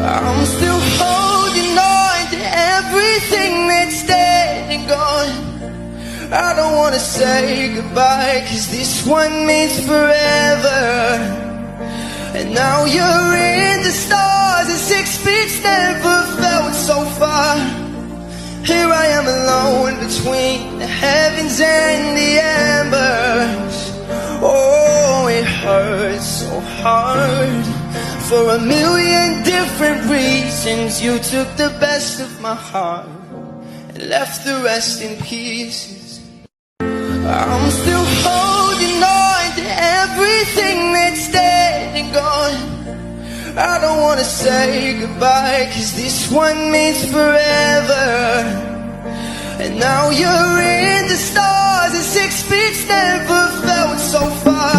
I'm still holding on to everything that's dead and gone. I don't wanna say goodbye, 'cause this one means forever. And now you're in the stars, and 6 feet's never felt so far. Here I am alone between the heavens and the embers. Oh, it hurts so hard. For a million different reasons, you took the best of my heart and left the rest in pieces. I'm still holding on to everything that's dead and gone. I don't wanna say goodbye, 'cause this one means forever. And now you're in the stars, and 6 feet's never felt so far.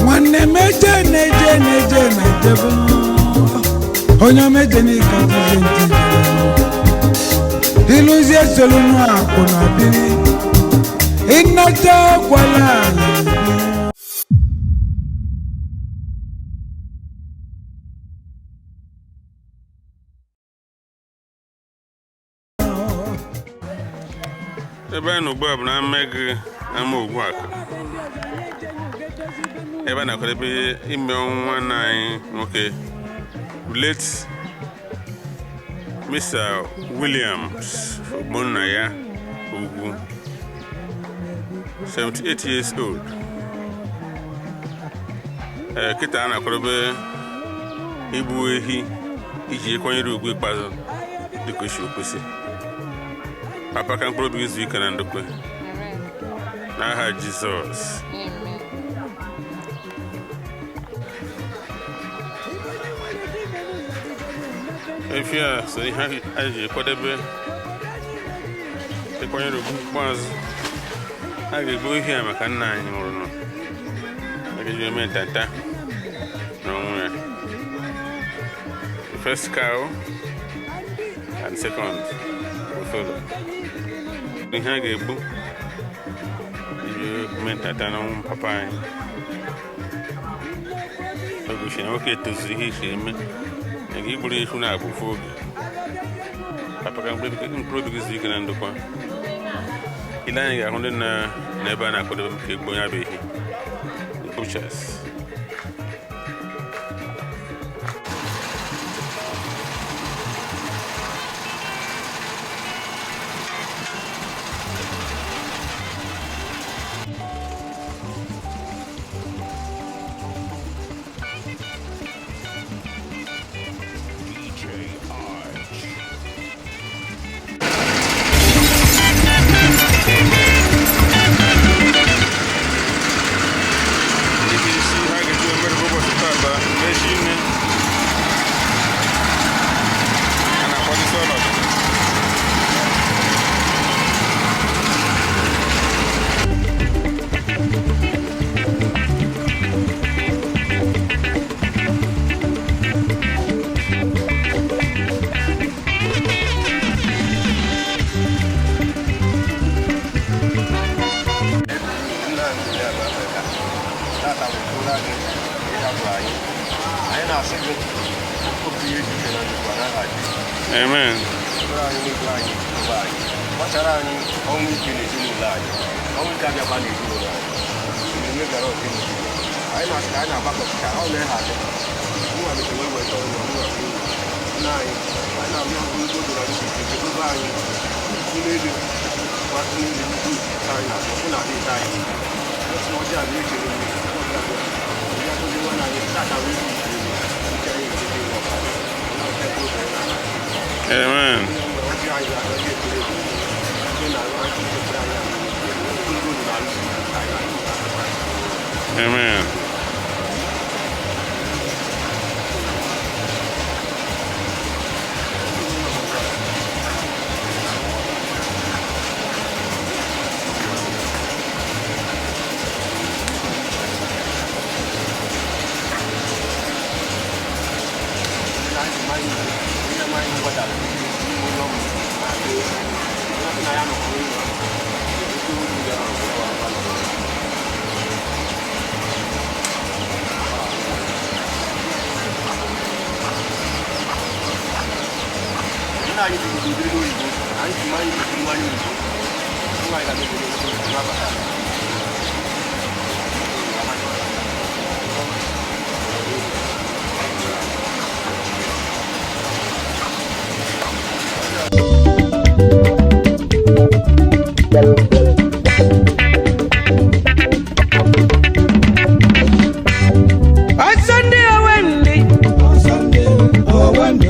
Nwanne m eje na-eje na-eje na-ejebe, onye omeje n'ịkatizie ntị jere ịlụzie solunu akwụ na biri ịnata kwala ala. Ebe anyị nọ ugbu a bụ na Mmegị ama Ogbuakụ, ebe a na-akwadebe ime nwanne anyị nwoke, late Mr. Williams Ogbonnaya Ugwu, 78 years old. Ee, kịta a na-akwadebe igbu ehi iji kwanyere ugwu ikpeazụ dịka o si kwesị. Papa, ka mkpụrụ obi gị zuo ike na ndokwe n'aha Jizọs. Amen. Efi a so ihe anyị ji kwadebe ịkwanyere ugwu ikpeazụ. A ga-egbu ehi a maka nna anyị nwụrụ nụ. A ga-eji eme ntanta n'ọnwụ ya. The first cow and second will follow. Ihe a ga-egbu iji mee ntanta n'ọnwụ papa anyị, o gosiri na nwoke tozuru ihe isi eme na gị gburu efu na-abụ ofu oge. Papa, ka mkpụrụ obi gị zuo ike na ndokwa. Ile anyị ga-ahụ ndị na n'ebe a na-akwadebe maka egbu onye bụ ehi, the butchers. DJ Arch. Ndị ga-esi ha ga-eji emere ụbọchị tata mechi ime a na-akwadosi ọnọdụ. Nna anyị ya bụ Afrịka tata wepụrụ anyị ịhapụ anyị, anyị na-asị gị obi ihe ike na ndụkwa n'aha Jizọs. Amen. Bụrụ anyị n'igwe anyị ụba anyị gbasara anyị ọnwụ ike n'ezinụlọ anyị, ọnwụ ike abịakwa n'ezinụlọ anyị mmemme gara ọzọ n'ezinụlọ anyị na-asị ka anyị na-agbakọ ka ọ na-ehazi nwa mechara wee weta ụlọ nwa nna anyị. Anyị na-arịọ ogologo ndụ na ndụ ike, chekwaba anyị. anyị na-azụ ọkụ na-adị ite anyị. Ọsị na ọjị a na-echere onwe ya, ọjị a bụ ya gozie nwanne anyị tata wee bụ ike ike anyị echete ihe ọbụla. Na nke bụ oge na Amen. ọjị anyị ga-abịa ekpere ekpere na anyị ekpere anyị ogologo ndụ na arụ isi ike anyị na-arịọ. Amen. Nna anyị bi n'obiri n'oyibo, anyị ji mmanya oyibo mmanya oyibo. Nwa anyị ga-abịa obodo oyibo n'abata. Ọsọ ndị Owendị, ọsọ ndị Owendị,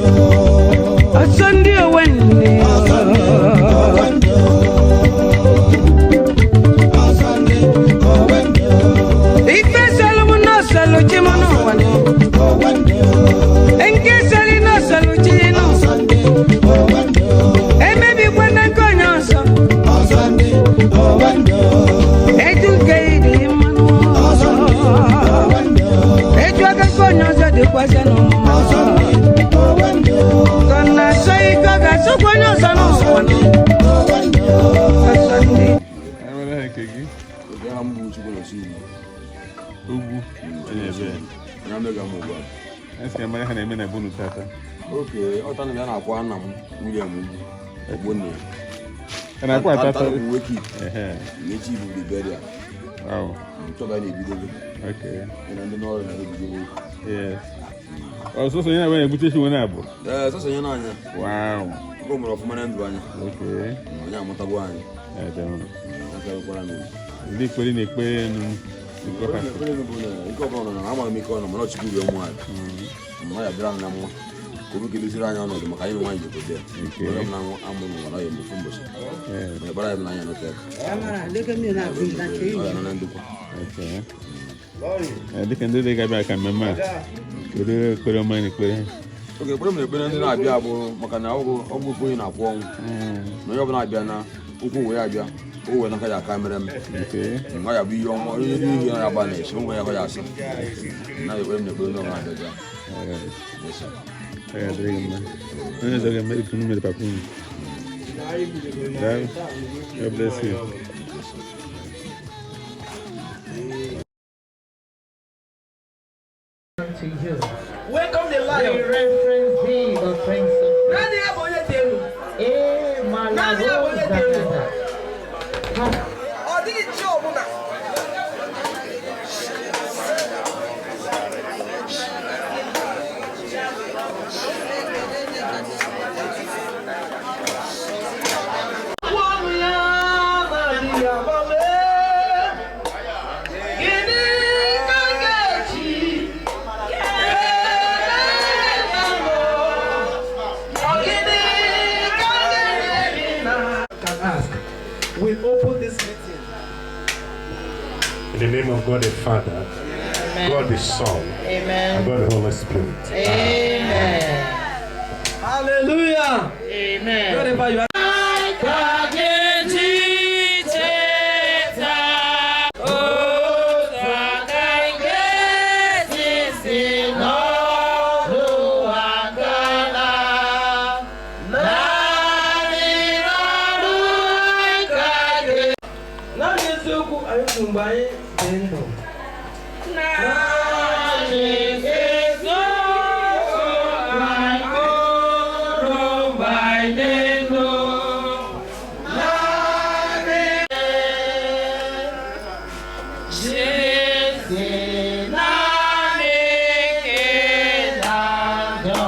ife sọlụ m n'ọsọlụ chi m n'ụwa nụ. Nke sọlị n'ọsọlụ chi nụ. Emebikwana nke onye ọzọ. Etu nke ị dị mmanụ. Etu aka nke onye ọzọ dịkwazị n'ụwa. Ka ọ na-asọ ike ọ ga-asọkwa onye ọzọ n'ụwa nụ. Ọsọ ndị Enwere ha nke gị? Aha m bụ Chukwunosi Ugwu. Onye ebe. Onye amega m ugbu a. Anyị sị ka mara ha na-eme na bunu tata. Oke, ọta na na-akwa nna m William Ugwu, Ogbonna. A na-akwa atata. Tata bụ wake up, Ehe. echi bụ Liberia. Wow. Ntọba na-ebidogo. Okay. Na ndị n'ọrụ na-ebidogo. Yes. Ọsọsọ onye na-abịa na-ebute chi nwere abụ. Ee, sọsọ nye n'anya. Wow. Nke o mere ọfụma na ndụ anya. Okay. Onye amụtagwo anyị. Ede mma. Aka rụkwara m. Ndị ekpere na-ekpe enu. Nke ọha. Ekpere m bụ na ike ọbụla nọ na amaghị m ike ọ nọ mana ọ Chukwu bụ ụmụ anyị. Mma ya bịara m na nwa. Ka obi keleziri anyị ọnọdụ maka anyị nwe nwaanyị jikọ bịa. Okay. Onye m na amụ n'ụwa na ọ ya emefu mbọchị. Yes. Ma ekpere anyị bụ na anyị anọte aka. Ọ ya nọ na ndokwa. Okay. Dịka ndị dị ga-abịa ka mmemme a, kedu ekpere ọma na ekpere? Oge ekpere m na-ekpere ndị na-abịa bụ maka na ọgwụ ọgwụ onye na-akwụ ọnwụ na onye ọbụla abịa na ụkwụ wee abịa o wee n'aka ya aka mere m. Okay. Nwa ya bụ ihe ọma onye ihe ya agba na-esi onwe ya ya asị na ekpere m na-ekpere ndị ọbụla abịa bịa. Alright. Yes, sir. Ọ ga-adịrị gị mma. Onye ọzọ ga-eme ifu mere papa unu. Daalụ. God bless you. To you. Welcome the We lion. reference thee, the Prince of Naanị ya bụ onye dị elu. Eh, Naanị ya bụ onye dị elu. Malagozagada. Ọ dịghị chi ọbụla. Okwu ọnụ ya na-adịghị agbanwe. Gịnị ka m ga-eji kelee nna m? Ọ gịnị ka m ga-enye gị na Can ask. We open this meeting. In the name of God the Father, God the Son, Amen. and God the Holy Spirit. Amen. Hallelujah. Amen. Wherever you are. Naanị eziokwu anyị kwuru mgbe anyị dị ndụ. Naanị eziokwu anyị kwuru mgbe anyị dị ndụ. Naanị Jesi naanị gị na ndụ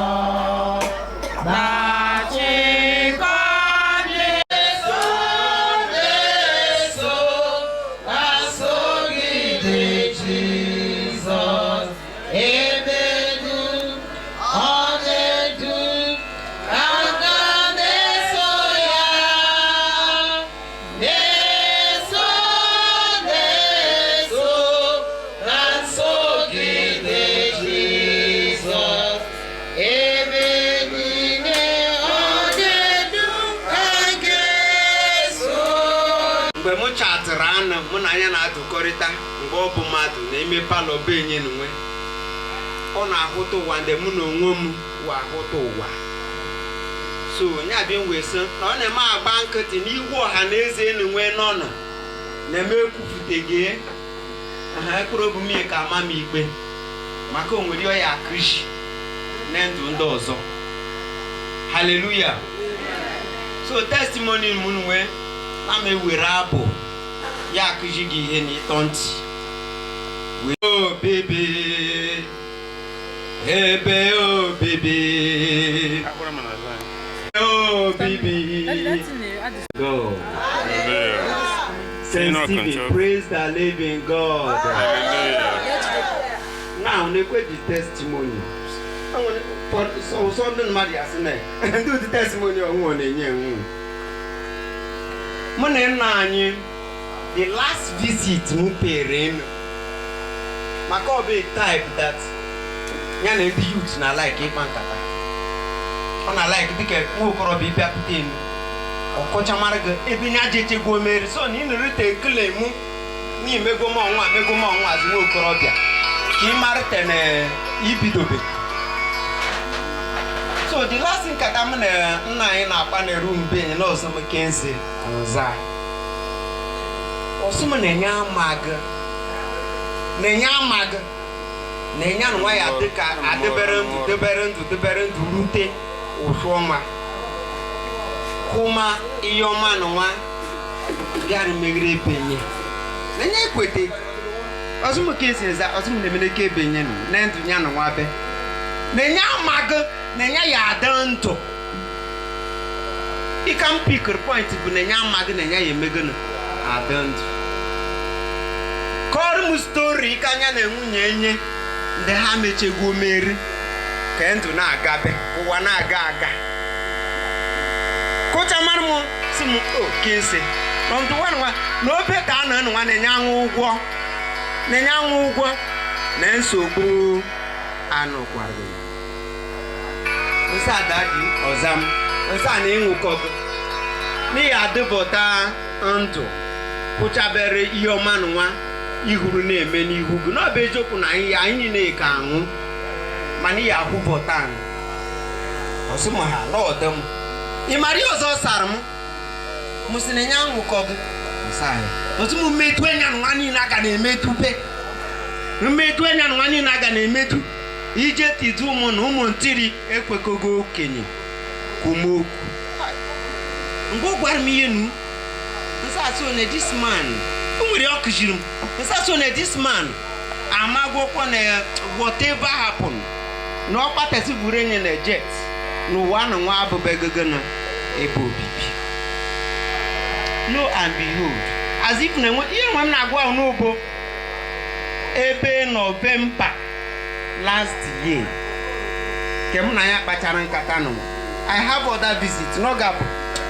na-achịkọ Jesu, Jesu. Mgbe m chatịrị anụ, mụ na anya na-adụkọrịta mgbe ọ bụ mmadụ na-eme palọ be enye nwe, ọ na-ahụta ụwa ndị mụ na onwe m wa ahụta ụwa. So onye abịa wee sị na ọ na-eme agba nkịtị n'ihu ọha na eze enwe n'ọnụ na-eme ekwupụta gị aha ekpere obu m ka ama m ikpe maka o nwere ọya akụji na ndụ ndị ọzọ. Hallelujah. So testimony m nwe na m ewere abụ ya akụji gị ihe n'ịtọ ntị wee obibi ebe obibi obibi God. Saint Stephen, praise the living God. Now, nekwe the testimony. Ụsọ ndị mmadụ ya sị na ndị ụdị testimony ọnwụ na-enye enwu. Mụ na nna anyị, the last visit m pere enu maka ọ bụ a type that ya na ndị youth na like ịkpa nkata. Ọ na like dịka nwa okorobịa ịbịakwute enu ọkọchamara gị ebe nya jechegwo meri so na ị na-erute ekele mụ na imego m ọnwa mego m ọnwa azụ nwa okorobịa ka ị marịte na ibidobe. So the last nkata m na nna anyị na-akpa na eru mbe enyi na ọsọm kenzi nza ọsọm na-enye amaghị na-enye amaghị na-enye anụnwa ya dịka adịbere ndụ debere ndụ debere ndụ rute ụsụ ọnwa kuma ihe ọma n'ụwa bịara meghere ebenye na-enye ekwete ọsọm kenzi nza ọsọm na-emere ka ebenye nụ na ndụ ya n'ụwa be na-enye amaghị na-enye ya adị ndụ. Ịka m pikiri point bụ na-enye amaghị na-enye ya emegonu adị ndụ. Kọrọ m stori ka anya na nwunye enye ndị ha mechegwo meri ka ndụ na-agabe ụwa na-aga aga. Kụcha mara m si m o kense na ndụ nwa na obe ka a na nwa na-enye anwụ ụgwọ na-enye anwụ ụgwọ na nsogbu anụ kwara ya. Nsa dadi ọzam nsa na ịnwụkọgụ n'ihi adịbọta ndụ kwụchabere ihe ọma nwa ihuru na-eme n'ihu gị na ọ bụ eziokwu na anyị anyị niile ka anwụ mana ihe akwụbọta anụ ọsị m ha lọọdụ m ị mara ihe ọzọ sara m m sị na enye anwụkọgụ nsa ya otu m mmetụ enya nwa niile aga na-emetụpe mmetụ enya nwa niile aga na-emetụ ije tidu ụmụ na ụmụ ntiri ekwekogo okenye kwumokwu. Mgbe ọ gwara m ihe nu nsasị one this man o nwere ọ kụziri m nsasị one this man amagwokwo na whatever happen na ọ kpatasi buru enyi na jet n'ụwa na nwa abụbegogo na ebe obibi. Lo and behold, as if na ihe nwe m na-agwa ahụ n'ugbo ebe November last year ke m na ya kpachara nkata nụ. I have other visit n'oge abụ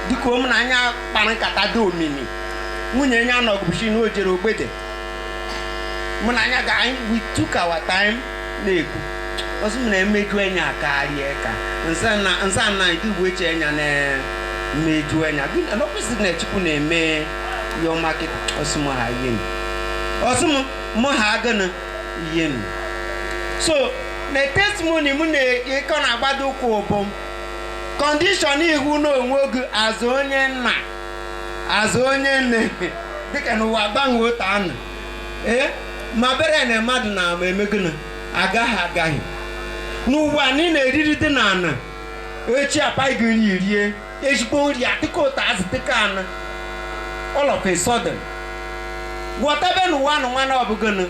dịka m na anya kpara nkata dị omimi nwunye ya nọgụchi na o jere ogbede mụ na anya ga we took our time na-ekwu ọsọ m na-emeju enya karịa ka nsa na ndị igbo eche enya na-emeju enya n'ọkwụsị na Chukwu na-eme ihe ọma kịta ọsọ m ha ihe ọsọ m mụ ha agụnụ ihe m. So na testimony m na-ekọ na-agbado ụkwụ bụ kọndishọn ihu n'onwe gị azụ onye nna azụ onye nne dịka n'ụwa gbanwee otu anụ ee ma bere na mmadụ na ama emegụnụ agaghị agaghị n'ụwa anyị na-eriri dị na ana echi apaghị nri rie ezigbo nri adịka ụtọ azụ dịka anụ all of a sudden ghọtabe n'ụwa na nwa na ọbụgụnụ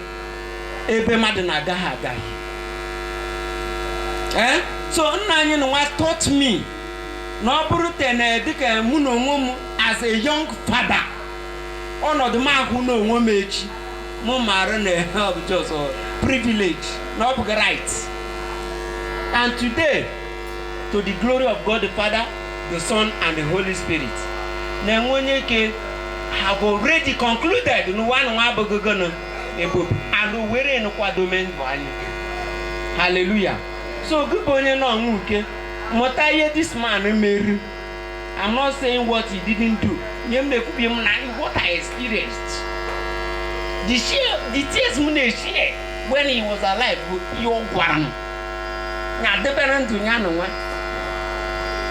ebe mmadụ na-agaghị agaghị. Eh? So nna anyị nwa taught me na ọ bụrụ tene dịka mụ na onwe m as a young father ọnọdụ m ahụ na onwe m echi mụ maara na ọ bụ just privilege na ọ bụghị right. And today, to the glory of God the Father, the Son and the Holy Spirit, na-enwe onye ike have already concluded n'ụwa na nwa abụghị gịnị ebe obi and were nkwadome ndụ anyị. Hallelujah. So gị bụ onye nọ nke mụta ihe this man meri. I'm not saying what he didn't do. Nye m na-ekwubi m na what I experienced, the share, the tears m na-eshare when he was alive bụ ihe ọ gwara m ya debere ndụ ya n'onwe.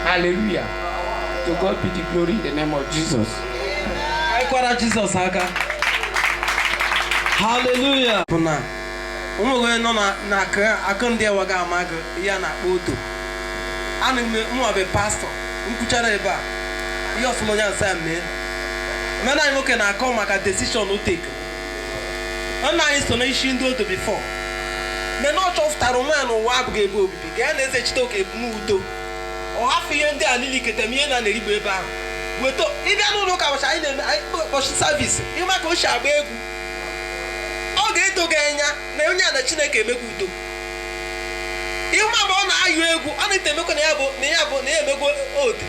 Hallelujah. To God be the glory in the name of Jesus. Anyị kwara Jizọs aka. Haleluya. Bụ na onweghị onye nọ na akụ ndị ewaga ama gị ihe a na-akpọ odo. Ana m mụnwa bụ pastọ nkwuchara ebe a ihe ọsụlụ onye asa mee. Omenala anyị nwoke na-akọ maka decision o take. Nna anyị so n'isi ndị odo before. Mana ọ chọpụtara onwe ya n'ụwa abụghị ebe obibi gaa na eze chite oke n'udo. Ọ hafụ ihe ndị a niile ketem ihe na na-erigbo ebe ahụ. Weta ịbịa n'ụlọ ụka ụbọchị anyị na-eme anyị ụbọchị service ịma ka o si agba egwu. Ọ ga-edo gị anya na onye a na Chineke emekwa udo. Ịma mgbe ọ na-ayụ egwu ọ na-ete emekwa na ya bụ na ya bụ na ya emegwo ode.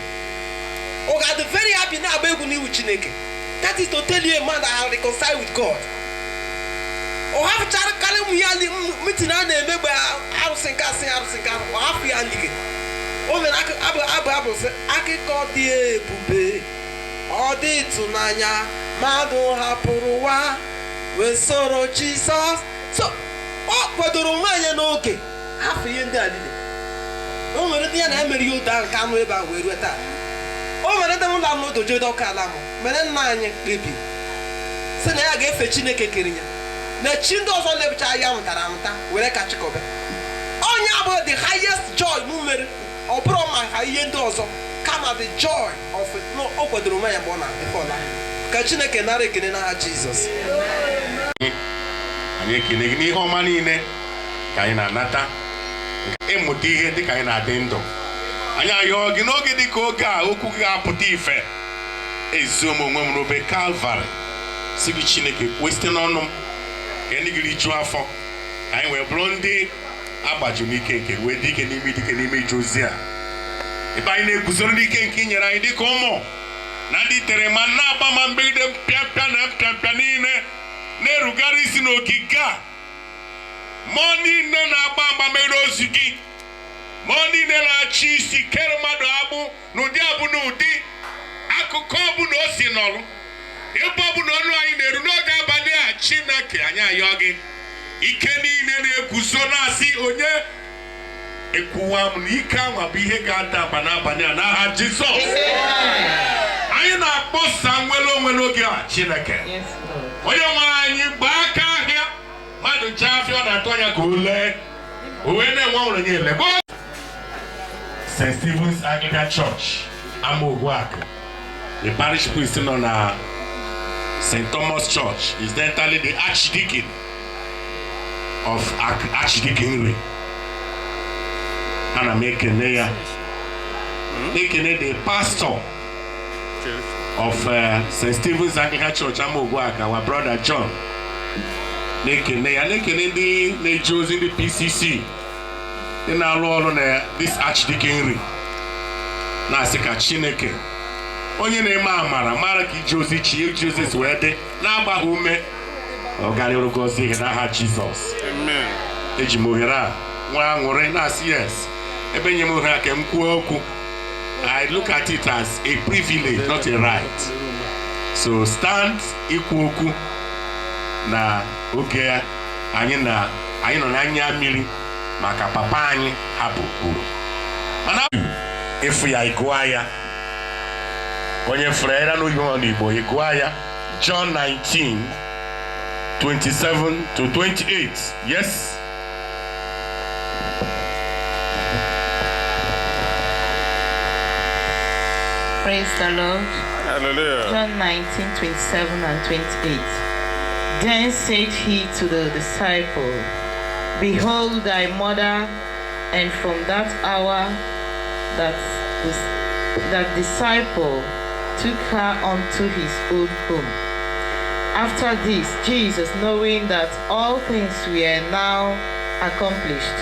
Ọ ga-adị very happy na-agba egwu n'iwu Chineke. That is to tell you a man that has reconciled with God. Ọ hafụchara karịa ụmụ ya meeting a na-eme mgbe arụsị nke asị arụsị nke ọ hafụ ya nlige. O mere abụ abụ abụ sị akụkọ dị ebube ọ dị ịtụnanya mmadụ hapụrụ ụwa wee soro Jizọs. So ọ kwadoro onwe ya n'oge hafụ ihe ndị a niile. O nwere ndị ya na ya mere ihe odo ahụ ka anụ ebe ahụ wee rue taa. O nwere ndị ụlọ anụ odo jee ọka ala mụ mere nna anyị kpebiri sị na ya ga-efe Chineke kere ya na chi ndị ọzọ na-ebucha ya nwụtara anwụta were ka chịkọbe. Onye abụọ the highest joy m mere ọ bụrụ maka ihe ndị ọzọ kama the joy of no o kwadoro onwe ya mgbe ọ na-adịfe ọla. Ka Chineke nara ekele n'aha Jizọs. Anyị ekele gị n'ihe ọma niile ka anyị na-anata ịmụta ihe dịka anyị na-adị ndụ. Anyị ayọọ gị n'oge dịka oge a okwu gị ga-apụta ife. Ezuo m onwe m n'obe Kalvarị si gị Chineke kwuo site n'ọnụ m ka ndị gị rijuo afọ ka anyị wee bụrụ ndị agbajiri n'ike nke wee dị ike n'ime dike n'ime ije ozi a. Ebe anyị na-eguzoro n'ike nke i nyere anyị dịka ụmụ na ndị tere ma na-agba ma mgbegide mpịampịa na mpịampịa niile na-erugara isi n'ogige a. Mmụọ niile na-agba mgba megide ozi gị, mmụọ niile na-achị isi kere mmadụ agbụ n'ụdị abụ n'ụdị akụkọ ọbụla o si nọrụ ebe ọbụla ọnụ anyị na-eru n'oge abalị a. Chineke anyị ayọ gị ike niile na-eguzo na-asị onye ekwuwa m na ike anwa bụ ihe ga-ada mba n'abalị a n'aha Jizọs. Anyị na-akpọsa nwere onwe n'oge a Chineke onye nwe anyị gbaa aka ahịa mmadụ nche afịa ọ na-atụ anya ka o lee o wee na-enwe ọnwụrụ nye ele. St. Stephen's Anglican Church Amaogwuakụ, the parish priest nọ na St. Thomas Church is entirely the archdeacon of Archdeaconry. Ana m ekene ya na-ekene the pastor of St. Stephen's Anglican Church Amaogwuakụ, our brother John. Na-ekene ya na-ekene ndị na-eje ozi ndị PCC ndị na-arụ ọrụ na this Archdeaconry na-asị ka Chineke onye na-eme amara mara ka ije ozi chi ije ozi si wee dị na-agbaghị ume ọ garịrị gọzie gị n'aha Jizọs. Eji m ohere a nwa aṅụrị na-asị yes ebe nye m ohere a ka m kwuo okwu. I look at it as a privilege, not a right. So stand ikwu okwu na oge anyị na anyị nọ n'anya mmiri maka papa anyị hapụrụ. Mana ịfụ ya ịgụa ya onye fụrụ ya n'oyibo n'Igbo ịgụa ya John 19:27 to 28. Yes. Praise the Lord. Hallelujah. John 19:27 and 28. Then said he to the disciple, Behold thy mother, and from that hour that that disciple took her unto his own home. After this, Jesus, knowing that all things were now accomplished,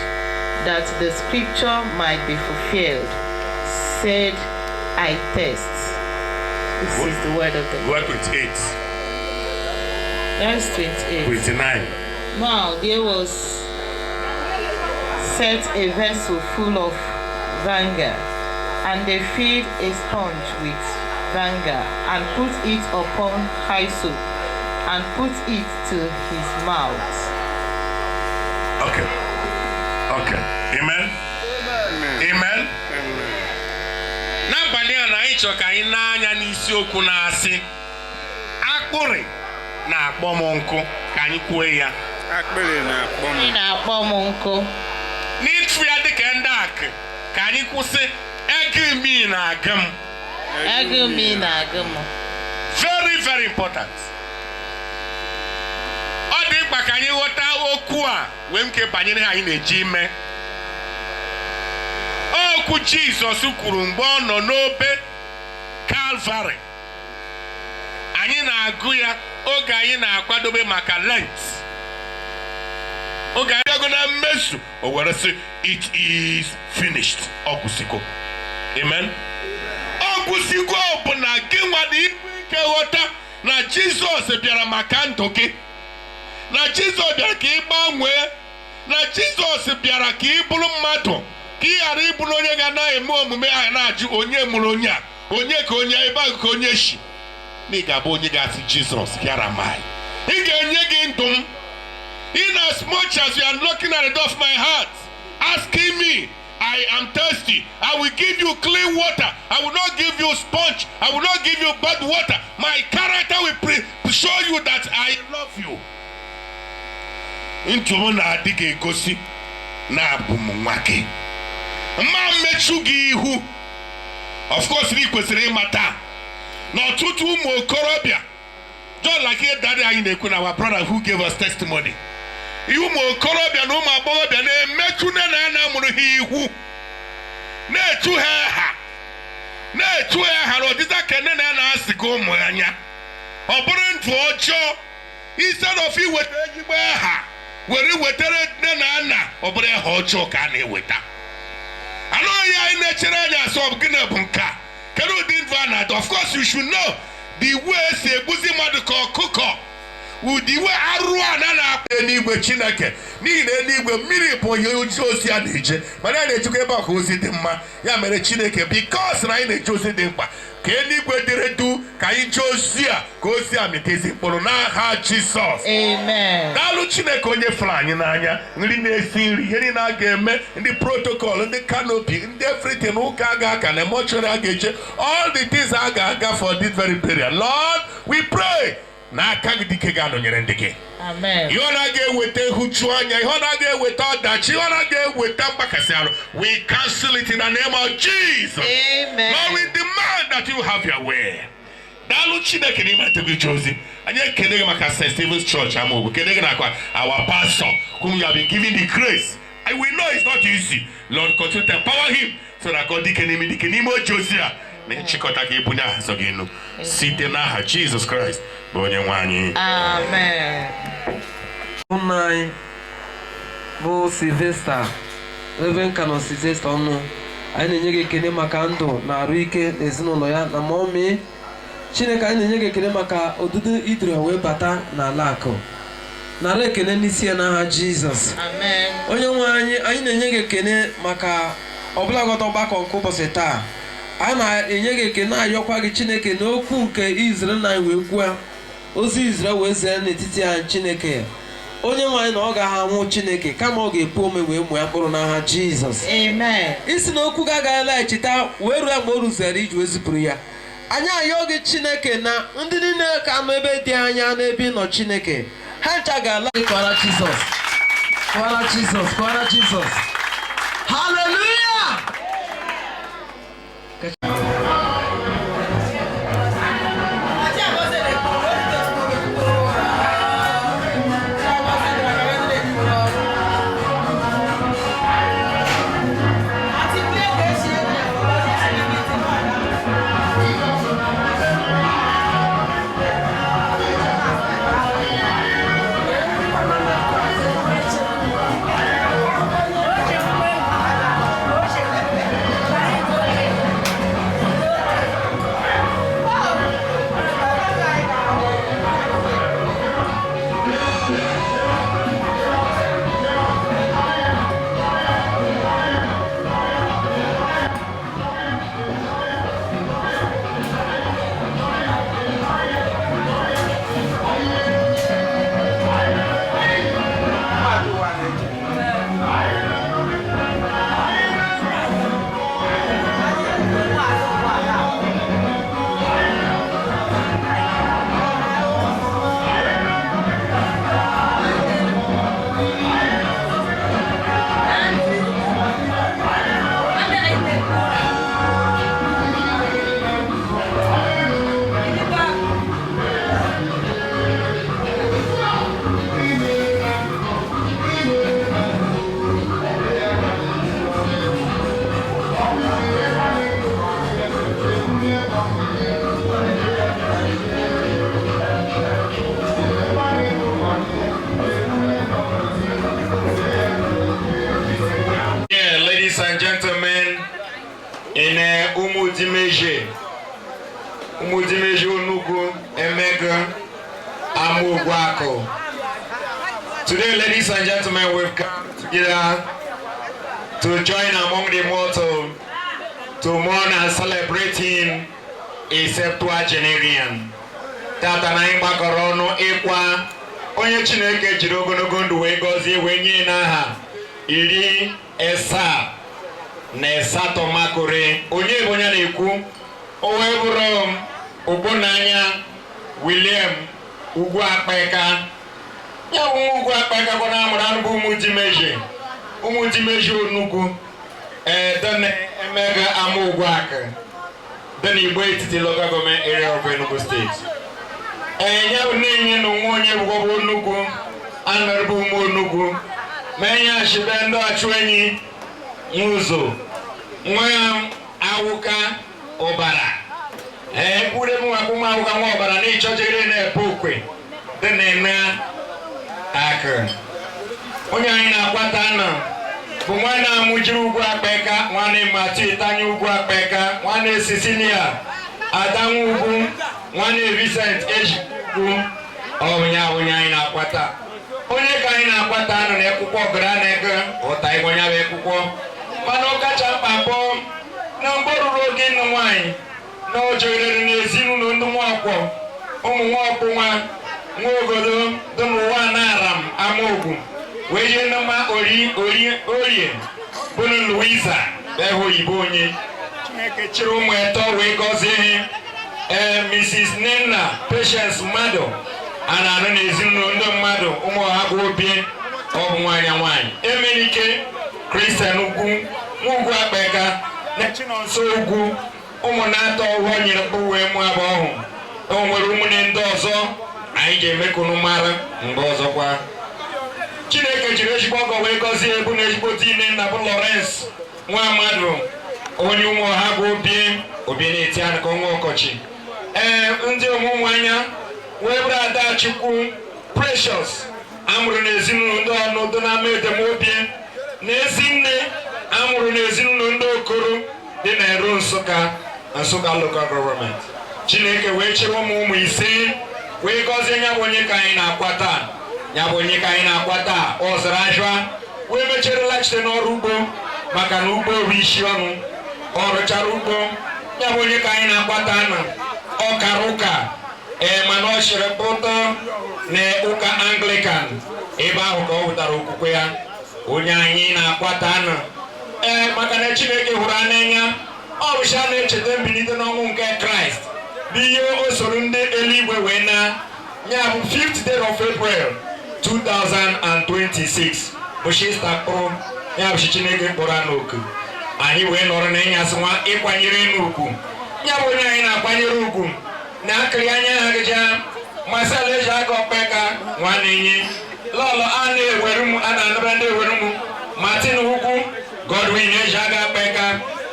that the scripture might be fulfilled, said, I thirst. This is the word of the Lord. 28. Verse 28. 29. Now there was set a vessel full of vinegar, and they filled a sponge with vinegar, and put it upon hyssop, and put it to his mouth. Okay. Amen. Amen. N'abalị a na anyị chọrọ ka anyị na-anya n'isiokwu na-asị akpịrị na-akpọ m nkụ, ka anyị kwuo ya. Akpịrị na-akpọ m. Akpịrị na-akpọ m nkụ. N'ịtụ ya dịka ndị akụ, ka anyị kwụsị ego imi na-agụ m. Ego mi na-agụ m. Very, very important. Ọ dị mkpa ka anyị ghọta okwu a wee nke banyere ha anyị na-eji ime. Okwu Jizọs kwuru mgbe ọ nọ n'obe Kalvarị. Anyị na-agụ ya oge anyị na-akwadobe maka Lent. Oge anyị bịago na mmezu, o were sị, "It is finished." Ọ gwụsịgo. Amen. Ọ gwụsịgo bụ na gị nwa na ibu ike ghọta na Jizọs bịara maka ndụ gị, na Jizọs bịara ka ị gbanwee, na Jizọs bịara ka ị bụrụ mmadụ, ka ị ghara ịbụrụ onye ga na-eme omume a na-ajụ onye mụrụ onye a, onye ka onye ebe ahụ ka onye shi, na ị ga-abụ onye ga-asị, "Jizọs, here am I." Ị ga-enye gị ndụ m. In as much as you are knocking at the door of my heart, asking me, I am thirsty, I will give you clean water. I will not give you sponge. I will not give you bad water. My character will show you that I love you. Ndụ m na-adị ga-egosi na abụ m nwa gị. Mma mmechu gị ihu. Of course, ị kwesịrị ịmata na ọtụtụ ụmụ okorobịa, just like ihe daddy anyị na-ekwu na our brother who gave us testimony, ihe ụmụ okorobịa na ụmụ agbọghọbịa na-emechu nne na nna mụrụ ha ihu, na-etu ha aha, na-etu ha aha na ọdịda ka nne na nna asị gị ụmụ anya, ọ bụrụ ndụ ọjọọ. Instead of iweta ezigbo aha were wetara nne na nna, ọ bụrụ aha ọjọọ ka a na-eweta. Anaghị anyị na-echere anyị asọ gịnị bụ nke a? Kedu ụdị ndụ a na-adị? Of course, you should know the way esi egbuzi mmadụ ka ọkụkọ, ụdị iwe arụrụ a na na-akpọ eluigwe. Chineke, n'ihi na eluigwe mmiri bụ onye ozi ozi a na-eje, mana a na-ejikwa ebe a ka ozi dị mma. Ya mere, Chineke, because na anyị na-eje ozi dị mkpa, ka eluigwe dịrị du ka anyị jee ozi a, ka ozi a mịta ezi mkpụrụ n'aha Jizọs. Amen. Daalụ Chineke, onye fụrụ anyị n'anya. Nri na-esi nri, ihe niile a ga-eme, ndị protocol, ndị canopy, ndị everything, ụka ga-aka na mortuary a ga-eje, all the things a ga-aga for this very period, Lord, we pray n'aka gị dike ga-anọnyere ndị gị. Amen. Ihe ọ na-aga eweta nhụju anya, ihe ọ na-aga eweta ọdachi, ihe ọ na-aga eweta mgbakasị arụ, we cancel it in the name of Jesus. Amen. Lord, we demand that you have your way. Daalụ Chineke n'ime atịgị ije ozi. Anyị ekele gị maka St. Stephen's Church Amaogwu, kele gị nakwa our pastor whom you have been giving the grace. And we know it's not easy. Lord, continue to empower him so that God dike n'ime dike n'ime oche ozi a na nchịkọta ka ebunye aha nsọ gị elu site n'aha Jizọs Kraịst bụ onye nwe anyị. Amen. Nna anyị bụ Sylvester, Reverend Canon Sylvester Ọnụ, anyị na-enye gị ekele maka ndụ na arụ ike na ezinụlọ ya na mummy. Chineke, anyị na-enye gị ekele maka odudu iduru wee bata n'ala akụ. Nara ekele n'isi ya n'aha Jizọs. Amen. Onye nwe anyị, anyị na-enye gị ekele maka ọbụlagọta ọgbakọ nke ụbọchị taa. A na-enye gị ekele, na-ayọkwa gị, Chineke, n'okwu nke Izrel na anyị wee kwuo ozi Izrel wee zee n'etiti anyị. Chineke, onye nwe anyị, na ọ gaghị anwụ, Chineke, kama ọ ga-epu ome wee mụọ ya mkpụrụ n'aha Jizọs. Amen. Isi na okwu gị agaghị laghachita wee ruo mgbe o ruzere iji wee zipụrụ ya. Anyị ayọ gị, Chineke, na ndị niile ka nọ ebe dị anya n'ebe ị nọ, Chineke, ha ncha ga-ala. Kọrọ Jizọs, kọrọ Jizọs, kọrọ Jizọs. Haleluya! Umudimeji Onugwu Emego Amugwako. Today, ladies and gentlemen, we've come together to join among the mortal to mourn and celebrate him, a septuagenarian. Tata na anyị gbakọrọ ọnụ ịkwa onye Chineke jiri ogologo ndụ wee gọzie wee nye n'aha 78 makore. Onye bụ onye na-ekwu o wee bụrụ m Ogbonnaya William Ugwu Akpeka. Ya bụ nwa Ugwu Akpeka kwa na amụrụ anụ bụ Ụmụdimeji, Ụmụdimeji Onugwu, ee, dị Emega Amaugwuakụ dị n'Igbo Etiti Local Government Area of Enugu State. Ee, ya bụ na-enye na onwe onye bụkwa Onugwu anọrịbụ ụmụ Onugwu ma enye ashibe ndị ọchụ enyi n'ụzọ nwa ya awụka ọbara. Ee, kwure m nwakwu m awụka nwa ọbara na ịchọjere na-epe okwe dị na-eme akụ. Onye anyị na-akwata nọ bụ nwanne amụjiri Ugwu Akpeka, nwanne Matu Itanya Ugwu Akpeka, nwanne Cecilia Adanwu Ugwu, nwanne Vincent Ejikwu. Ọbụnya onye anyị na-akwata, onye ka anyị na-akwata nọ na ekwụkwọ gara na ego ụta ịgwanya bụ ekwụkwọ, mana ọ kacha mkpa bụ na mgbe ruru oge ịnụ nwaanyị na o jerere n'ezinụlọ ndị nwaọkwọ ụmụ nwaọkwụ nwa nwaogodo dị n'ụwa na-aram amaogwu wee jee nnọma ori ori orie bụrụ Louisa ehe oyibo onye Chineke chịrị ụmụ etọ wee gọzie ha. Ee, Mrs. Nnenna Patience mmadụ a na-anụ n'ezinụlọ ndị mmadụ ụmụ ọha bụ obie, ọ bụ nwaanyị nwaanyị Emenike Christian Ugwu Nwugwu Akpeka na Chinonso Ugwu, ụmụ na-atọ ụgwọ nyere mkpụ wee mụọ abụọ ọhụ. O nwere ụmụnne ndị ọzọ anyị ga-eme ka unu mara mgbe ọzọkwa. Chineke jiri ezigbo ọgọ wee gọzie ebu na ezigbo di nne bụ Lawrence nwa mmadụ onye ụmụ ọha bụ obie obie na-eti anụ ka ọnwa ọkọchị. Ee, ndị ọmụmụ anya wee bụrụ Adachukwu Precious amụrụ n'ezinụlọ ndị ọnụ dị na Edemobie na Ezinne amụrụ n'ezinụlọ ndị Okoro dị na Ero Nsụka, Nsụka Local Government. Chineke wee chịrị ụmụ ụmụ ise wee gọzie ya bụ onye ka anyị na-akwa taa, ya bụ onye ka anyị na-akwa taa. Ọ zara ajụa wee mechere lachite n'ọrụ ugbo maka na ugbo bụ isi ọnụ. Ọ rụchara ugbo, ya bụ onye ka anyị na-akwa taa na ọkara ụka, ee, mana ọ chịrị pụta na ụka Anglican, ebe ahụ ka ọ wụtara okwukwe ya. Onye anyị na-akwata na, ee, maka na Chineke hụrụ n'anya, ọ bụcha na-echeta mbilite n'ọnwụ nke Kraịst bụ ihe o soro ndị eluigwe wee na ya bụ 5th day of April 2026 bụ shista kpụrụ ya bụ Chineke kpọrọ n'oku anyị wee nọrọ na ịnyasị nwa ịkwanyere n'ugwu. Ya bụ onye anyị na-akwanyere ugwu na akịrị anya ha gịja Marcel eji aka ọkpeka nwanne nye lọlọ a na-ewere m a na-anụra ndị ewere m Martin Ugwu, Godwin eji aka akpeka,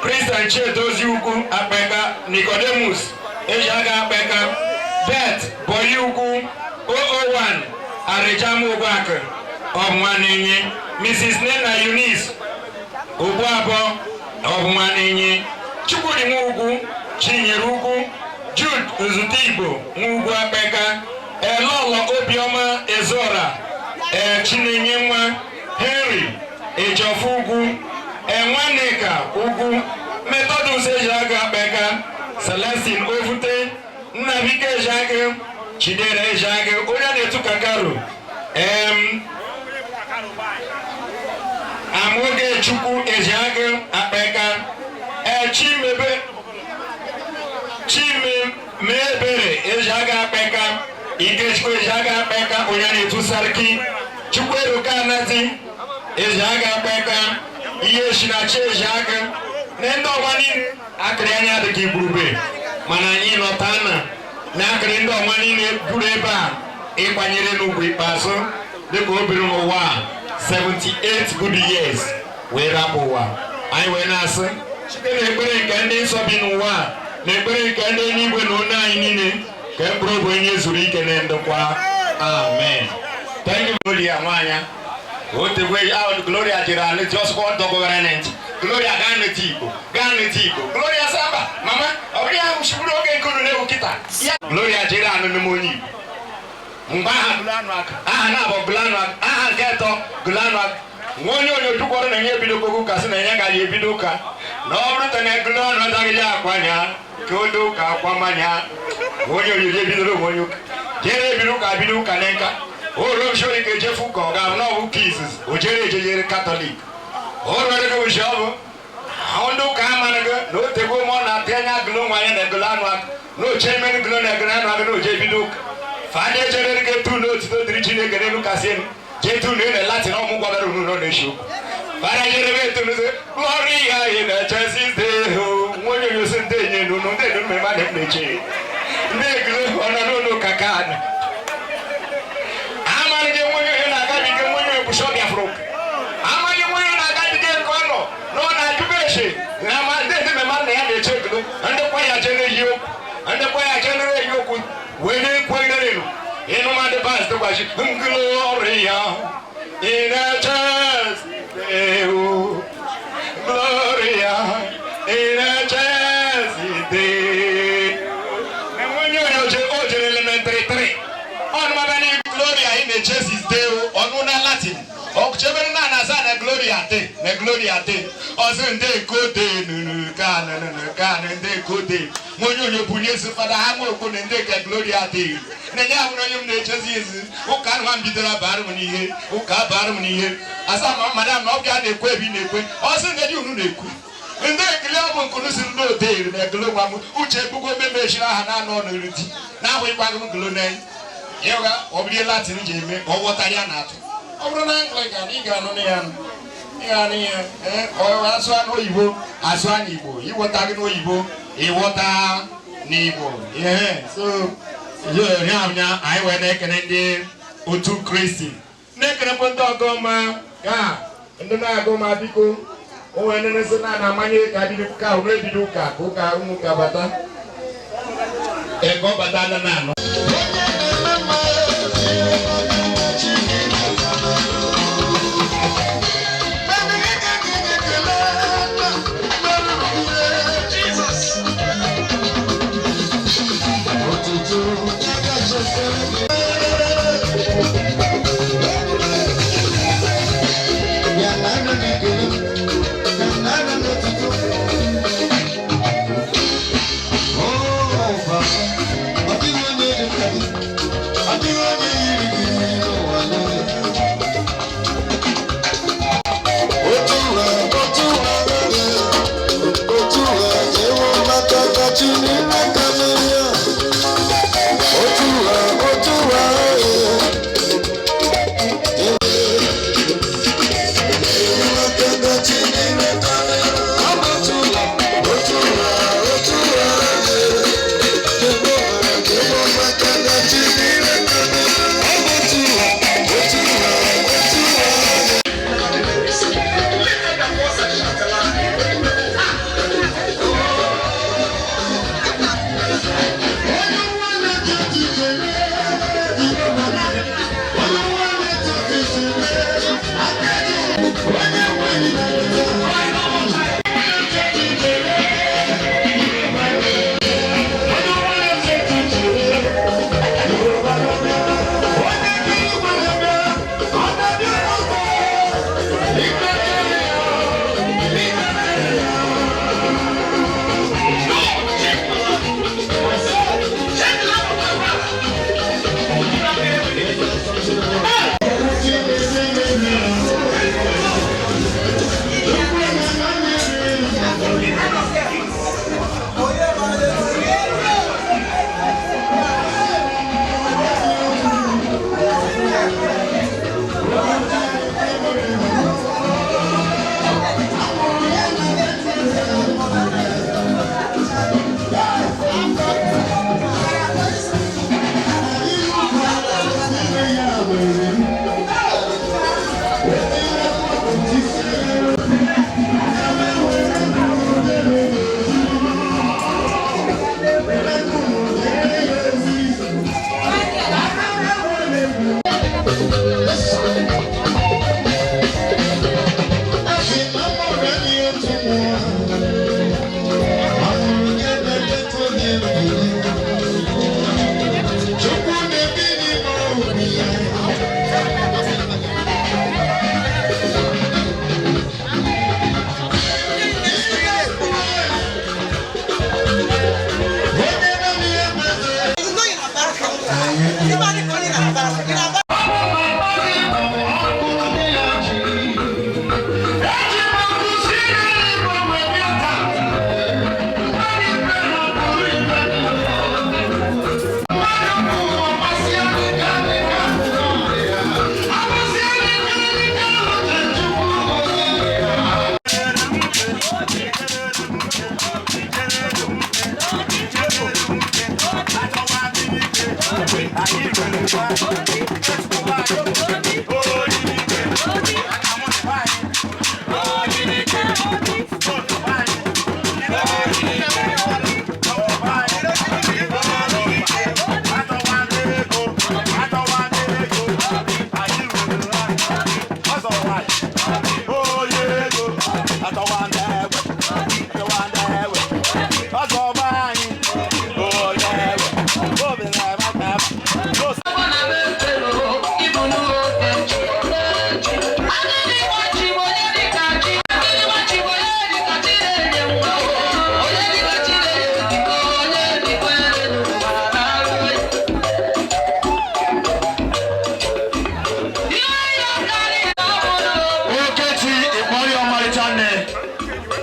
Christian Chiedozie Ugwu akpeka, Nicodemus eji aka akpeka, Bet Boyi Ugwu 001 Arijam Ugwuakụ ọ bụ nwanne nye Mrs. Nena Eunice Ogbu abụọ ọ bụ nwanne nye Chukwudi Nwa Ugwu, Chinyere Ugwu, Jude Nzute Igbo Nwugwu Akpeka, Elọlọ Obiọma Ezora, ee, Chinenye nwa Henry Ejiofor Ugwu, Enwaneka Ugwu, Methodus Ejiaga Akpeka, Celestine Ovute, Nnabike Ejiaga, Chidera Ejiaga, onye a na-etu Kakaru, Amaogechukwu Ejiaga Akpeka, ee, Chimebe Chimebere Ejiaga Akpeka, Ikechukwu Ejiaga Akpeka, onye a na-etu Sarki, Chukwuebuka Anati Ejiaga Akpeka, ihe Shinachi Ejiaga, na ndị ọgba niile akịrị anya dịka igburube, mana anyị nọta na akịrị ndị ọnwa niile buru ebe a ịkwanyere n'ugwu ikpeazụ dịka o biri n'ụwa a 78 good years wee rapụ ụwa. Anyị wee na-asị site n'ekpere nke ndị nsọ bi n'ụwa a na ekpere nke ndị eluigwe na onye anyị niile ka mkpụrụ obi onye zuru ike na ndokwa. Amen. Thank you, Gloria nwanyị. O tegwe ahụ Gloria jere alị ji ọsọ dọgọgara na ntị. Gloria gaa nleta Igbo, gaa nleta Igbo. Gloria samba, mama, ọ bụrụ ya bụrụ oge nke unu na-ewu kịta. Gloria jere anụ n'ime onye Igbo. Mgbe aha gụlụ anụ aka, aha na-abụ gụlụ anụ aka, aha nke atọ gụlụ anụ aka. Nwa onye onye ojukwọrọ na-enye ebido okwu ụka sị na enye gaghị ebido ụka. Na ọ bụrụ na gụlụ anụ adaghị ya akwanya ka o do ụka akwa mmanya. Nwa onye onye ebidoro onwe onye ụka. Jere ebido ụka bido ụka na nka. O ruo mshori ka ejefu ụka ọ ga-abụ na ọ bụ ụka izizi. O jere ejejere Katọlik. O rere gị ụshi ọ bụ ahụ ndị ụka amanaghị na o tego ma ọ na-atị anya gụlụ nwa ya na gụlụ anụ aka na oche emere gụlụ na gụlụ anụ aka na oche ebido ụka. Fada ejere gị etu na otito dịrị Chineke n'elu kasị elu jee tu na ị na-elatin ọmụ gwabara unu nọ na-eshi okwu. Fada jere ebe etu n'ụzọ ọrụ ihe anyị na-echesi ndị hụ nwa onye onye osi ndị enye n'unu ndị enu mmemme a na-eche ndị egulu ọnọ n'ụlọ ụka ka anị. Amaghị nwa onye onye na-agabiga nwa onye ekwuchi ọbịa fụrụ ụka. Amaghị nwa onye na-agabiga nke ọ nọ na ọ na-ajụba eche na ama ndị ndị mmemme na ya na-eche egulu ndị kwa ya jere eyi okwu ndị kwa ya jere eyi okwu wee na-ekwenyere elu ịnụ mmadụ bas dịkwachi gloria in a chest gloria in a chest onye onye oche o jere elementary 3 ọnụmaba na gloria in a chest is there ọnụ na Latin ọchebere na na-aza na gloria te na gloria te ọsị ndị kode nunu ka nunu ka ndị kode onye onye bunye ezi fada ha nwe okwu na ndị ka gloria te na-enye ahụ na onye m na-echezi ezi ụka anụ m bidoro abara m n'ihe ụka abara m n'ihe asa ma madam na ọ bịa na-ekwe ebi na-ekwe ọsị ndị unu na-ekwe ndị ekele ọ bụ nkunu si ndị oderi na ekele gwa m uche ebugo meme echiri aha na anụ ọnụ iri di na ahụ ịkwaghị m golo na ịgha ọ bụrụ ihe Latin ji eme ọ ghọtara ya na-atụ ọ bụrụ na Anglican ị ga-anụ ya ị ga-anụ ya asụ anụ oyibo asụ anụ Igbo ịghọta gị n'oyibo ịghọta n'Igbo ihe so anya anyị wee na-ekene ndị otu Kristi na-ekenekwa ndị ọgọma ka ndị na-agụ ma biko onwe ndị na-esi na na-amanye ka bido ụka ụrụ ebido ụka ka ụka ụmụ ụka bata ego bata na anọ.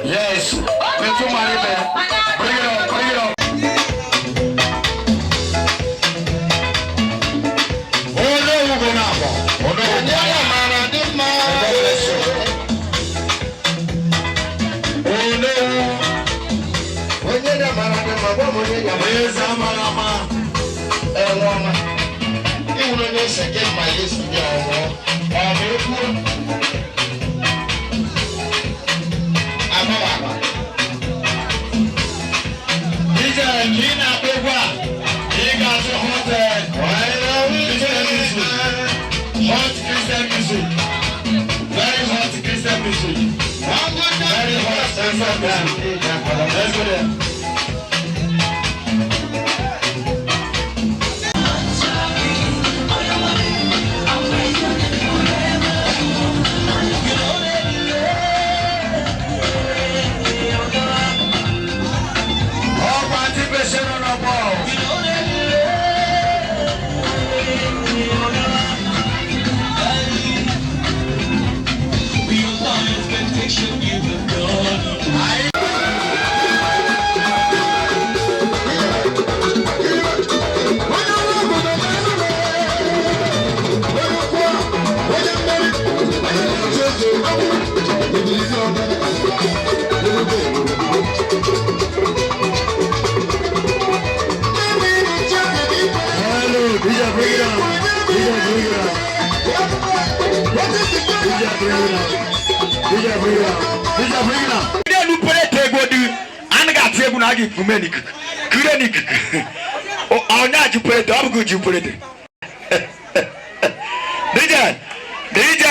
Yes, metụ mara ibe. Bring it up, bring it up. Olówó go n'abọ. Olówó. God bless you. Olówó. Eze amara ama. Ije ka ị na-akpọ egwu a, ị ga-asị hot Christian music. Hot Christian music. Very hot Christian music. Very hot Christian music. Let's go there. Ọkwa ndị besoro n'ọgbọ. Hello, DJ, bring it up. DJ, bring it up. DJ, bring it up. DJ, bring it up. DJ, bring it up. Ndị elu pere te egwu dị, a ga-atụ egwu na a ga-ekume n'ikuku. Kure n'ikuku. Onye a jupere te, ọ bụghị jupere te. DJ, DJ,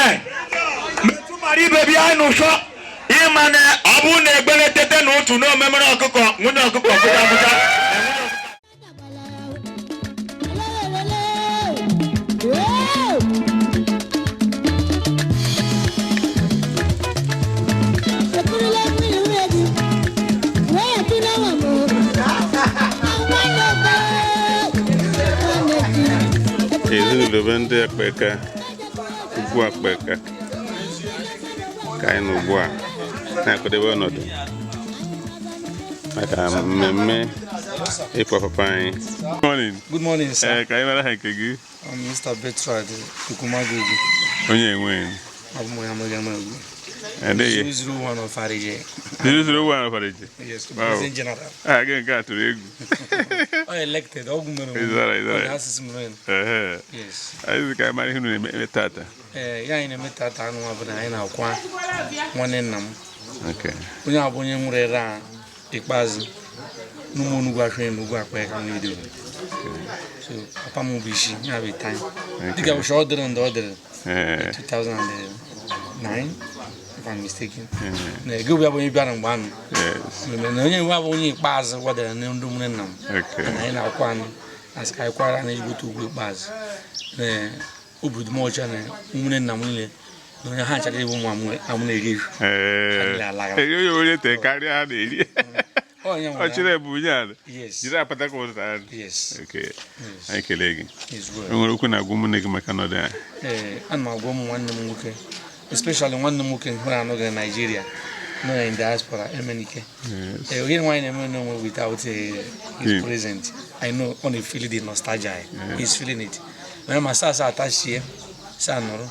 metụ mara ibe bịa n'ụsọ. Ịma na ọ bụrụ na egbere tete n'otu na omemere ọkụkọ, nwunye ọkụkọ gwụcha gwụcha. Ezinụlọ be ndị Akpaka, ugwu Akpaka ka anyị nọ ugbu a na-akwadebe ọnọdụ maka mmemme ịkwa papa anyị. Good morning. Good morning, sir. Ee, ka anyị mara ha nke gị. I'm Mr. Bertrand Ukumagogo. Onye enwe. Abụ m onye amaghị ama egwu. Adịghị. 001 of Arije. 001 of Arije. Yes, the Wow. President General. Ah, gị nke a tụrụ egwu. Ọ elected, ọgwụ mere It's all right, it's all right. Ọ asịsị mere. Ehe. Yes. Anyị sị ka anyị mara ihe unu na-eme tata. Ee, ya anyị na-eme tata anụ nwa bụ na anyị na-akwa nwanne nna m. Okay. Onye a bụ onye nwụrụ ere a ikpeazụ n'ụmụ onugbu ahụ n'ugwu akpa ya ka m na-edo. So, papa m bụ isi, ya bụ time. Dịka bụ ọ dịrị ndụ ọ dịrị. Ee. 2009, if I'm mistaken. Na ego bụ ya bụ onye bịara mgbe anụ. Yes. Mmemme na onye nwe abụ onye ikpeazụ wadara na ndị ụmụnne nna m. Okay. Na anyị na-akwa anụ asị ka anyị kwara na ezigbote ugwu ikpeazụ. Na obi dị m ọcha na ụmụnne nna m niile na onye ha nchara ịbụ ụmụ amụ na-eri efu. Ee. Onye onye te karịa ha na-eri. Ọ ya nwere. Ọ chịrị ebu ya. Yes. Jiri apata ka ụzọ. Yes. Okay. Yes. Anyị kelee gị. It's well. E nwere okwu na-agwa ụmụnne gị maka ọnọdụ a. Ee, ana m agwa ụmụ nwanne m nwoke, especially nwanne m nwoke nke na-anọghị na Nigeria, nọ in diaspora, Emenike. Yes. Ee, onye nwaanyị na-eme n'onwe without his Him. present. I know ọ na-efeel the nostalgia. Yes. He's feeling it. Mana ma sa asa atachie sa nọrọ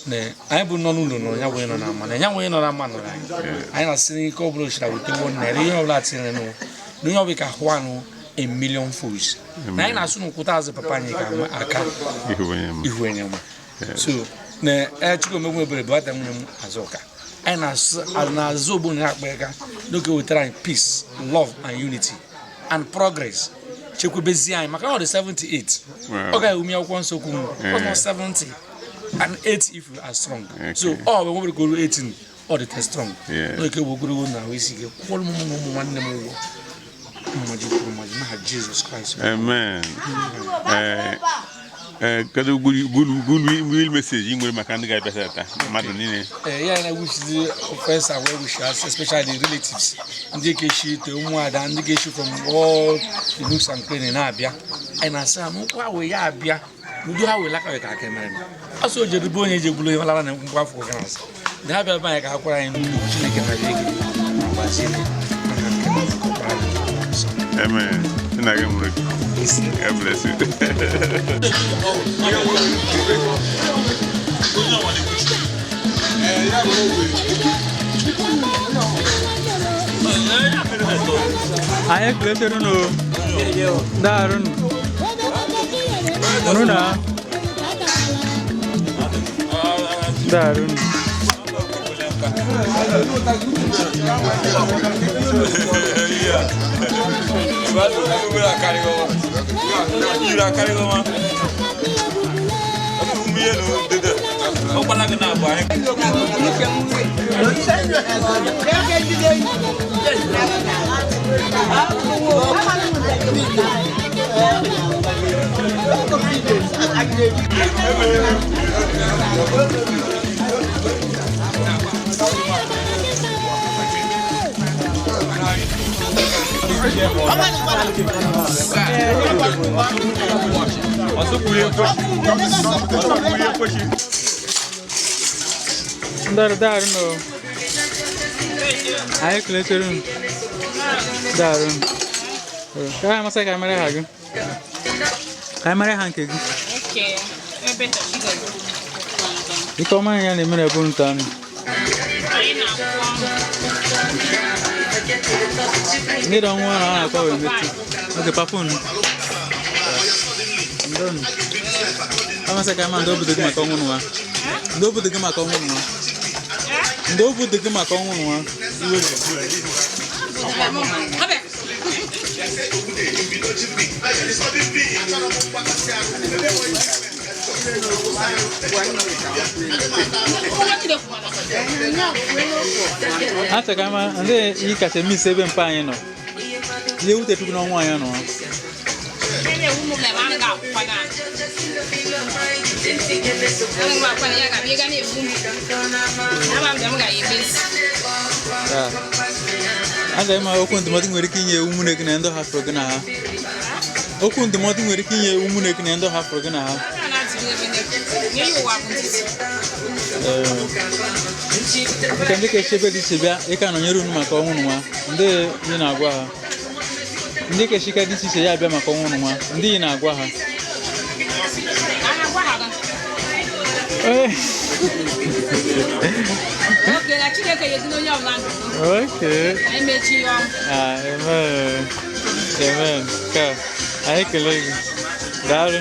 na anyị bụ nọ n'ụlọ nọrọ ya, nwere nọ na ama na ya nwere nọ na ama nọrọ anyị. Anyị na-asị n'ike ọ bụla ochira wute wo nere ihe ọbụla tinyere n'ụwa na onye ọbụla ka hụ anụ a million fools na anyị na-asụ n'ụkwụta azụ papa anyị ka ama aka Ihu onye ma. Ihu enye ma. So na Chukwuemegwu ebere bụ ata nwunye m Azụka. Anyị na-asụ na-azụ ogbo na akpa aka n'oge wetara anyị peace, love and unity and progress, chekwubezie anyị maka na ọ dị 78. Wow. Ọ gaghị ume akwụkwọ nsọ kwu ọ nọ 70 and 8 if you are strong. So ọ bụ nwere goro 18 ọ dị te strong. Yes. N'oke bụ ogologo na ahụ isi ike kwụọrọ m ụmụ ụmụ nwanne m ụgwọ mmaji kwuru mmaji n'aha Jizọs Kraịst. Amen. Ee, kedu good message ị nwere maka ndị ga-abịa tata, mmadụ niile? Yeah, and I wish the first I will wish us, especially the relatives. Ndị ga-eshi te ụmụada, ndị ga-eshi from all the nooks and crannies na-abịa. Anyị na-asị ha n'ụkwụ ha wee ya abịa, n'udo ha wee laka wee ka aka emere m. Ọsọ o jere bụ onye je gburu onye lara na nkwụ afọ ga na-asị. Ndị ha bịara be anyị ka ha kwara anyị n'ugwu Chineke na ege ma gbazie maka nke na ọkpara ya. So, Amen. Nna gị mụrụ gị. God bless you. Anyị ekeletere unu daarụ unu na daarụ unu. Daarụ daarụ nụ. Anyị ekeletere unu daarụ unu. Ka anyị amasị ka anyị mara ha gị, ka anyị mara ha nke gị. Okay, ebe Chigozie. Ike ọma ya na-emere ebe unu taa nụ. Anyị na-akwụ. Ndị dọ nwa na ọ na-akọ wee metụ oge papa unu ndonu. Amasị ka ama ndị obodo gị maka ọnwụ nwa, ndị obodo gị maka ọnwụ nwa, ndị obodo gị maka ọnwụ nwa iwe. Acha ka ama ndị yi kacha eme isi ebe mpa anyị nọ, ihe wute chukwu n'ọnwa anyị nọ. Acha ịma okwu ndụmọdụ nwere ike inye ụmụnne gị na ndị hafụrụ gị na ha, okwu ndụmọdụ nwere ike inye ụmụnne gị na ndị hafụrụ gị na ha. Nke ndị ka echebe dị iche bịa ịka nọnyere unu maka ọnwụ nwa, ndị ị na-agwa ha, ndị ka echika dị iche iche ya abịa maka ọnwụ nwa, ndị ị na-agwa ha. Okay. Ah, amen. Amen. Ka anyị kelee gị. Daalụ.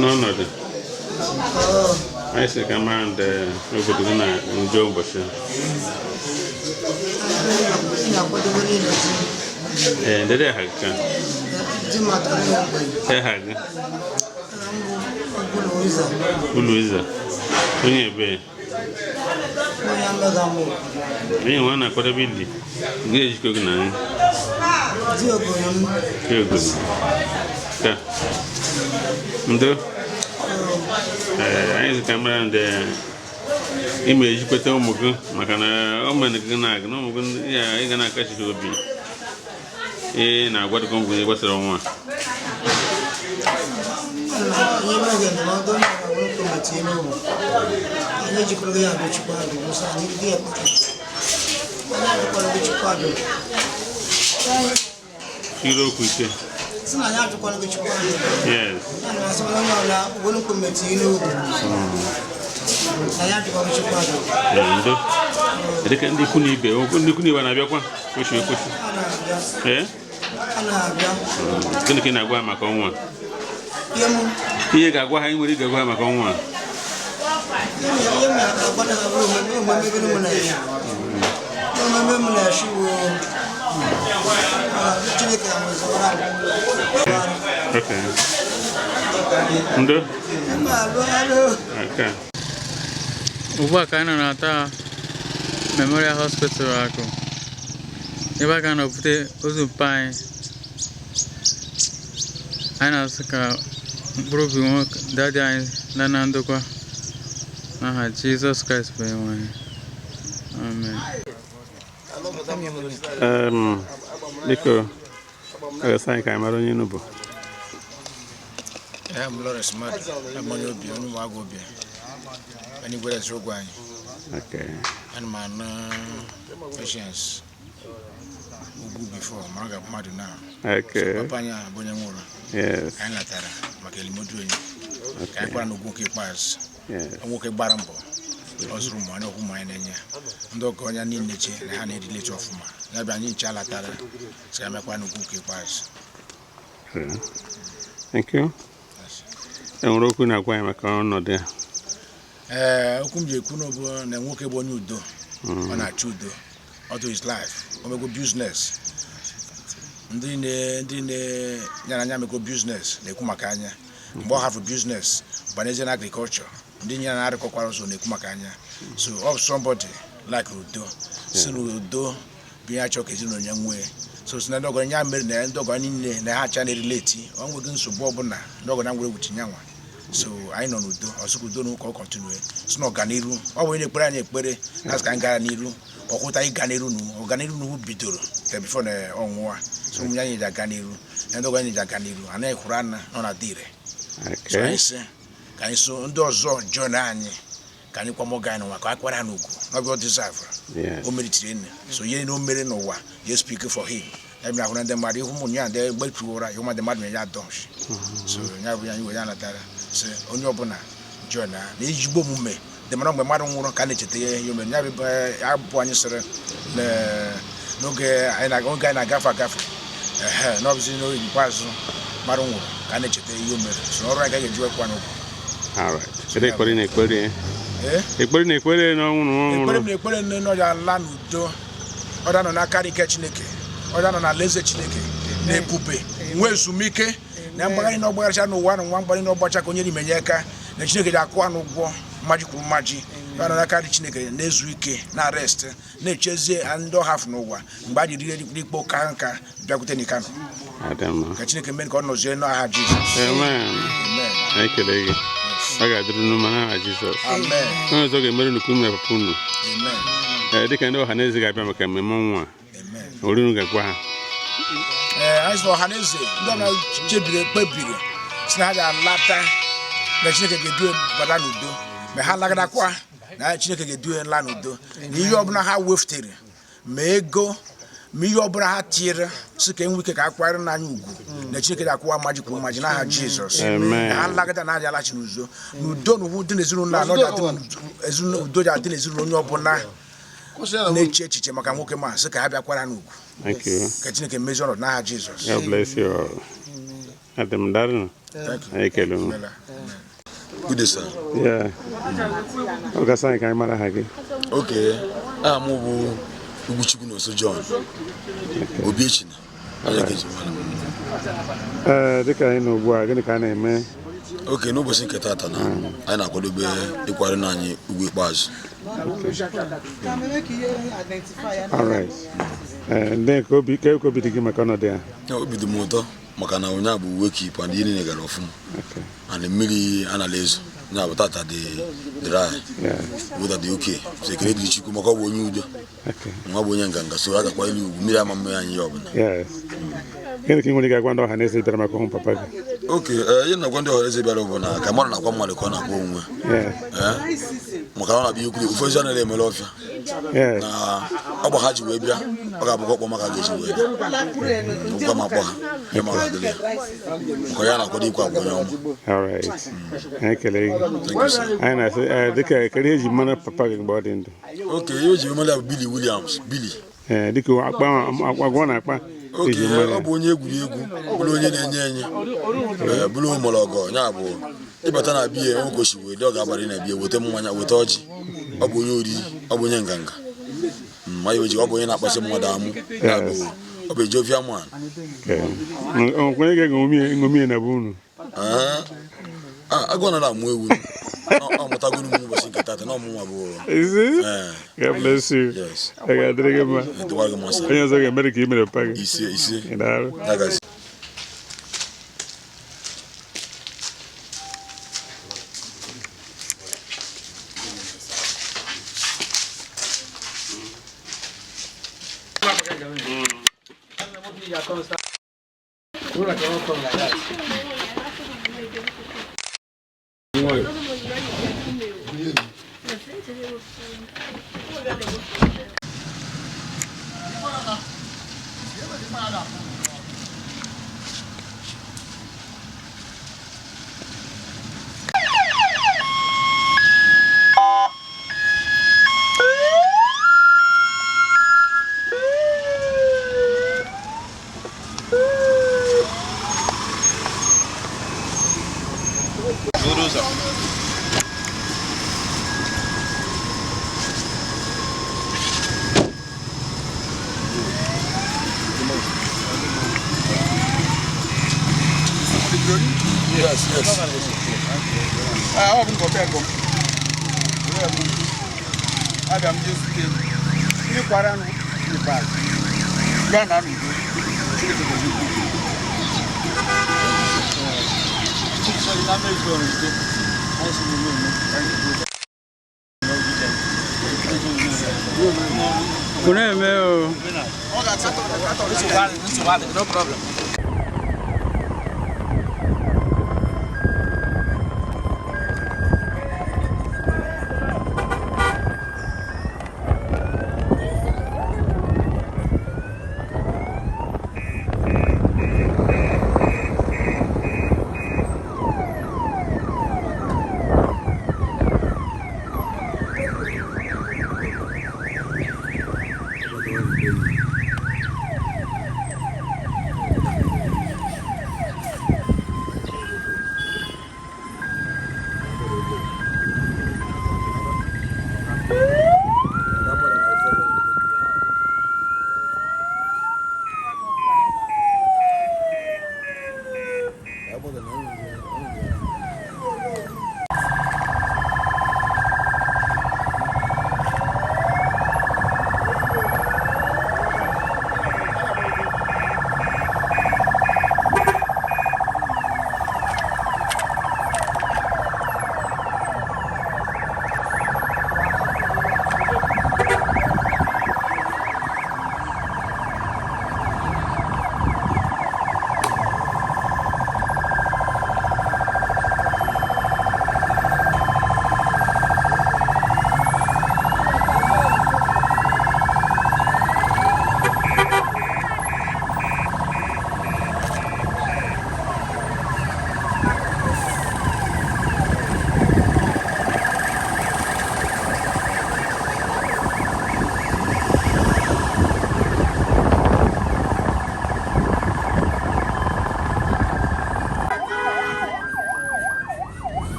N'ọnọdụ anyị sị ka mara ndị obodo gị na njọ ụbọchị ee ndede ha gị ka ha gị Uluiza onye ebe onye nwe na-akwadebe ili gị ejikọ gị na anyị ka ndo anyị sị ka mara ndị ime ejikweta ụmụ gị maka na o mere gị na-agụ na ụmụ gị ị ga na-akachi ha obi ị na-agwadokwa ụmụ gị gbasara ọnwa a okwu ike. Yes. Dịka ndị ikwu na ibe, ndị ikwu na ibe na-abịakwa kwesịrị ekwesị. Ee? Gịnị ka ị na-agwa ha maka ọnwa a? Ihe ga-agwa ha, ị nwere ị ga-agwa ha maka ọnwa a? Okay. Ndo? Okay. Ugbu a ka anyị nọ na taa Memorial Hospital Akụ, ebe a ka nọ bute ozu mpa anyị. Anyị na-asị ka mkpụrụ obi nwoke daddy anyị na na ndokwa n'aha Jizọs Kraịst bụ onyenwe anyị. Amen. Biko, ọ ga-asị anyị ka anyị mara onye unu bụ. I'm Lawrence Madu, I'm onye obi, onye ụmụagụ obi. Anyị gwere zụrụ ụgwọ anyị. Okay. Ana m anụ patience ugwu before, mara ga mmadụ na. Okay. So, papa anyị a bụ onye nwụrụ. Yes. Anyị latara maka elimodu onye. Ka anyị Okay. kwara n'ugwu nke ikpeazụ. Yes. Nwoke gbara mbọ. Ọ zụrụ ụmụ anyị, ọkwụ ụmụ anyị na-enye. Ndị ọgọ onye niile che na ha na-erileti ọfụma. Ya bụ anyị nche latara. Sị ka mekwa n'ugwu nke ikpeazụ. Okay. Thank you. E nwere okwu na-agwa anyị maka ọnọdụ ya. Ee, okwu m ji ekwu n'obu na nwoke bụ onye udo. Ọ na-achọ udo all to his life. O mego business, ndị na ya na anya mego business na-ekwu maka anya. Mgbe ọ hafụ business banyezie na agriculture, ndị nye na arịkọkwara ụzọ na-ekwu maka anya. So ọ bụ somebody like udo, si na udo bụ ihe achọ ka ezinụlọ ya nwee. So si na ndị ọgọ ya mere na ndị ọgọ niile na ha acha na-erileti, ọ nweghị nsogbu ọbụla ndị ọgọ ya nwere wuchi nyanwa. So anyị nọ n'udo, ọsịkwa udo n'ụka ọ continue si na ọganiru. Ọ bụ onye na-ekpere anyị ekpere na asị ka anyị gara n'iru, ọkwụta ịga n'iru nu ọganiru nu bidoro ka before na ọnwụwa. So ụmụ ya anyị ji aga n'iru na ndị ọgọ anyị ji aga n'iru, anaghị kwuru ana nọ na dire. So anyị sị ka anyị so ndị ọzọ join anyị ka anyị kwamọga anyị n'ụwa, ka anyị kwara n'ugwu n'ọbịa ọ deserve. O meritiri nne, so ihe na o mere n'ụwa ya speak for him. Ya bịara hụ na ndị mmadụ ihu ụmụ ya ndị gbetuo ụra ihu ndị mmadụ na-enye adọnshi. So ya bụ ya anyị were ya natara sị onye ọbụla join na na ezigbo omume dị mara mgbe mmadụ nwụrụ ka a na-echeta ihe ihe o mere. Ya bụ abụ anyị sịrị na n'oge anyị na-agafe agafe, ehe, na ọ bụzi n'oge ikpeazụ mmadụ nwụrụ ka a na-echeta ihe o mere. So ọrụ anyị ka a ga-eji wekwa n'ụgwọ. All right. Kedu ekpere ị na-ekpere? Ee? Ekpere ị na-ekpere n'ọnwụ na Ekpere ọnwụrụ. m na-ekpere nne na ọ ga-ala n'udo, ọ ga-anọ n'aka ike Chineke, ọ ga-anọ n'alaeze Chineke na ebube, nwee ezumike na mgbagharị na ọgbagharịcha n'ụwa na nwa mgbagharị na ọgbacha ka onye n'ime nye aka na Chineke ji akwụ anụ ụgwọ mmaji kwuru mmaji. Ọ ga-anọ n'aka dị Chineke na-ezu ike na rest, na-echezie ndị ọhafụ n'ụwa mgbe a ji rie ikpo ka nka bịakwute n'Ikano. Adamma. Ka Chineke mee ka ọ nọzie n'aha Jizọs. Amen. Amen. Anyị kelee gị. Ọ ga-adịrị unu mma n'aha Jizọs. Amen. Onye ọzọ ga-emere nnukwu unu na papa unu. Amen. Ee, dịka ndị ọha na eze ga-abịa maka mmemme ọnwụ a, olu unu ga-agwa ha. Ee, anyị sị na ọha na eze ndị ọbụla chebiri kpebiri si na ha ga-alata na Chineke ga-edu bata n'udo, ma ha lagidakwa Na Chineke ga-edu ha nla n'udo. Na ihe ọbụla ha wefutere, ma ego, ma ihe ọbụla ha tinyere, si ka enwe ike ka akwanyere n'anya ugwu, na Chineke ga-akwụwa mmaji kwuru mmaji n'aha Jizọs. Amen. Na ha nlagide na adị alachi n'uzo n'udo na ugwu dị n'ezinụlọ a, na ọ ga-adị n'ezinụlọ, udo ga-adị n'ezinụlọ onye ọbụla na-eche echiche maka nwoke ma sị ka ha bịakwara n'ugwu. Thank you. Ka Chineke mezie ọnọdụ n'aha Jizọs. God bless you all. Adị m darụ. Thank you. Anyị ekele unu. Good day, sir. Yeah. Ọ gasị anyị ka anyị mara aha gị. Okay, aha m bụ Ugwuchukwu Nonso John Obiechina. Onye ka eji mara m. Ee, dịka anyị nọ ugbu a, gịnị ka a na-eme? Okay, n'ụbọchị nke taata na anyị na-akwadobe ịkwara nna anyị ugwu ikpeazụ. All right. Ee, ndị ka obi ka obi dị gị maka ọnọdụ ya? Ya, obi dị m ụtọ maka na ụnyaahụ bụ wake up and ihe niile gara ọfụma. And mmiri anala ezo. Ya bụ tata dị dry. Weather dị okay. So ekele dịrị Chukwu maka ọ bụ onye udo. Nwa bụ onye nganga, so a gakwa elu ugwu mmiri ama mmiri anyị ya ọbụla. Yes. Gịnị ka ị nwere ike agwa ndị ọha na eze bịara maka ọnwụ papa gị? Okay, ihe na-agwa ndị ọha eze bịara bụ na ka mmadụ na-akwa mmadụ ka ọ na-akwa onwe. Maka na ọ na-abịa ikwu ofe ezi anaghị emere ọfịa. Na ọgba ha ji wee bịa, ọ ga-abụkwa ọkpọ maka ga-eji wee bịa. Ụgwa ma akpọ ha, ihe ma ga-adịrị ya. Maka ya na-akwado ikwu agwa onye ọma. All right. Anyị ekele gị. Anyị na-asị dịka ekele eji mara papa gị mgbe ọ dị ndụ. Okay, ihe o ji mara ya bụ Billy Williams, Billy. Ee, dịka akpa agwa ọ na-akpa Okay, eji mara ọ ya. bụ onye egwuregwu, bụrụ onye na-enye enye, bụrụ ụmụlọgọ, ya bụ ịbata na biya nwoke osimiri dị ọ ga-agbara na biya weta mmanya, weta ọjị. Ọ bụ onye oriri, ọ bụ onye nganga. Ma ya ọ bụ onye na-akpasị mmadụ amụ. Ya bụ ọ bụ jovial man. Okay. O nwekwara ike ṅomie na be unu. Agụ anaghị amụ ewu. Ọ mụtagoro m n'ụbọchị nke taata na ọmụnwa bụ. Is it? God bless you. Yes. Ị ga-adịrị gị mma. Dịkwa gị mma, sir. Onye ọzọ ga-emere ka ị mere papa gị. Ise, ise. Ị daalụ. Ya gazie. Yes, yes. Ọ bụ nkọta ego m. Abịa m jezute ndị kwara nụ n'ikpeazụ. Gaa na n'udo. Chineke gozie unu. Chineke na mmezu ọrụ udo. Anyị si n'ime eme. Anyị ga-egote. Kunu eme o. No problem.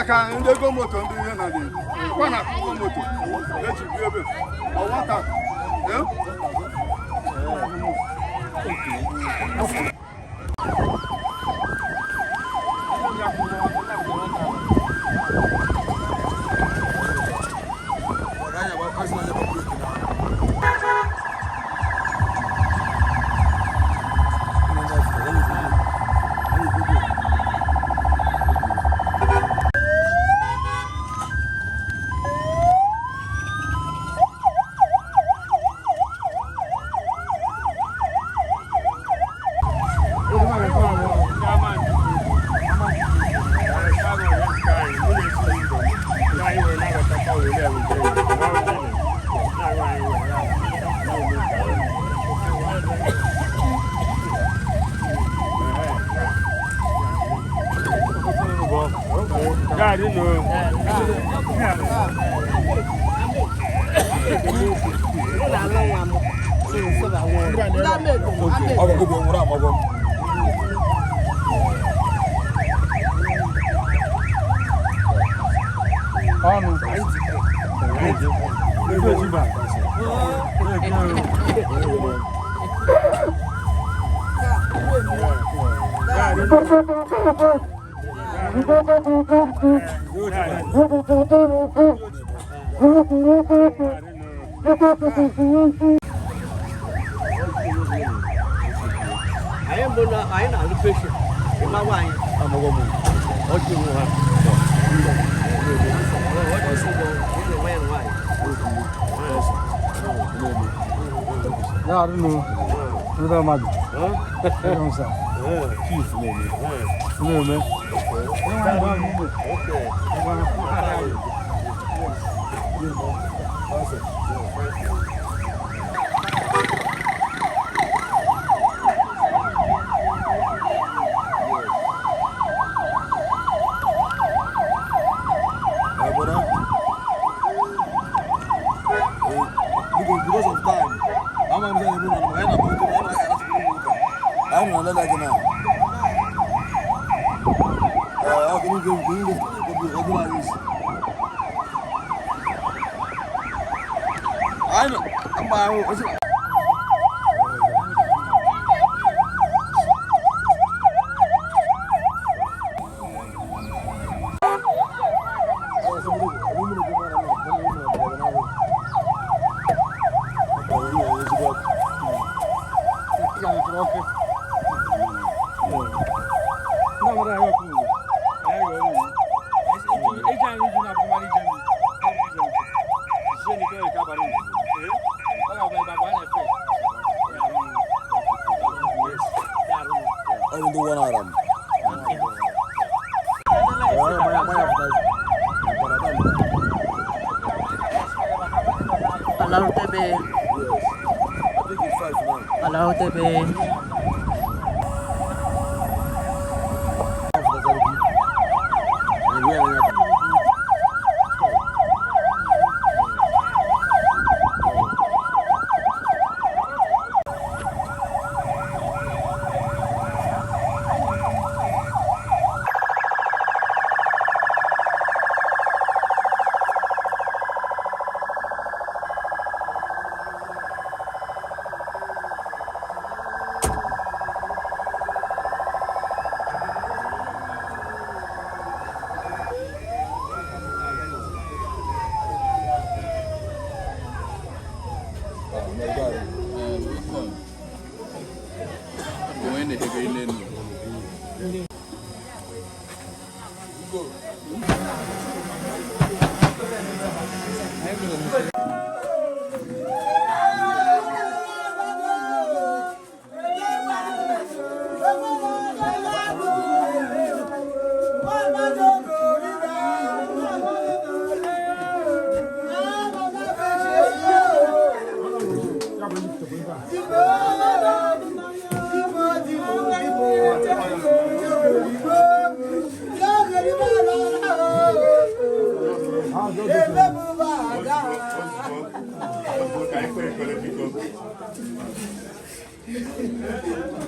Maka ndị ego moto ndị ihe na dị kwa na akwụkwọ moto eji bi ebe ọwata.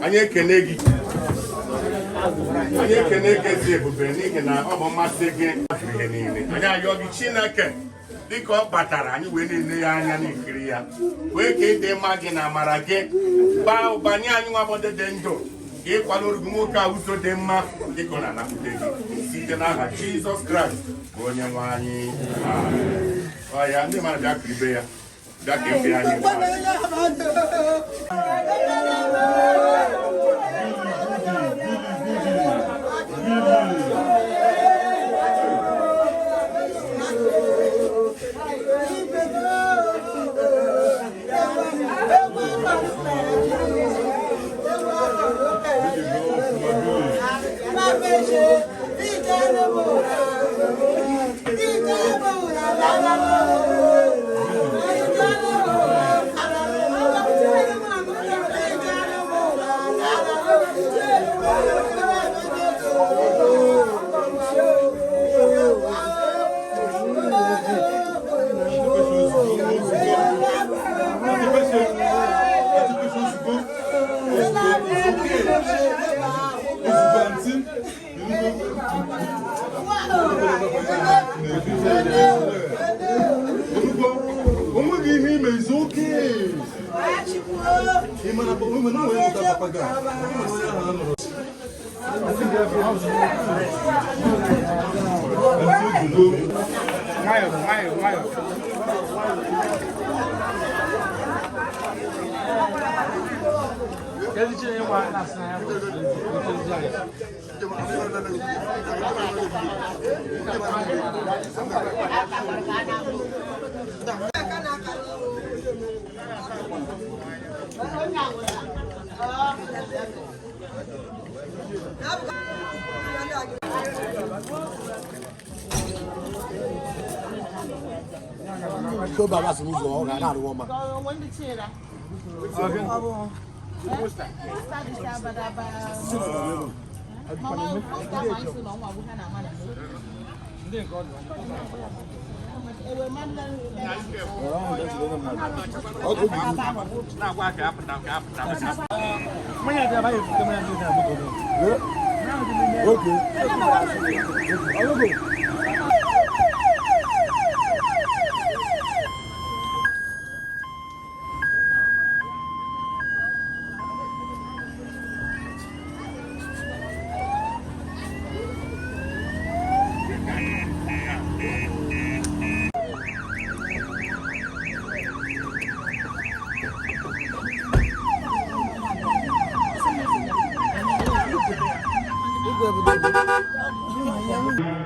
Anyị ekele gị Anyị ekene gị ezi ebube n'ihi na ọ bụ mmasị gị ihe niile. Anyị ayọ gị Chineke dịka ọ batara anyị wee na-ele ya anya n'ikiri ya wee ka ịdị mma gị na amara gị baa ụba nye anyị nwa bụ ndị dị ndụ ka ịkwado oru gị nwoke a ụzọ dị mma dịka ọ na-anapụta gị site n'aha Jizọs Kraịst bụ onye nwe anyị. Amen. Ọ ya ndị mmadụ bịa kiribe ya bịa ka efe anyị. Onweghị ihe ime izu oke Nwayọọ, nwayọọ, nwayọọ. Tó bàbá sì n'ụzọ ọ ga na-arụ ọma. Okay.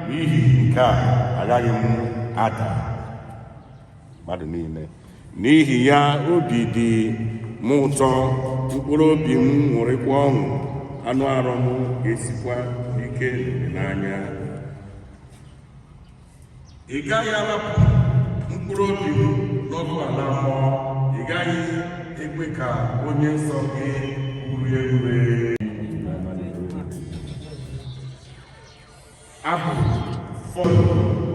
N'ihi nke a agaghị m ada mmadụ niile n'ihi ya obi dị m ụtọ mkpụrụ obi m ṅụrịkwa ọṅụ anụ arụ m ga-esikwa ike n'anya. Ị gaghị arapụ mkpụrụ obi m n'ọkụ ala mmụọ, ị gaghị ekwe ka onye nsọ gị rie ure. Abụ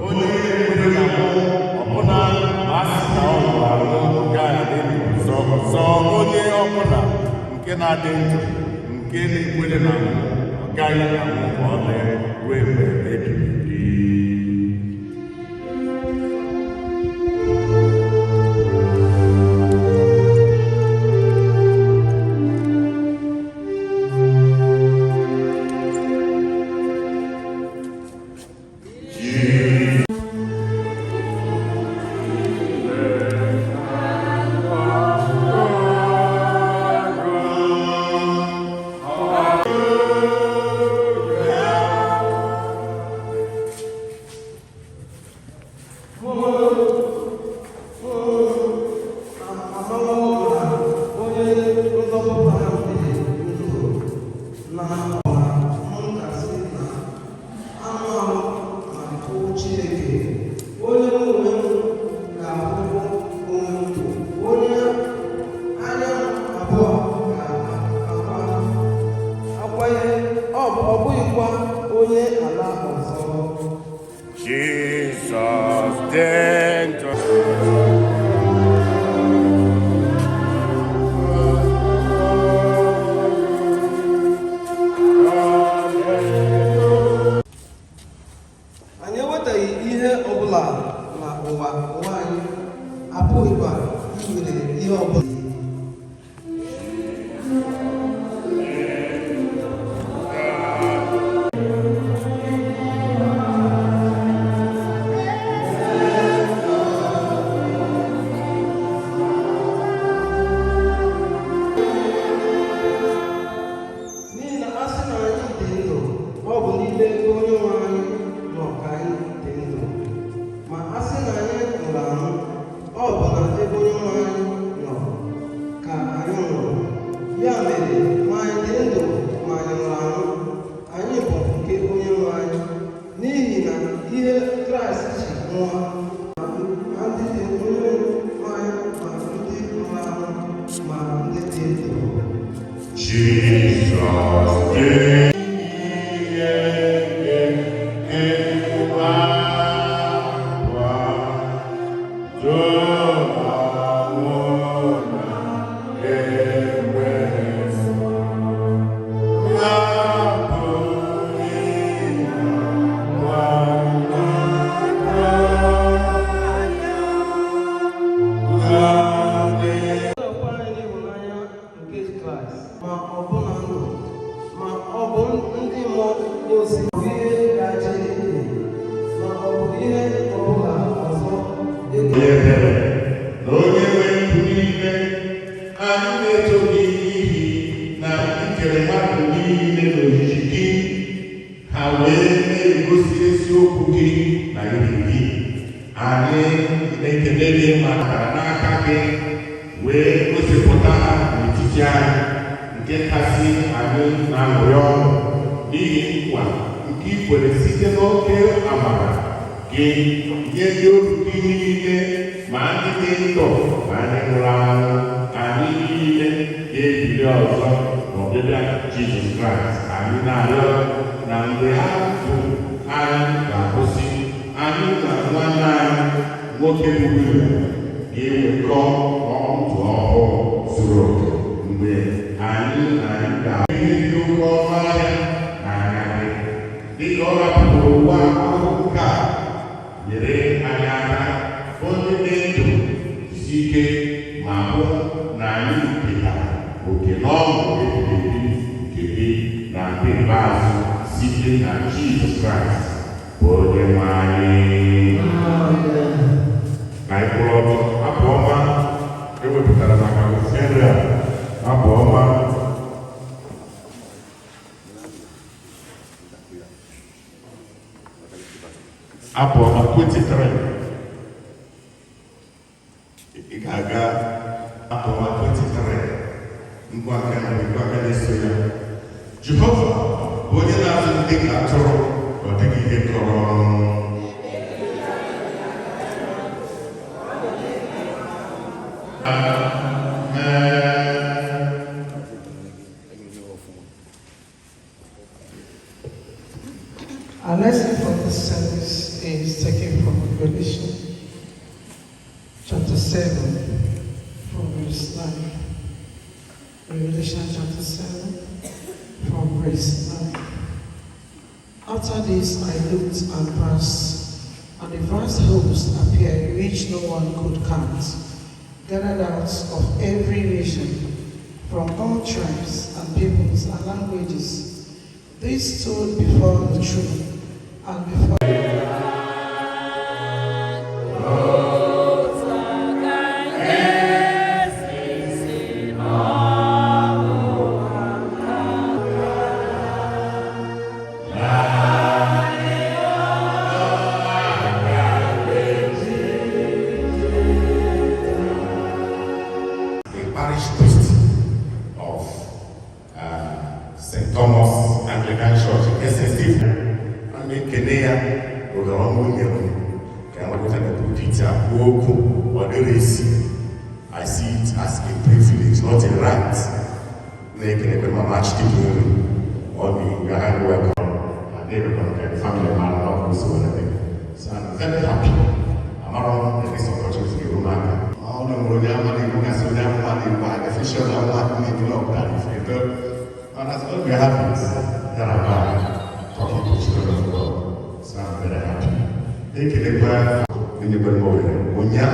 onye nwere na mụ ọbụna ma a sị na ọ nwụrụ anwụ gaghị adị ndụ ọzọ ọzọ onye ọbụla nke na-adị ndụ nke na-ekwere na mụ ọ gaghị anwụ ma ọlị ruo mgbe ebighị ebi. Ị nwere ihe ọbụla. N'ihi na a sị na anyị dị ndụ, ọ bụ n'ime Onye nwe anyị nọ ka anyị dị ndụ, ma a sị na anyị nwụrụ anwụ, ọ bụ na ebe Onye nwe anyị nọ ka anyị nwụrụ. Ya mere, ma anyị dị ndụ ma anyị nwụrụ anwụ, anyị bụ nke Onye nwe anyị. N'ihi na ihe Kraịst ji nwụọ, ma ndị dị onye nwe anyị, ma ndị nwụrụ anwụ ma ndị dị ndụ. Jesus. Ọkwa anyị n'ịhụnanya nke Kraịst, ma ọ bụ na ndụ, ma ọ bụ ndị mmụọ ozi, bụ ihe gaje ịdị, ma ọ bụ ihe ọbụla ọzọ. Onye ebere na onye nwe ndụ niile, anyị na-eto gị n'ihi na ị kere mmadụ niile n'ojiji gị, ha wee na-egosi eziokwu gị na ihe gị. Anyị na-ekele gị maka n'aka gị wee gosipụta ha n'etiti anyị, nke kasị anyị na-aṅụrị ọṅụ n'ihi nkwa nke i kwere site n'oke amara gị nye ndị oru gị niile, ma ndị dị ndụ ma ndị nwụrụ anwụ. Anyị niile ga-ebili ọzọ n'ọbịbịa Jizọs Kraịst. Anyị na-arịọ na mgbe ha bụ anyị ga-akwụsị, anyị na nwanne anyị nwoke bụ William ga-ewekọ ndụ ọhụụ zuru oke mgbe anyị na anyị ga-ahụ ihe dị oke ọnụ ahịa n'anya gị, dịka ọ rapụrụ ụwa ahụhụ nke a. Nyere anyị aka bụ ndị dị ndụ jisi ike ma hụ na anyị ketara oke n'ọṅụ ebighị ebi nke gị na mgbe ikpeazụ, site na Jizọs Kraịst bụ onye nwe anyị. Ka anyị kwụrụ ọtọ. Abụ ọma ewepụtara maka ofufe a, abụ ọma 23. Ị ga-aga abụ ọma 23, ngwa aka na ngwa aka na-eso ya. Jehova bụ onye na-azụ ndị ka atụrụ, ọ dịghị ihe kọrọ. Amen. Our lesson for this service is taken from Revelation chapter 7, from verse 9. Revelation chapter 7, from verse 9. After this I looked and passed, and a vast host appeared which no one could count, gathered out of every nation, from all tribes and peoples and languages. These stood before the throne and before The parish priest of St. Thomas Anglican Church, SSD. A na-ekene ya ohere ọma o nyere m ka nweta na pulpit a kwuo okwu. Ọ dịrị isi. I see it as a privilege, not a right. Na-ekenekwe Mama Chidiburu ọ dị. You are highly welcome, and everybody ka the family mara na ọkụ so were dị. So I'm very happy. Amara m na this opportunity ga-eru m aka. Ọ na nwere onye ama na-ekwu gasị onye amụma na-ekwu a efesha na nwa na-ebili ọpụtara ife eto. And as God we have it, here am I talking to children of God. So I'm very happy. Ekelekwa enyekwa m ohere ụnyaa.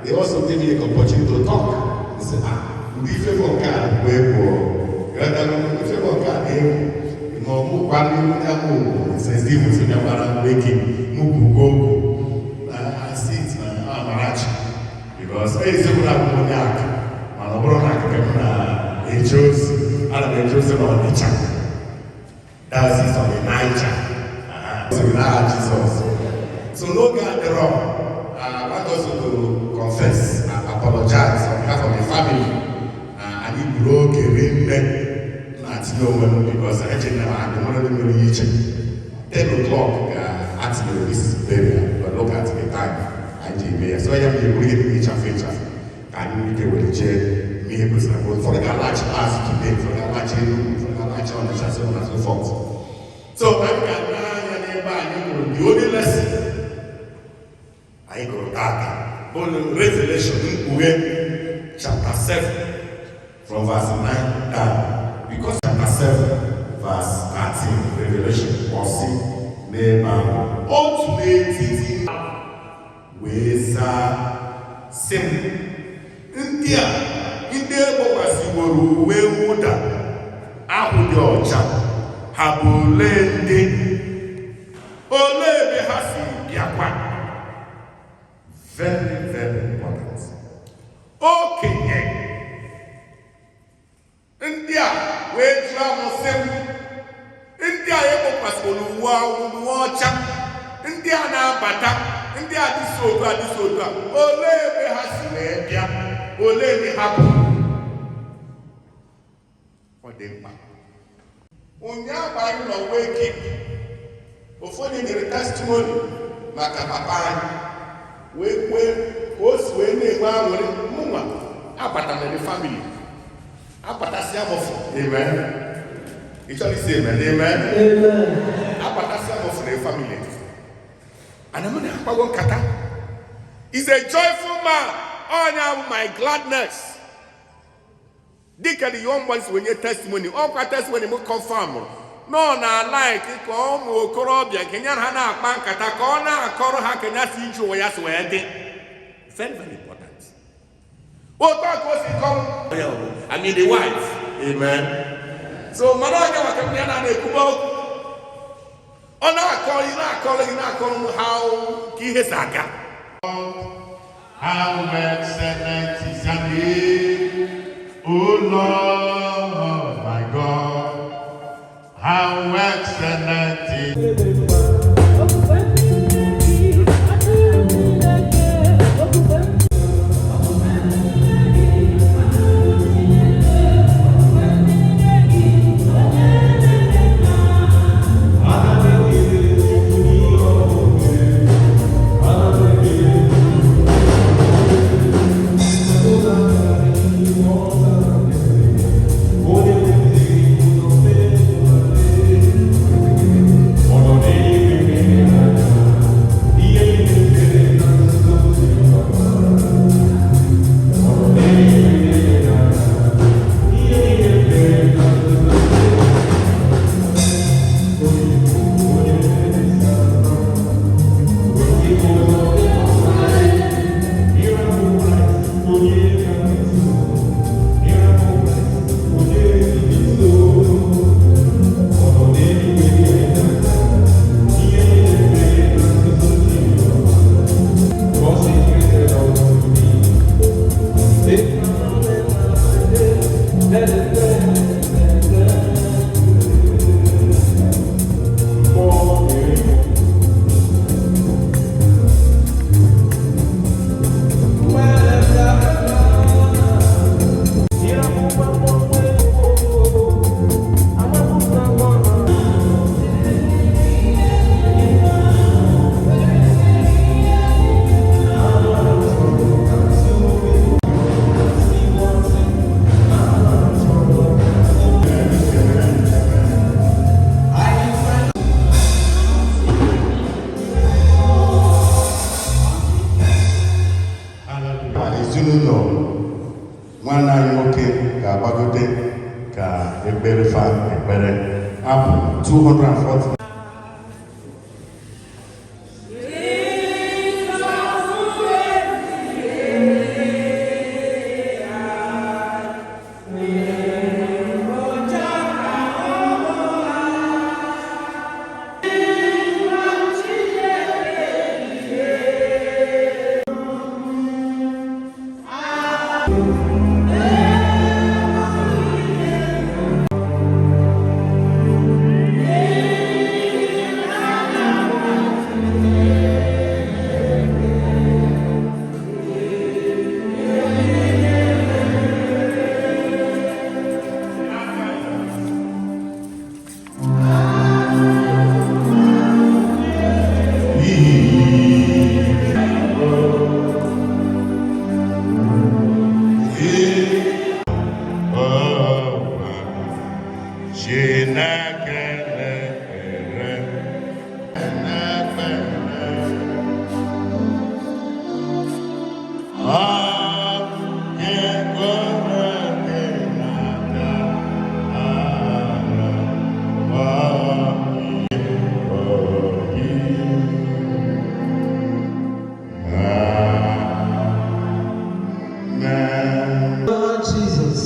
They also gave me an opportunity to talk. They said, ah, ụdị favor nke a bụ egwu. Ụdị favor nke a na-egwu. Na ọmụkwa n'ihu ya bụ sezi iwu bịakwara weke mụ kwugo okwu. Na I see it na Amarachi. Because eziokwu na abụ m onye aka. Mana ọ bụrụ na akụkọ m na-eje ozi, ana m eje ozi n'Ọnịcha. Diocese of Niger. So n'aha Jizọs. So n'oge adịrọ, I want us to confess and apologize on behalf of the family. Anyị gburu oge rinne na-atinye onwe m because eche na anyị nwere ndị mere ihe iche. 10 o'clock ka atinyere this burial, but look at the time anyị ji eme ya. So ya mere eburu ihe dị ịchafụ ịchafụ ka anyị nwee ike were jee mee ihe kwesịrị abụ. Ụfọdụ ga-alaghachi azụ today, ụfọdụ ga-alaghachi Enugu, ụfọdụ ga-alaghachi Ọnịcha, so on and so forth. So anyị ga-ana anya n'ebe anyị gụrụ the only lesson anyị gụrụ tata bụ Revelation, Mkpughe, chapter 7 from verse 9 down. Because chapter 7 verse 13, Revelation, ọ sị n'ebe ahụ, otu n'etiti wee zaa sị m, ndị a ndị egbokwasịworo uwe mwụda ahụ dị ọcha, ha bụ ole ndị, olee ebe ha si bịakwa? Very, very important. Okenye ndị a wee jụọ m sị m, ndị a egbokwasịworo uwe uwe ọcha, ndị a na-abata, ndị a dịso otu a dịso otu a, olee ebe ha si wee bịa, olee ebe ha bụ? Ọ dị mkpa. Ụnyaahụ anyị nọ wake, ụfọdụ nyere testimony maka papa anyị wee kwee ka o si wee na-enwe aṅụrị. Mụnwa abata na the family, abatasịa m fụ, amen. Ị chọrọ isi amen? Amen. Abatasịa m fụ na family ana m na-akpago nkata. Is a joyful man. Ọnya bụ my gladness, dịka the young ones wee nye testimony. Ọkwa testimony m confirm nọ na like ka ụmụ okorobịa nke ya na ha na-akpa nkata, ka ọ na-akọrọ ha ka ya si ije ụwa ya si wee dị. Very, very important. Otu a ka o si kọrọ, I mean, the wife, amen. So mana onye maka m ya na na-ekwuba okwu, ọ na-akọrọ gị, na-akọrọ gị, na-akọrọ m how ka ihe si aga. How excellent is your name, O Lord my God. How excellent is. Mana ezinụlọ nwanne anyị nwoke ga-agbagote ka ekpere fa ekpere abụ 240. Jizọs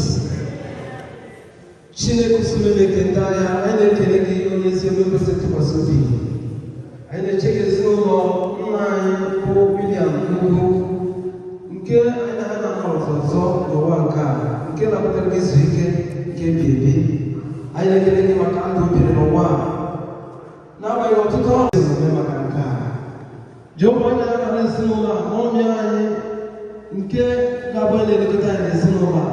Chineke usoro na-eke ndị agha, anyị na-ekele gị, onye ezi omume kwesịrị ntụkwasị obi. Anyị na-eche gị ezinụlọ nna anyị bụ William Ugwu, nke anyị na ha na-anọ ọzọ n'ụwa nke a, nke na-apụtara gị izu ike nke ebi ebi. Anyị na-ekele gị maka ndụ o biri n'ụwa a, n'agbanyeghị ọtụtụ ọrụ omume maka nke a. Jehova, onye na-anara ezinụlọ a, n'ọmịa anyị nke ga-abụ onye na-elekọta anyị n'ezinụlọ a.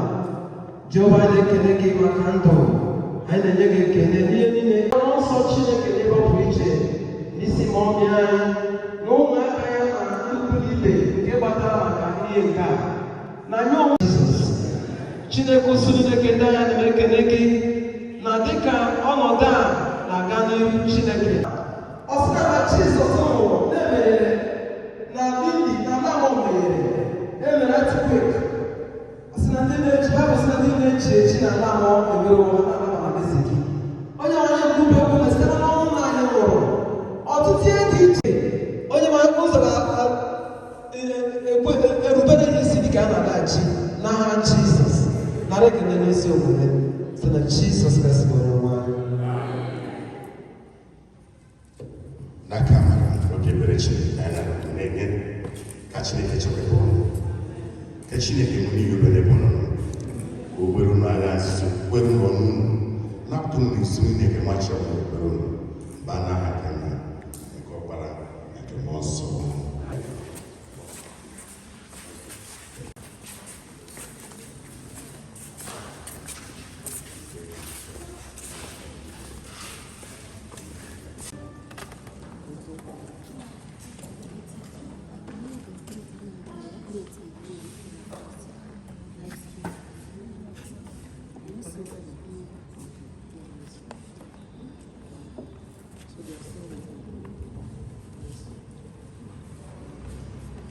Jehova, anyị na-ekele gị maka ndụ. Anyị na-enye gị ekele n'ihe niile. Ọrụ nsọ Chineke n'ebe ọ pụrụ iche n'isi ma ọmịa anyị na ụmụaka ya na nnukwu ibe nke gbatara maka ihe nke a na anyị onwe Jizọs. Chineke usoro na-eke ndị anya, na-ekele gị na dịka ọnọdụ a na-aga n'ihu, Chineke ọ sị na Jizọs nwụrụ na-emeghere na ili na ala meghere, emere earthquake. Ọ sị na ndị na-echi, Baịbụl sị na ndị na-echi echi na ala mmụọ emere onwe ha na ala alaeze gị. Onye onye nkwubi okwu na site n'ọnwụ nna anyị nwụrụ, ọtụtụ ihe dị iche, onye ma ụzọ ga-erubere ya isi dịka a na-alaghachi n'aha Jizọs. Nara ekele n'ezi omume site na Jizọs Kraịst bụ onye nwe anyị. N'aka amara oge ebere Chineke anyị na-enye ka Chineke chekwaba ọnụ, ka Chineke nwere ihe obere ebe ọ nọ, ka o were unu agha nzuzo, were unu ọnụ unu napụta unu n'isi niile nke nwa Chineke ekpere unu baa n'aha nke Nna, nke Ọkpara na nke Mmụọ Nsọ.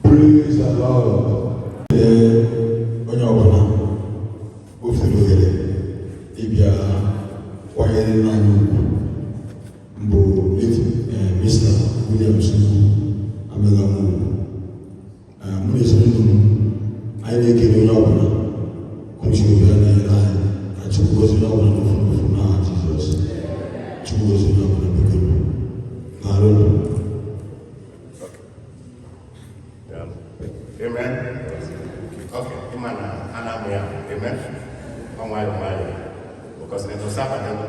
Praise the Lord. Ee, onye ọbụla wefere ohere ịbịa kwanyere nna anyị ugwu mbụ, late Mr. Williams Ugwu Amega m ugwu. Mụ na ezinụlọ m, anyị na-ekele onye ọbụla kwụsịrị obi a na-enyere anyị. Ka Chukwu gozie onye ọbụla n'ofu n'ofu n'aha Jizọs. Chukwu gozie onye ọbụla, biko. Daalụ. Amen. Okay, ịma na a na-amụ ya. Amen. Ọ nwayọ nwayọ. Because na ịtụsa abatago.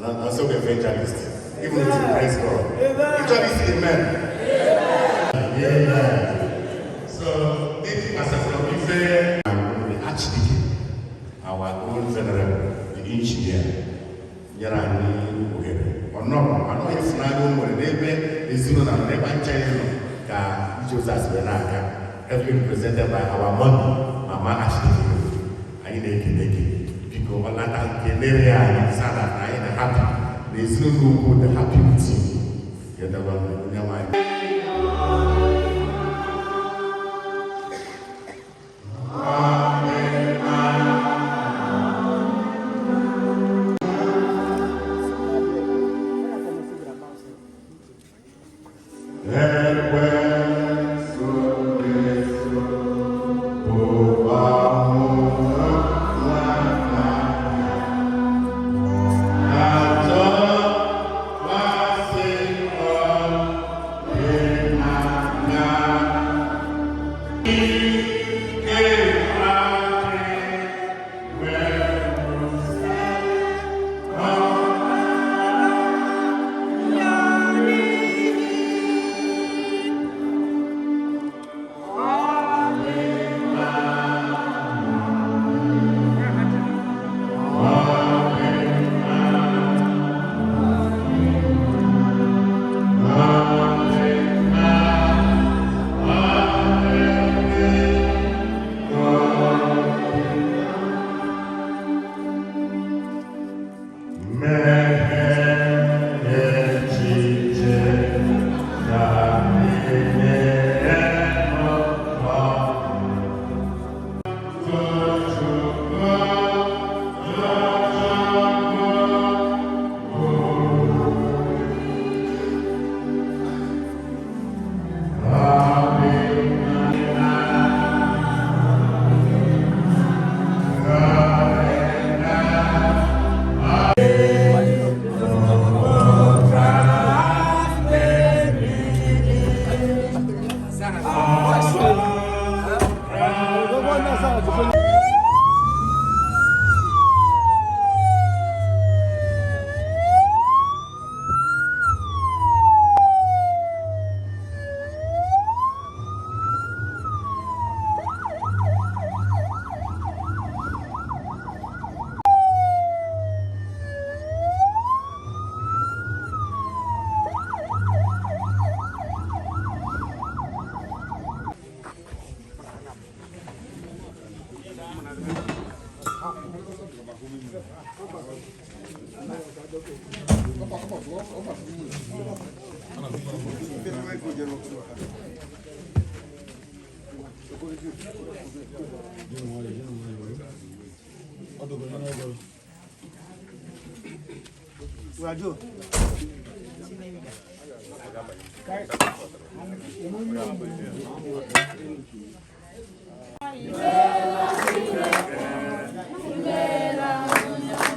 Na so evangelist. Even to praise God. You try to say amen. Amen. So, this Pastor from Ife, the Archdeacon, our own venerable, the engineer, nyere anyị ohere. Ọ nọrọ, anọghị ịfụnanya o nwere n'ebe ezinụlọ na n'ebe ncha ya nọ ka Joseph wee na-aga. Heavily represented by our mommy, Mama Archdeacon. Anyị na-ekele gị. Biko, ọ lata kelere ya anyị sana na anyị na happy na ezinụlọ ugwu dị happy with you. Yedaba onye nwanyị.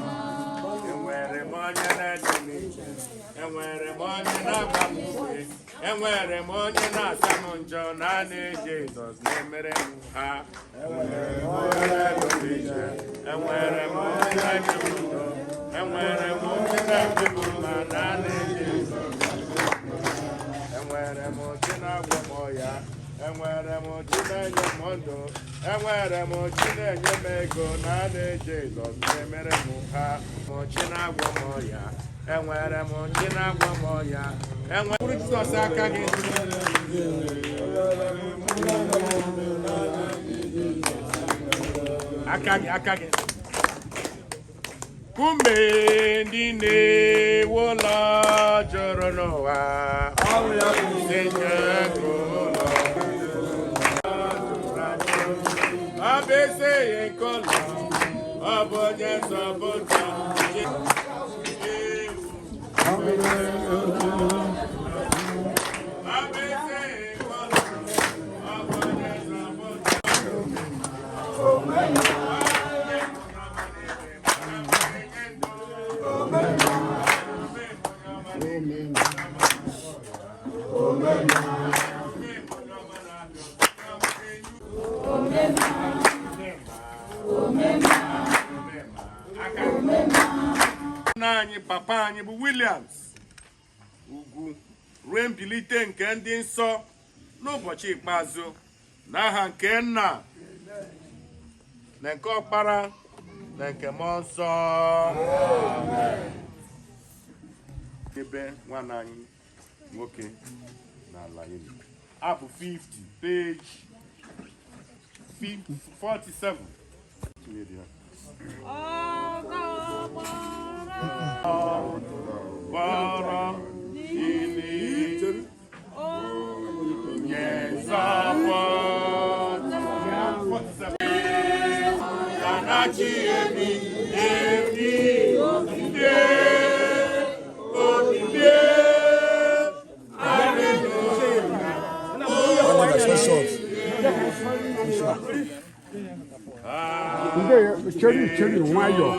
Enwere m onye na-edu m ije, enwere m onye na-agba m ume, enwere m onye na-asa m njọ, naanị Jizọs na-emere m ha. Enwere m onye na-edu m ije, enwere m onye na-edu m udo, enwere m onye na-edu m mma, naanị Jizọs na-emere m ha. Enwere m chi na-agwọ m ọya, enwere m chi na-enye m ndụ, enwere m chi na-enye m ego, naanị Jizọs na-emere m ha. M chi na-agwọ m ọya, enwere m chi na-agwọ m ọya, enwere Jizọs aka gị. Aka gị, aka gị. Kume ndị na-ewu ụlọ jụrụ n'ụwa, tinye nke ụlọ. Ọ bụ eze ya nke ụlọ, ọ bụ onye nzọpụta. Ọ bụ eze ya nke ụlọ, ọ bụ onye nzọpụta. Nna anyị, papa anyị bụ Williams Ugwu, ruo mbilite nke ndị nsọ n'ụbọchị ikpeazụ, n'aha nke nna na nke ọkpara na nke mmụọ nsọ. Ebe nwanne anyị nwoke n'ala ili abụ 50 page 47. Kpọrọ ili nye nzọpụta na-achị ebi ebi ndị obibi. Chere chere nwayọọ.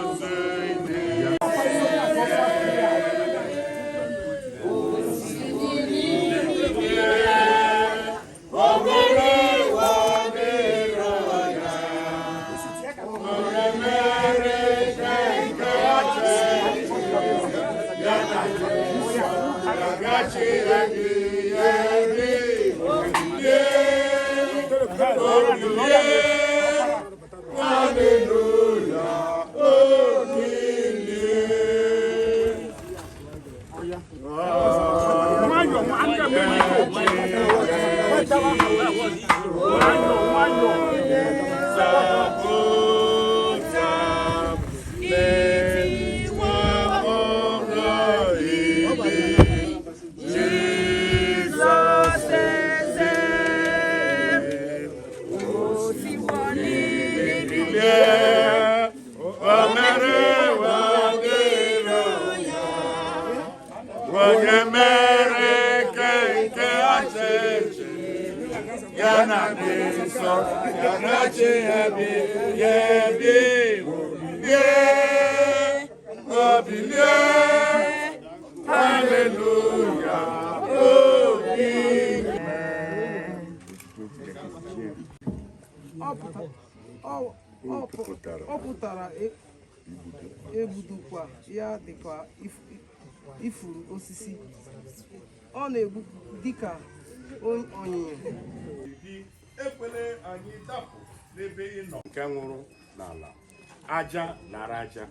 Obilie, o mere wadiro ya. Onye mere ke nke ọchịchị ya na dị nsọ ya na chi ya bi ya ebi. Obilie, obilie, haleluya, obilie. Ọ pụtara egbudokwa ya dịka ifuru osisi, ọ na-egbu dịka onyinyo. Ekwele anyị dapụ n'ebe ị nọ. Nke nwụrụ n'ala aja nara aja.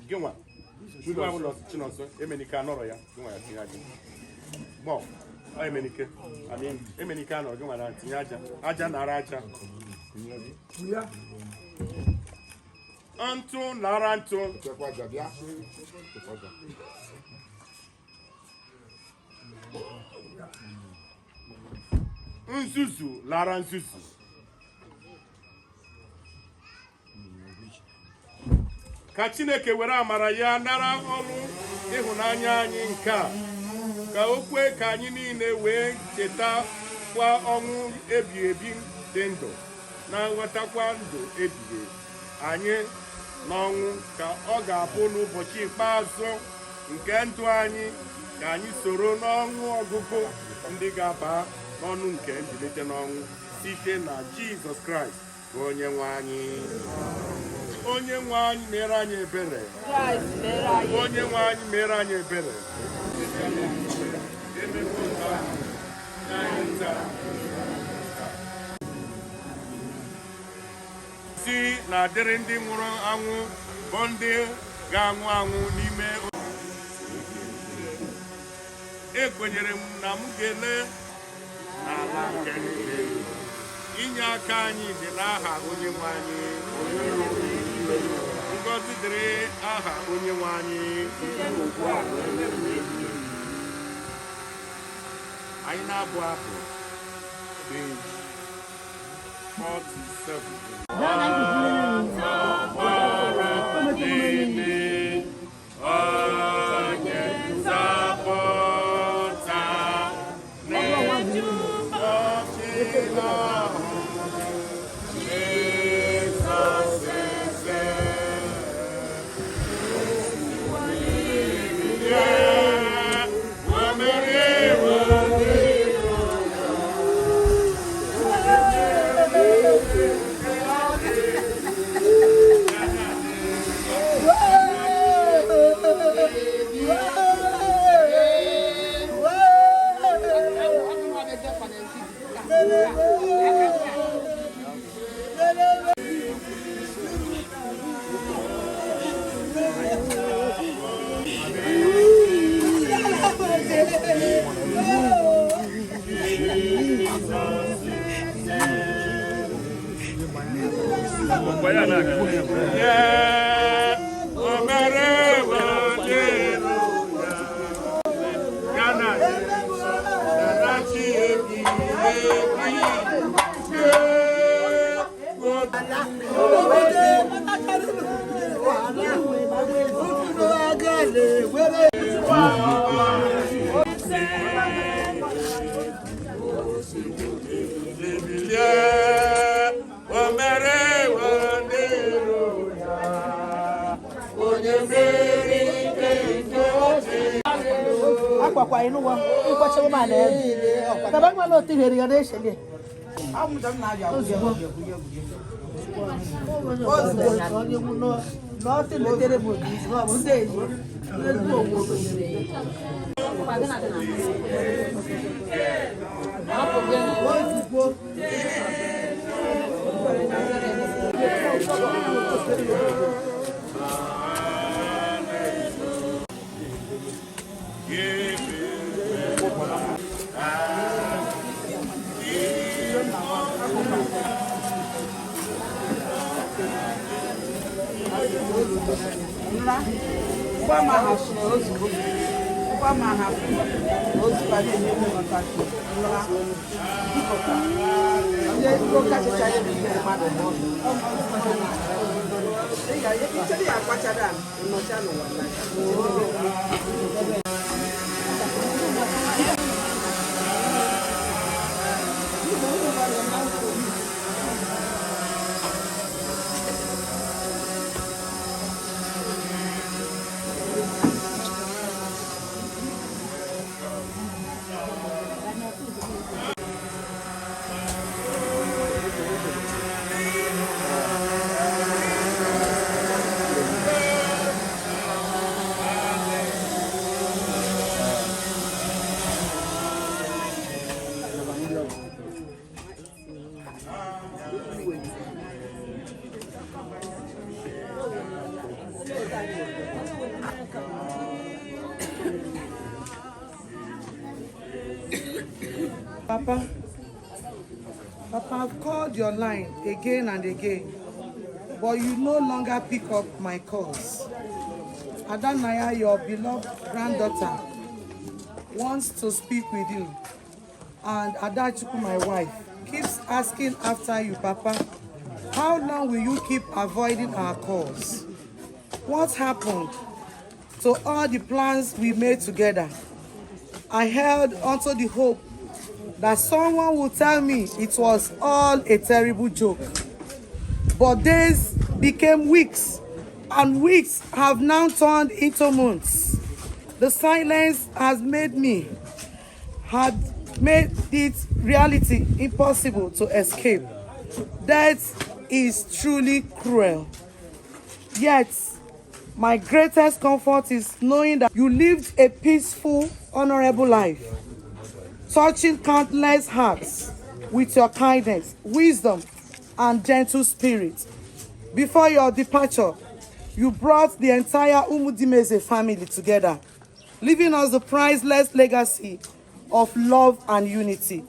Gịnwa nwa bụ Chinonso Emenike anọrọ ya, gịnwa ya tinye aja. Gbọ ọ Emenike, I mean Emenike anọrọ, gịnwa na tinye aja, aja nara aja. Ntụ nara ntụ. Nzuzu lara nzuzu. Ka Chineke were amara ya nara ọrụ ịhụnanya anyị nke a, ka o kwe ka anyị niile wee chetakwa ọnwụ ebighị ebi dị ndụ na nghọtakwa ndụ ebighị anyị n'ọnwụ, ka ọ ga-abụ n'ụbọchị ikpeazụ nke ndụ anyị, ka anyị soro n'ọnụ ọgụgụ ndị ga-aba n'ọnụ nke mbilite n'ọnwụ site na Jizọs Kraịst bụ onye nwe anyị. Onye nwe anyị mere anyị ebere. Onye nwe anyị mere anyị ebere. Si na-adịrị ndị nwụrụ anwụ bụ ndị ga-anwụ anwụ n'ime. Ekwenyere m na m ga-ele n'ala nke niile. Inye aka anyị dị n'aha onye nwe anyị. Ngọzi dịrị aha onye nwe anyị. Anyị na-abụ abụ page 47. Onye nzọpụta na-eju Jizọs eze. O mere Ọkwa ma hapụ na ozukwa na-enye nghọta nla bikọta onye kachacha ya bụ ihe mmadụ ma ọ ichere ya akwachara nnọcha n'ụwa. Papa, Papa, I've called your line again and again, but you no longer pick up my calls. Adanaya, your beloved granddaughter, wants to speak with you. And Adachukwu, my wife, keeps asking after you, Papa. How long will you keep avoiding our calls? What happened to all the plans we made together? I held onto the hope that someone would tell me it was all a terrible joke. But days became weeks, and weeks have now turned into months. The silence has made me, had made it reality impossible to escape. Death is truly cruel. Yet, my greatest comfort is knowing that you lived a peaceful, honorable life, touching countless hearts with your kindness, wisdom, and gentle spirit. Before your departure, you brought the entire Umudimeze family together, leaving us the priceless legacy of love and unity.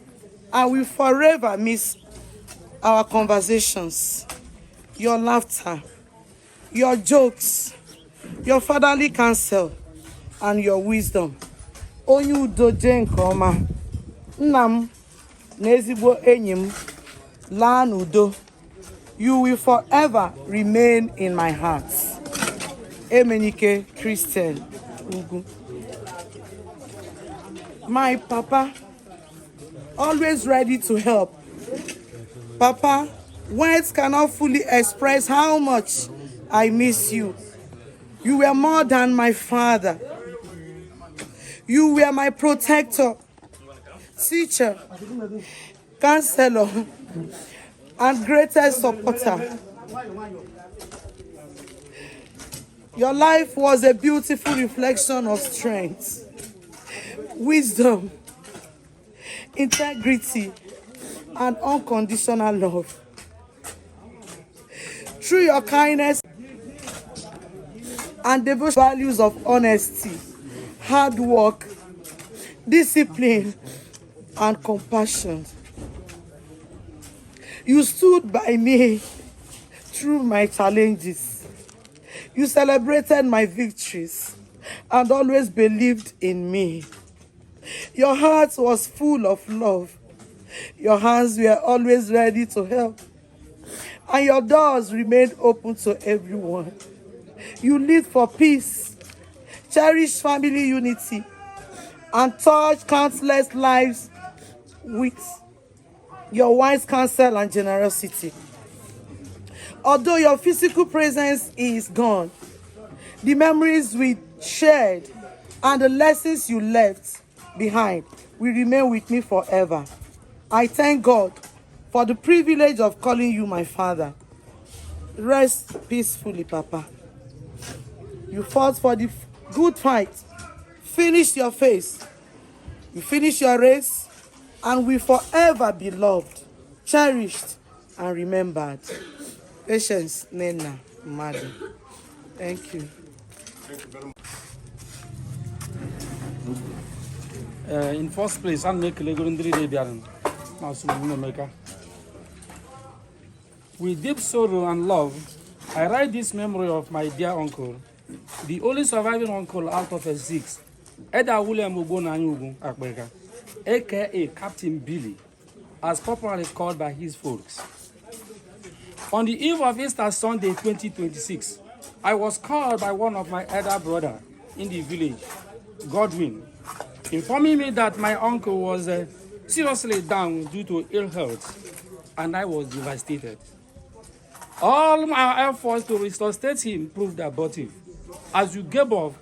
I will forever miss our conversations, your laughter, your jokes, your fatherly counsel, and your wisdom. Onye udo jee nke ọma, nna m na ezigbo enyi m, laa n'udo. You will forever remain in my heart. Emenike Christian Ugwu. My papa, always ready to help. Papa, words cannot fully express how much I miss you. You were more than my father. You were my protector, teacher, counselor, and greatest supporter. Your life was a beautiful reflection of strength, wisdom, integrity, and unconditional love. Through your kindness and devotion values of honesty, hard work, discipline, and compassion. You stood by me through my challenges. You celebrated my victories and always believed in me. Your heart was full of love. Your hands were always ready to help, and your doors remained open to everyone. You lived for peace, cherished family unity, and touched countless lives with your wise counsel and generosity. Although your physical presence is gone, the memories we shared and the lessons you left behind will remain with me forever. I thank God for the privilege of calling you my father. Rest peacefully, Papa. You fought for the good fight, finished your phase, you finished your race, and will forever be loved, cherished, and remembered. Patience, Nena, Madu. Thank you. In first place, ana m ekelegoro ndị niile bịara na asụmụ Emeka. With deep sorrow and love, I write this memory of my dear uncle, the only surviving uncle out of a six. Elder William Ogbonanya Akpeka, aka Captain Billy, as popularly called by his folks. On the eve of Easter Sunday 2026, I was called by one of my elder brother in the village, Godwin, informing me that my uncle was seriously down due to ill health, and I was devastated. All my efforts to resuscitate him proved abortive, as you gave up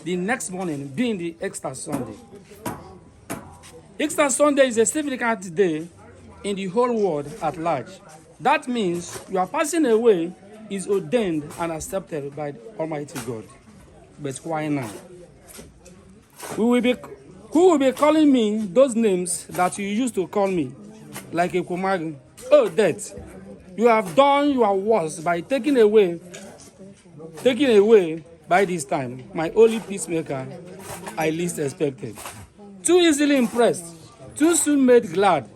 the next morning, being the Easter Sunday. Easter Sunday is a significant day in the whole world at large. That means your passing away is ordained and accepted by Almighty God. But why now? Who will be calling me those names that you used to call me, like a Kumagi? Oh, death! You have done your worst by taking away by this time my only peacemaker I least expected. Too easily impressed, too soon made glad.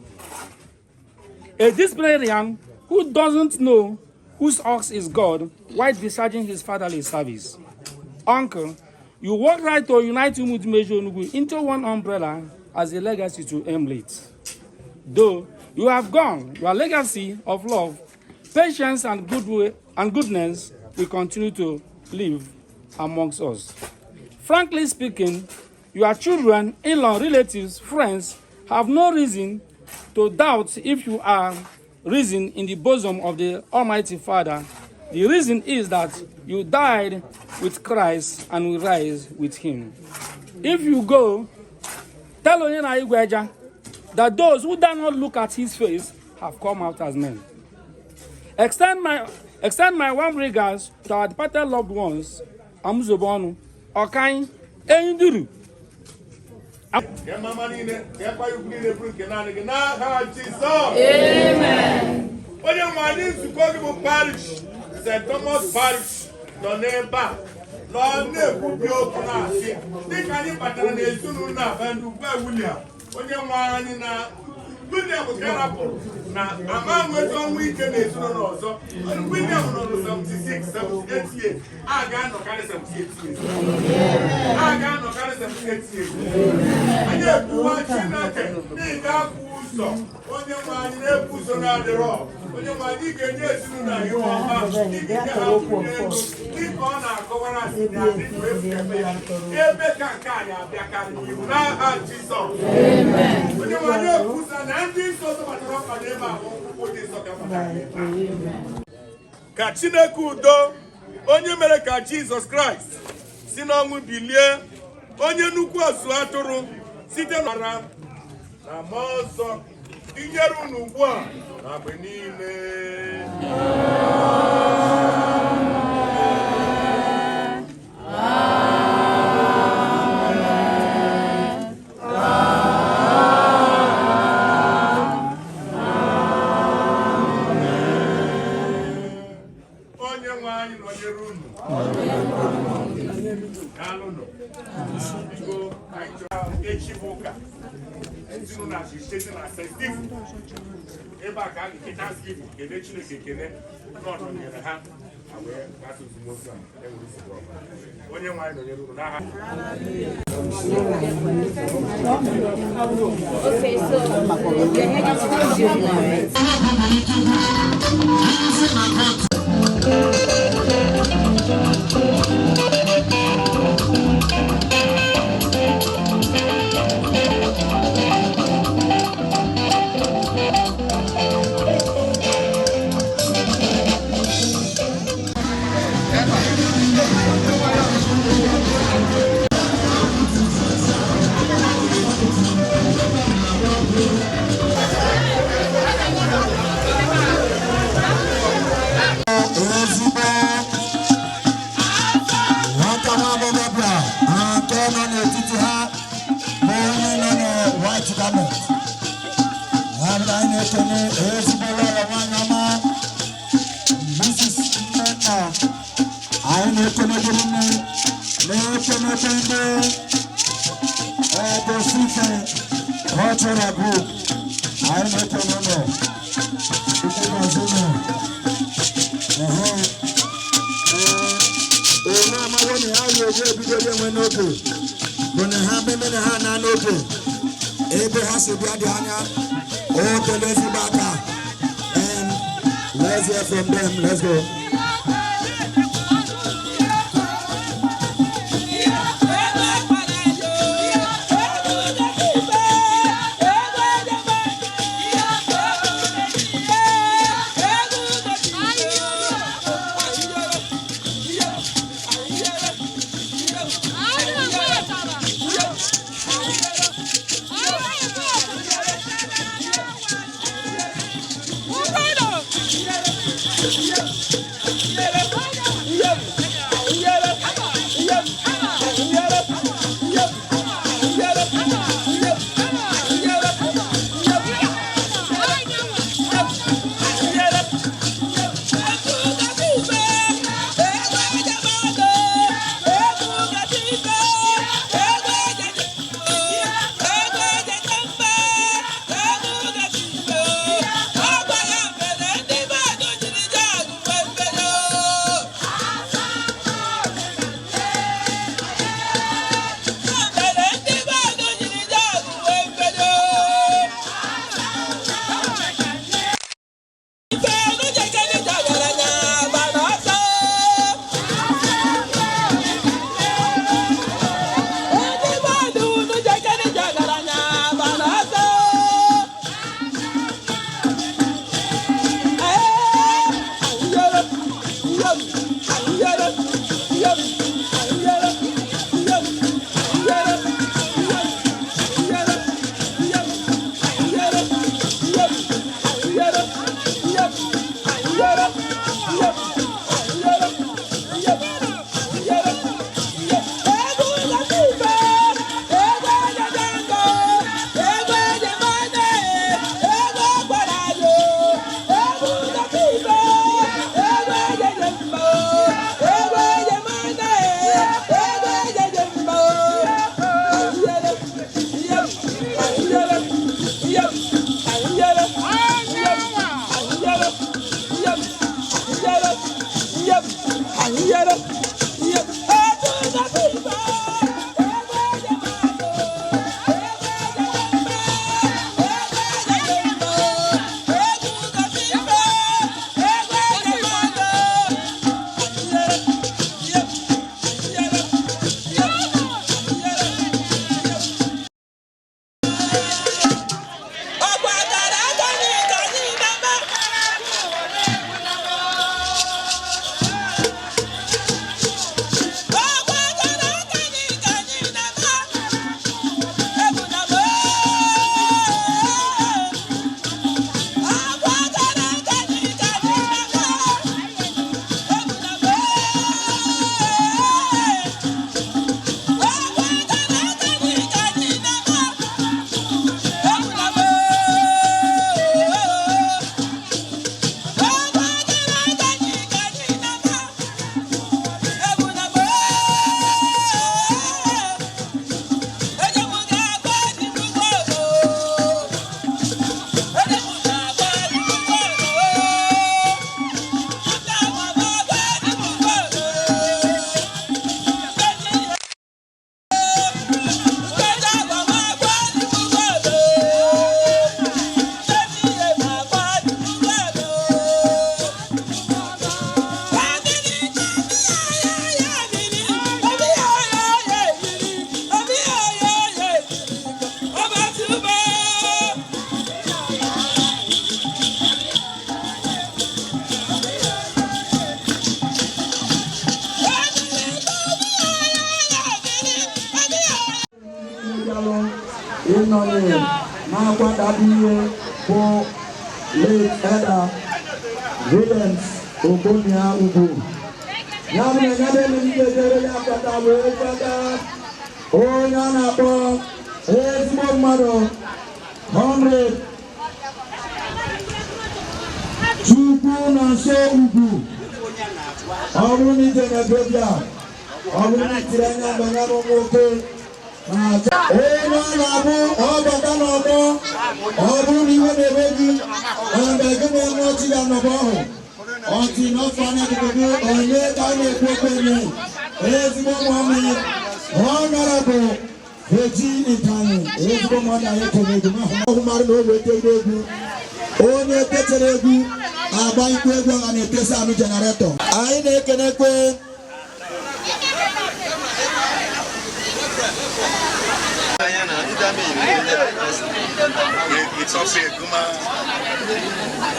A disciplinarian who doesn't know whose ox is gored while discharging his fatherly service. Uncle, you worked right to unite Umudumeji Onugbu into one umbrella as a legacy to emulate. Though you have gone, your legacy of love, patience, and goodwill and goodness will continue to live amongst us. Frankly speaking, your children, in-law, relatives, friends have no reason to doubt if you are risen in the bosom of the Almighty Father. The reason is that you died with Christ and will rise with him. If you go, tell Onyena Igweja that those who dare not look at his face have come out as men. Extend my warm regards to our departed loved ones, Amuzobonu, Okai, Enyinduru. Ka mama niile ka ekwa ukwu niile bụrụ nke naanị gị n'aha Jizọs. Amen. Onye nwe anyị, nzukọ gị bụ parish St. Thomas Parish nọ n'ebe a nọ na-ekwubi okwu, na-asị dịka anyị batara n'ezinụlọ a bụ ndị ugbu a, William, onye nwe anyị, na William nke rapụrụ na ama nweta ọnwụ ike n'ezinụlọ ọzọ. William nọ na 76 78 years, a ga-anọkarị 78 years, a ga-anọkarị 78 years. Anyị ekwuwa, Chineke, na ị ga-apụ ụzọ, onye nwe anyị, na-ebu ụzọ na-adịrọ. Onye nwe anyị, ị ga-enye ezinụlọ a ihe ọma, ị ga-enye ha akwụkwọ ego dịka ọ na-akọwara asị na adị ndụ efu eme ya ebe ka nke anyị abịakarị n'ihu n'aha Jizọs. Onye nwe anyị, ekwusa na ndị nsọ zọbatara ọkpa n'ebe a bụ nkwụkwụ dị nsọ ka batara ebe a. Ka Chineke udo, onye mere ka Jizọs Kraịst si n'ọnwụ bilie, onye nnukwu ọzụ atụrụ, site n'ara na mmụọ nsọ tinyere unu ugbu a na mgbe niile. Onye nwe anyị nọnyere unu. Daalụnụ. Biko, anyị chọrọ echi bụ ụka ezinụlọ achịchezi na St. Stephen ebe a ka a ga-eke thanksgiving, kene Chineke, ekene na ọ nọnyere ha, ha wee gbasa ozugbo otu a enwere nsogbu ọbụla. Onye nwe anyị nọnyere unu n'aha. Okay, so you're heading to the museum now, right? Ezigbo nwata nwa agbọghọbịa nke nọ n'etiti ha bụ onye nọ na white garment ya bụrụ, anyị na-ekene ezigbo lọlọ nwanyị ọma, Mrs. Nnenna. Anyị na-ekenegoro nne, na-ekenekwe ndị Edosife Cultural Group. Anyị na-ekene ụlọ Chukwu gọzie unu. Ehe. Ee, onye amawo na ya ga-eji ebido enwe n'oge. Bụ na ha memere ha na n'oge ebe ha si bịa dị anya o kele ezigbo aka. And let's hear from them. Let's go. Ịnọnye na-akwadebe ihe bụ late Elder Williams Ogbonnia Ugwu. Ya bụ na ya bụ emegide ejere ya akwata wee kwata onye a na-akpọ ezigbo mmadụ Comrade Chukwu na nso ugwu. Ọ bụrụ na ije na Ethiopia, ọ bụrụ na itiri anya mgbe ya bụ nwoke onye ọ na-abụ ọbata n'ọgbọ, ọ bụrụ na iwe na-eme gị na mgbe gị na-enwe ọchị ya n'ọgbọ ahụ ọtị n'ọfọ n'akụkụ gị, onye ka a na-ekwu okwu enye ezigbo Muhammed Honorable Eji Itanyi, ezigbo mmadụ anyị ekene egwu ọhụmarụ na ogbe etegwu egwu onye techara egwu agba ikwu egwu ọha na-etesa anụ jenaretọ anyị na-ekenekwe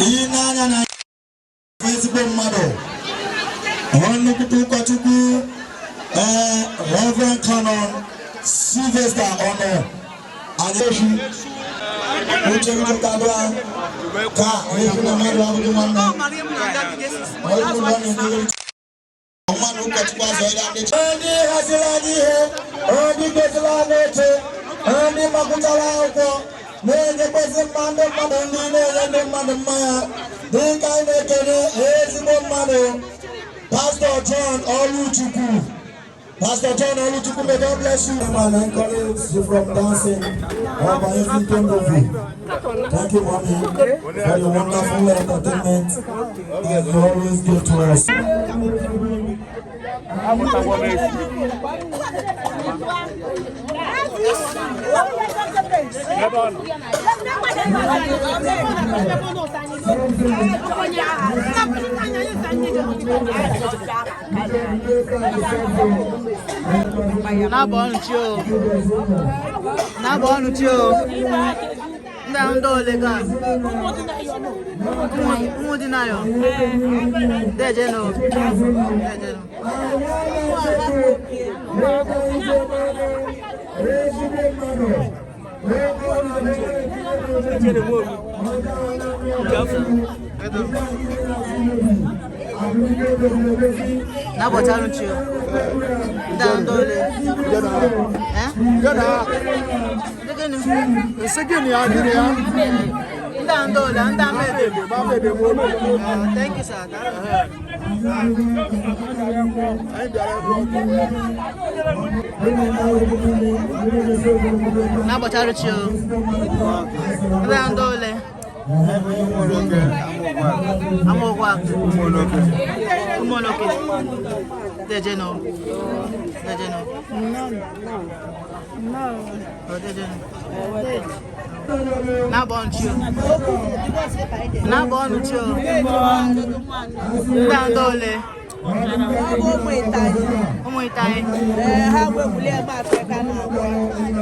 ihe n'anya na ezigbo mmadụ nnukwu ụkọchukwu Reverend Canon Sylvester Ono anyị uche mmadụ ka efu na mmadụ abụghị nwanne mmadụ ụkọchukwu azọ ya ndị haziri anyị ihe ndị doziri anyị oche ndị gbapụtara akwụkwọ na-enyekwazị mmadụ mmadụ ndị na-enye ndị mmadụ mmanya dịka anyị na-ekele ezigbo mmadụ Pastor John Oluchukwu. Pastor John Oluchukwu, may God bless you. And encourage you from dancing. Thank you, mommy, for your wonderful entertainment that you always give to us. Thank you, sir.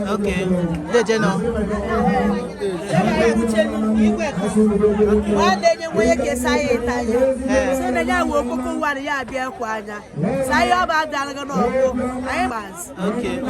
Okay. Dejeno. Okay.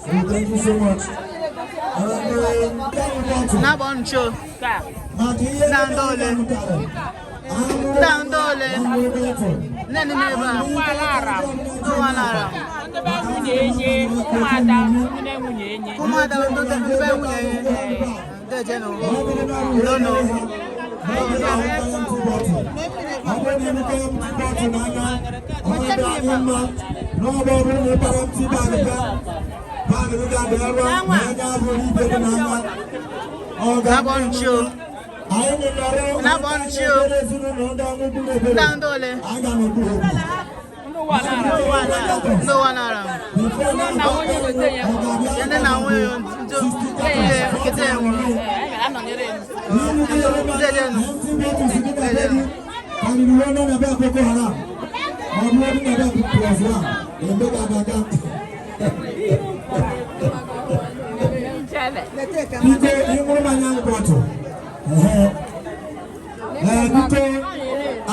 Thank you. Thank you so much. Anọnyere Ndejenu. Ndejenu. Karịrị uwe nọ na be Boko Haram ma ọ bụ ndị na be plus one eme ga aga aga. Biko ịṅụrụ mmanya nkwọtụ. Ee, biko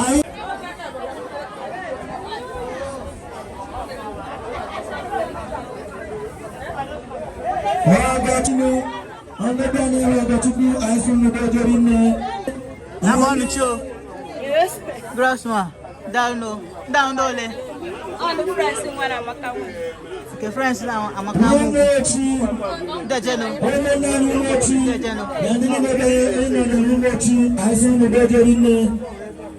anyị. Ọgachukwu, ọmọdé ní Ọgachukwu, àìsàn ọmọdé ọjọ́ rí ní. Namọnucho. Grossman. Down down dole. On the friends nwere Amaka nwe. Nke friends na Amaka nwe. Ndejenu. Ndejenu. Ndị na-ebe ịnọ n'Umechi, àìsàn ọmọdé ọjọ́ rí ní.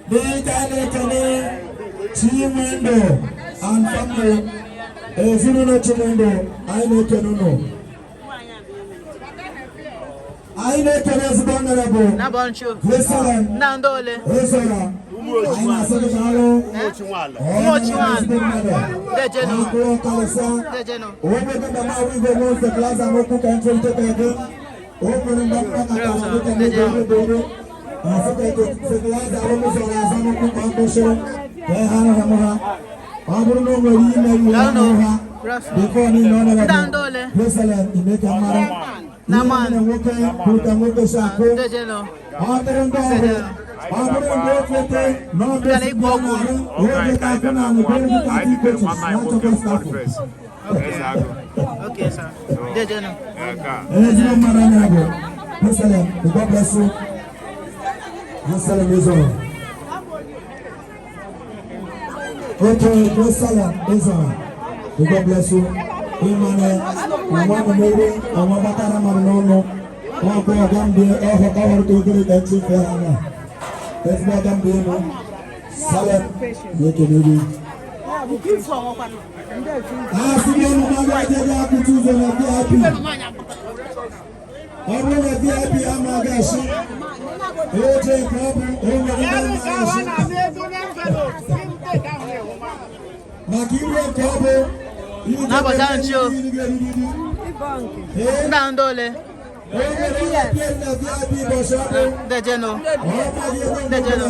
N'ịka na-ekele Chinwendo and family, ezinụlọ Chinwendo, anyị na-ekele unu. Anyị na-ekele ezigbo honorable Jerusalem Ezora. Anyị na-asị gị daalụ. Ezigbo mmadụ. Anyị kalịsa. Onye mama wigo nwe fertilizer n'okwu ka ntolite ka ego. O nwere mgbe mma ka ka dịka n'ego ego ego. Asị ka ego fertilizer arụmụ zọrọ azọ n'okwu ka ọ kwụsịrị ka ha arụghị ha. Ọ bụrụ na o nwere ime ihe ha before niile honorable Jerusalem ime ka mara. Naman nwoke bụrụ nwoke si akụ. Ọ dịrị ndị ọhụrụ. Ọ bụrụ ndị okwete na ọ bụ ezigbo ọrụ oge ka akụ na anụ bụrụ ndị ka akụ coaches na-achọkwa staff. Okay, sir. Ndejenu. Ezigbo mmadụ anya bụ Jerusalem, God bless you. Jerusalem Ezora. Okay, Jerusalem Ezora. God bless you. Ịmana nwa mmeri ọnwa batara mmadụ n'ọnụ nwakwụ ọgambie ọhụ ọhụrụ ka obere ka ntị fe ha na ezigbo ọgambie mụ Salem na-ekele gị. Asị gị ọnụ mmadụ adịghị akụtu ụzọ na VIP. Ọ bụrụ na VIP amaghị asị oche nke ọ bụ o nwere ndị amaghị asị maka iwe nke ọ bụ. Nabọtancho. Ndandole. Ndejenu. Ndejenu.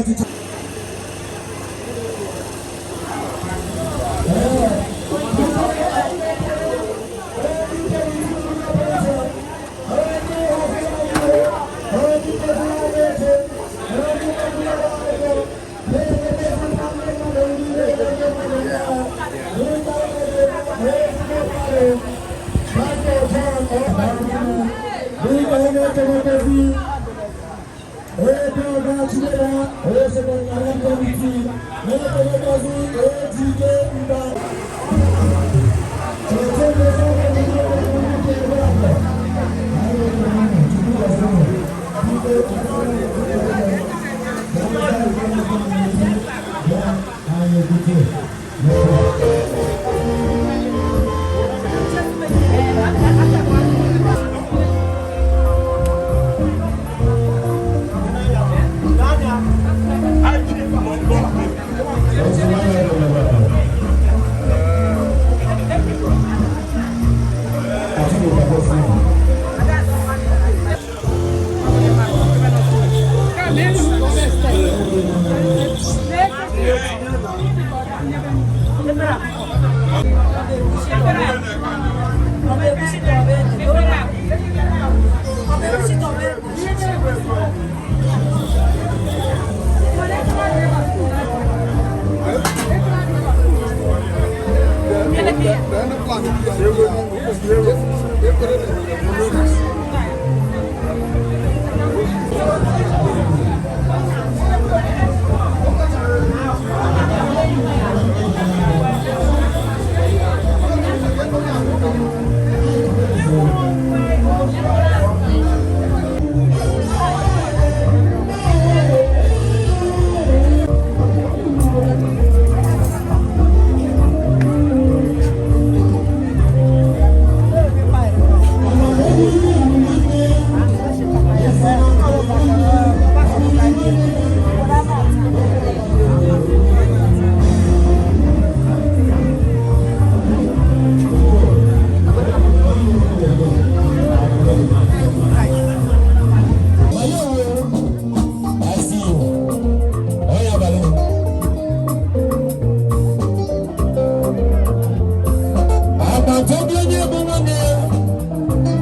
onye bụ nwanne ya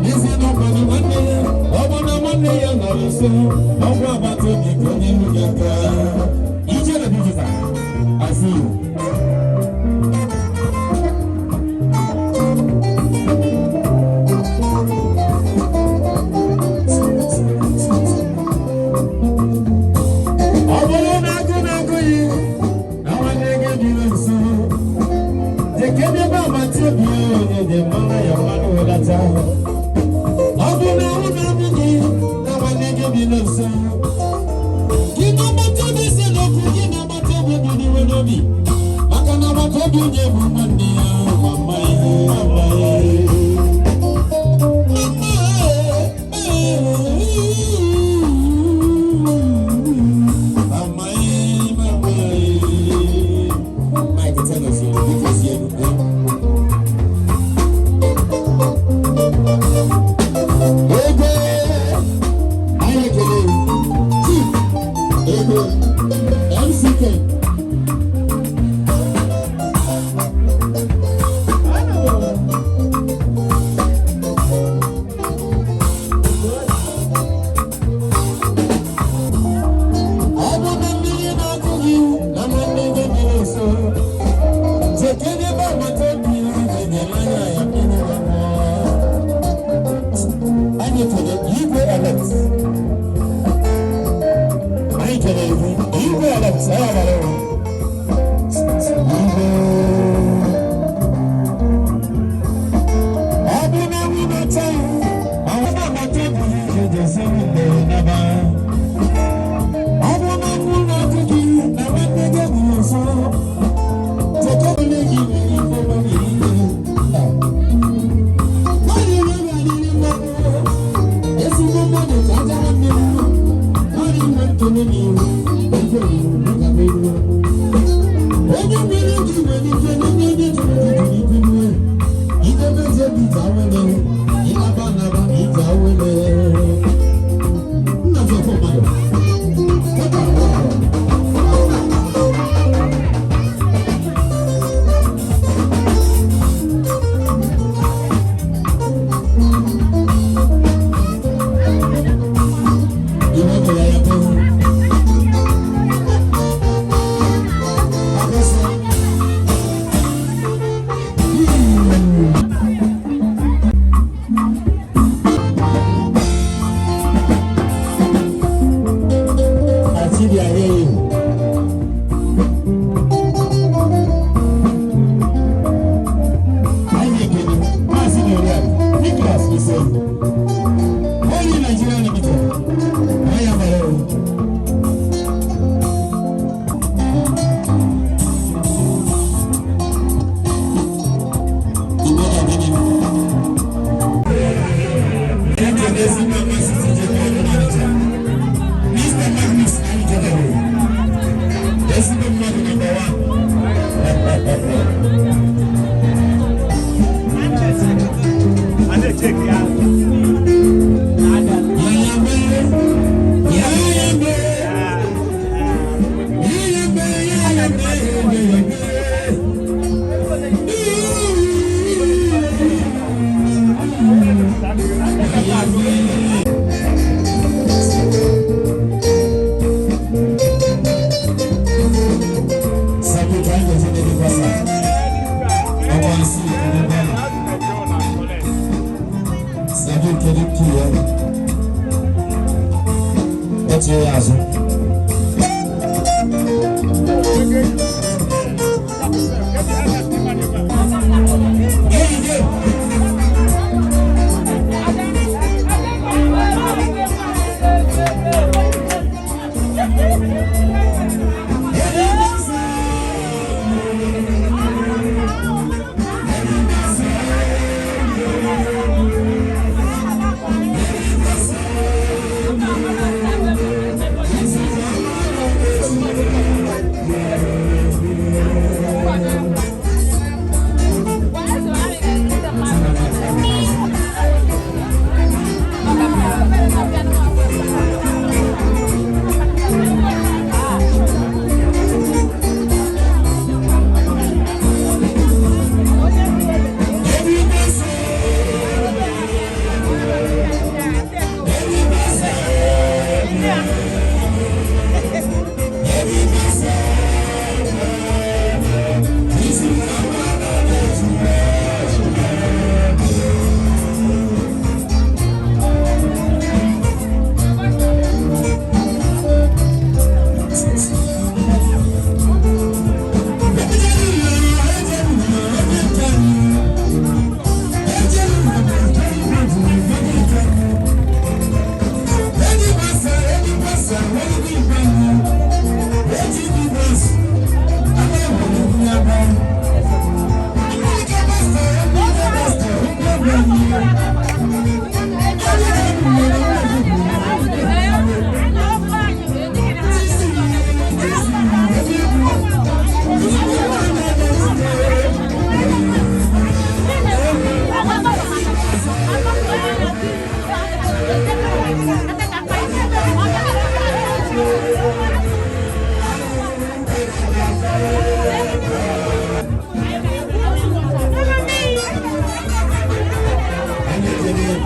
isi n'ọkwanụ nwanne ya ọ bụ na nwanne ya nọrọ nso ọgwụ agbata obi ka onye ihu gị aka ijere digital. I see you. Ọ bụrụ na agụ na-agụghị na nwanne gị dị nso, jekene ebe agbata obi onye dị mmanụ ya mmanụ wedata. Ọ bụ na ahụ na-abụ gị na nwanne gị dị nso, gị na agbata obi si n'okwu gị na agbata obi dị n'iwe n'obi, maka na agbata obi onye bụ nwanne ya ma mma ihe ma mma ihe. Mike, tell us your because you Ego, anyị ekele Chief Ego MCK. Ọ bụ na mmiri na-agụ gị na nwanne gị dị nso, jekere ebe agbata obi gị anya ya mmiri na-aṅụ. Anyị kere igwe elect. Anyị kere iwu igwe elect anyị agbara ụwa. Igwe. Ọ bụ na ewu na-ata iwu, ma ọ bụ agbata obi gị ga-esi nne n'ebe. Ọ bụ na ewu na-agụ gị na nwanne gị dị nso, jekere gị nwere ife nwere ihe. Ezigbo mmadụ ka aja nwanne m mmadụ inwe ntụnye n'ihu ife iwu ka meruo onye nwere gị nwere ike n'onye onye jụrụ gị jụrụ ife nwe idebe eze bụ ije awele ịlaba naba ije awele nna gị ọkpọ mmadụ. Achidi Ayeyi. Anyị ekele Maazị Noriak Nicholas Ise Holy Nigeria Limited. Anyị agbara ewu. Ekele ezigbo mmasị TJ Paul Manager. Mr. Magnus Angelero. Ezigbo mmadụ nọmba 1. Yeah.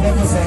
Thank you.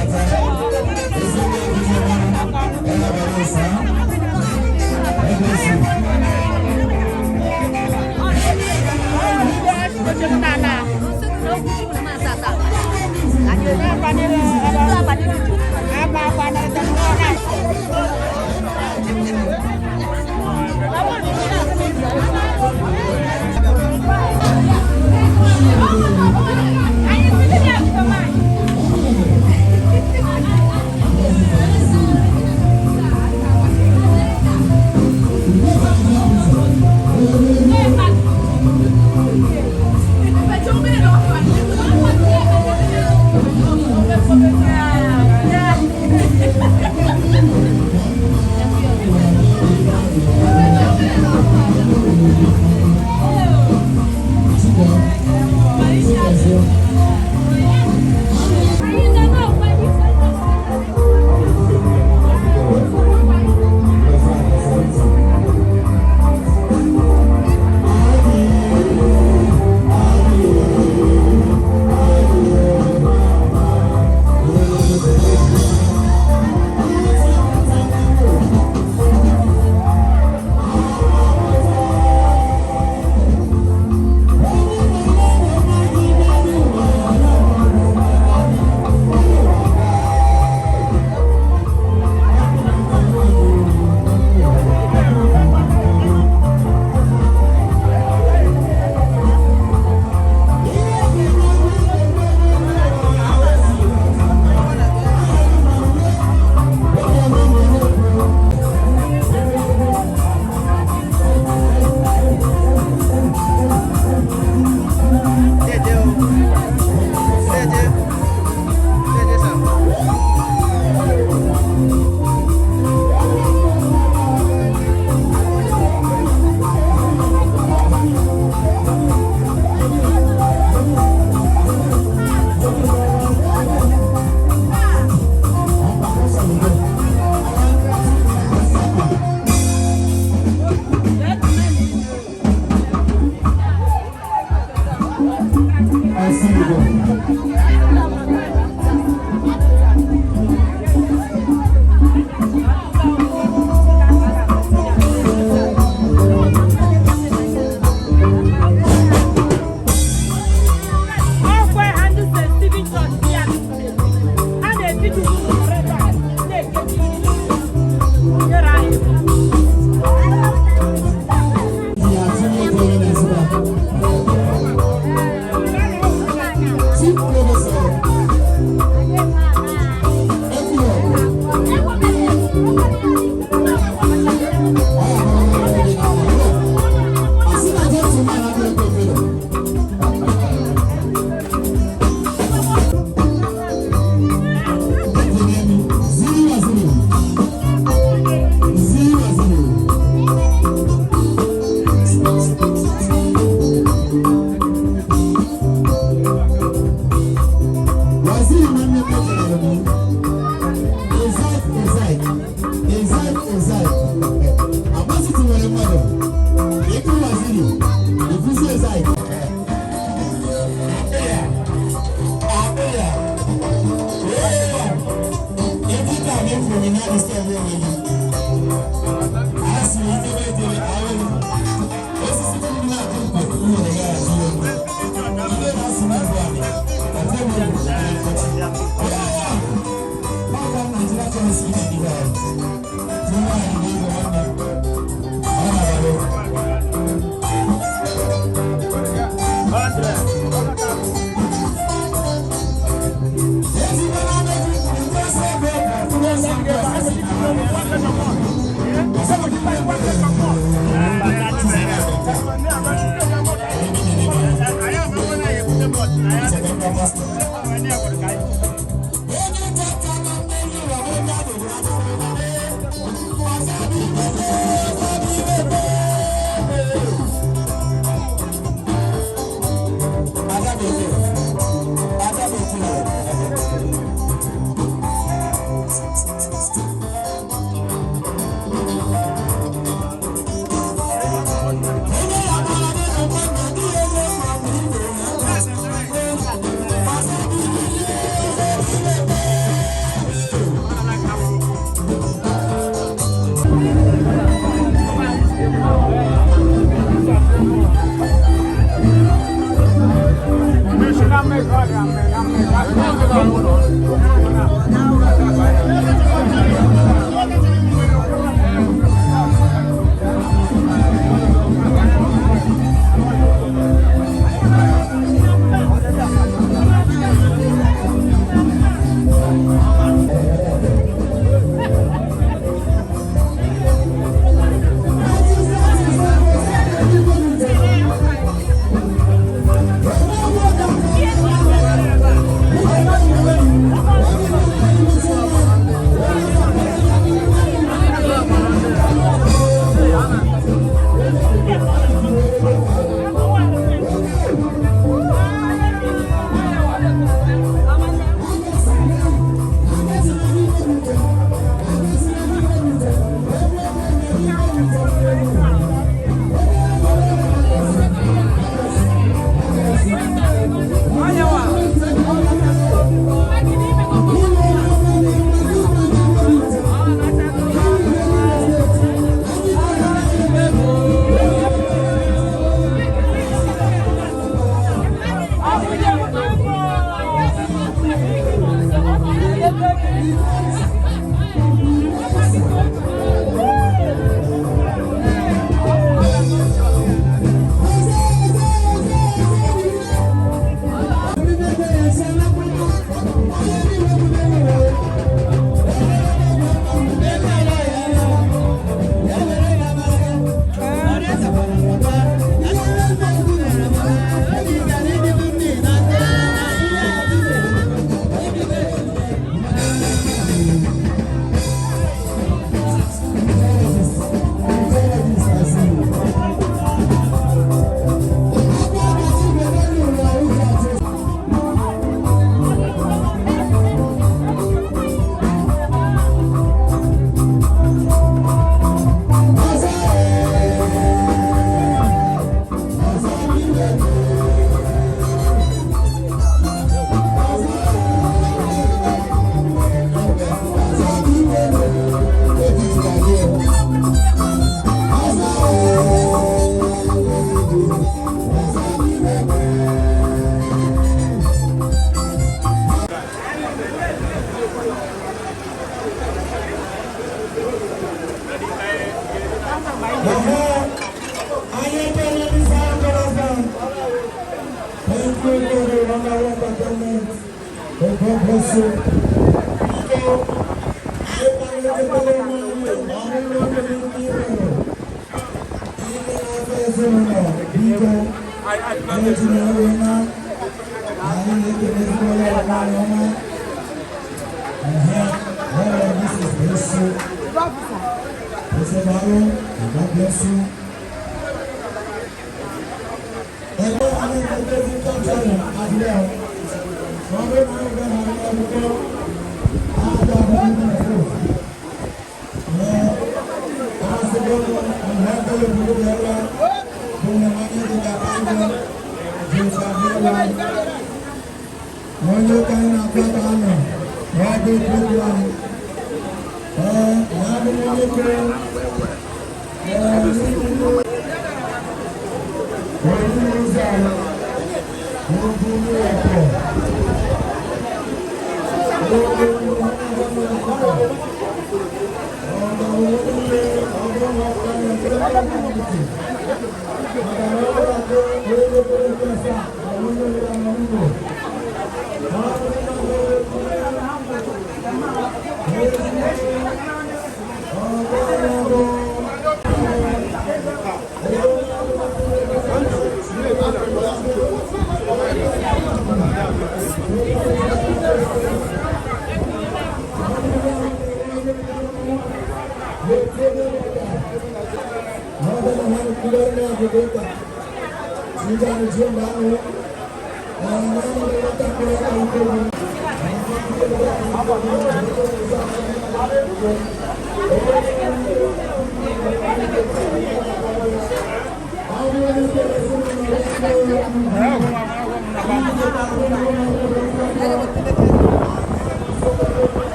Thank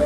you.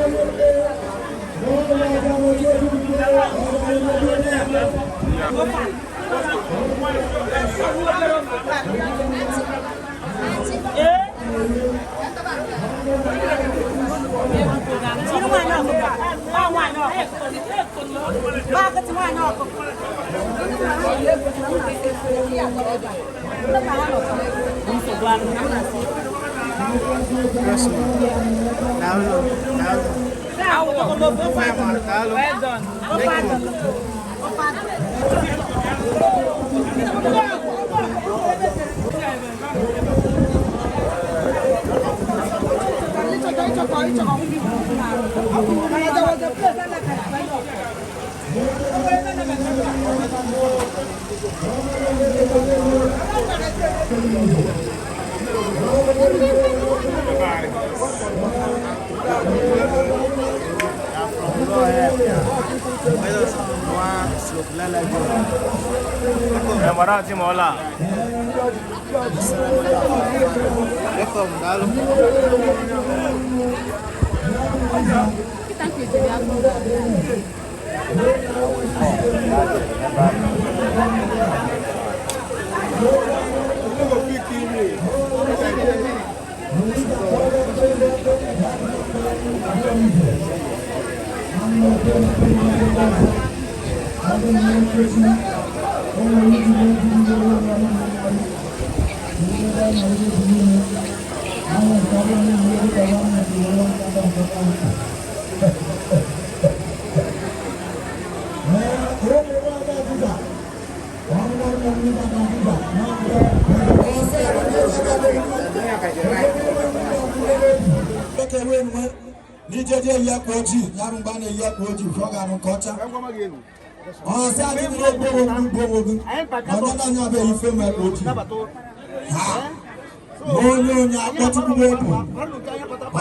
Onye onye akpọchukwu okwu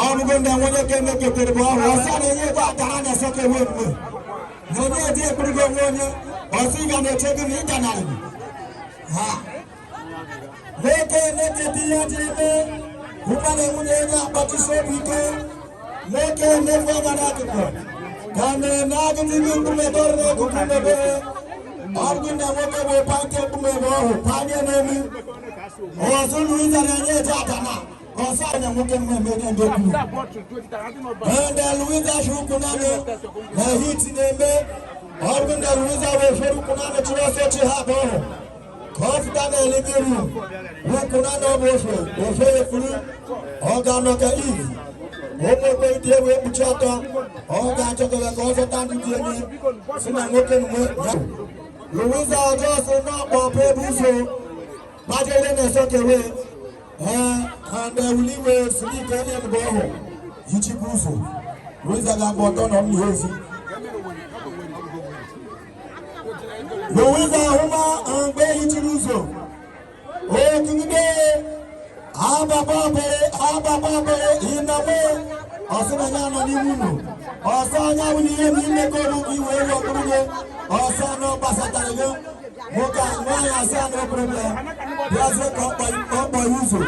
ọrụgo ndị onye ka emeketere bụ ọrụ ọsọ na-enye ebe akara na-esọka ewe ewe na onye edi ekpirigo onwe onye ọsọ ị ga na-eche gị na ị ganarị ha nwoke na-eketa ihe jiri mee ụkwa na nwunye onye akpọchisi obi ike nwoke na-efu anya n'akụkụ ka mere na agụdị gị mkpụmebe ọrụ n'akụkụ mebe ọrụ na nwoke bụ pante mkpụmebe ọhụ panye n'elu ọzọ Luiza na-enye eje adana ọsọ anya nwoke mmemme nye ndị kwuru ndị Luiza shi ụkwụ naanị na hit na-eme ọrụ ndị Luiza wee fere ụkwụ naanị chụrụ ọsọ chi ha abụọ ọhụ ka ọ fụta na elibi rum ụkwụ naanị ọ bụ ofe ofe efuru ọ ga-anọ ka ivi ụmụ dị ewu ekpuchi ọtọ ọ ga-achọkọta ka ọ zọta ndị dị enye si na nwoke nwe ya Luiza ọjọọ si n'ọkpọ bụ ebe ụzọ bajere na sọkewe and wuliwe silike onye mbụ ọhụ yichikwa ụzọ Luiza ga-agba ọtọ nọ m n'ihe ezi Luiza ahụma mgbe hichiri ụzọ okigide ababa obere ababa obere ịname ọsị na ya nọ n'ime ụlọ ọsọ anyanwụ na ihe na imekọ ọrụ gị wee rụọ ọkpụrụ gị ọsọ anọ gbasatara gị nwoke nwaanyị asị anọ problem bịazie ka ọ kpọ ya ụzọ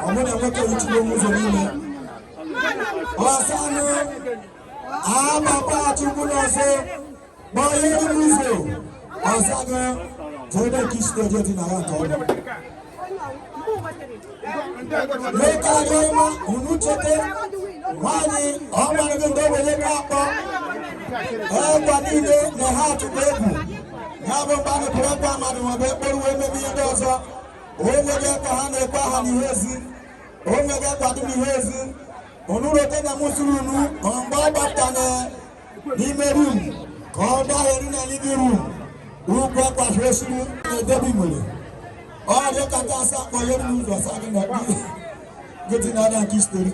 ọ bụrụ na nwoke wuchiri onwe ụzọ niile ọsọ anụ ababa chukwu n'ọsọ kpọọ ya elu ụzọ ọsọ gị jee nke isi na dị na ya nke ọma nwoke agaghịma unu chete nwaanyị ọ mara gị ndị ogbenye ka akpọ ekwa niile na ha atụkwa egwu ya bụ mgbe a pụrụ ekwe amadụ maọbụ ekpere wee mebe ihe ndị ọzọ onwere ekwe ha na-ekwe aha n'ihe ezi onwere ekwe adị n'ihe ezi unu rote na mụsụrụ unu mgbe ọ gbapụta n'ime rum ka ọ gbagheri na living room ukwu ekwafere esiri na-edebi nwere ọ dị kacha asa akpọ ihe n'ụzọ sa gị na gị na ada nke isitori.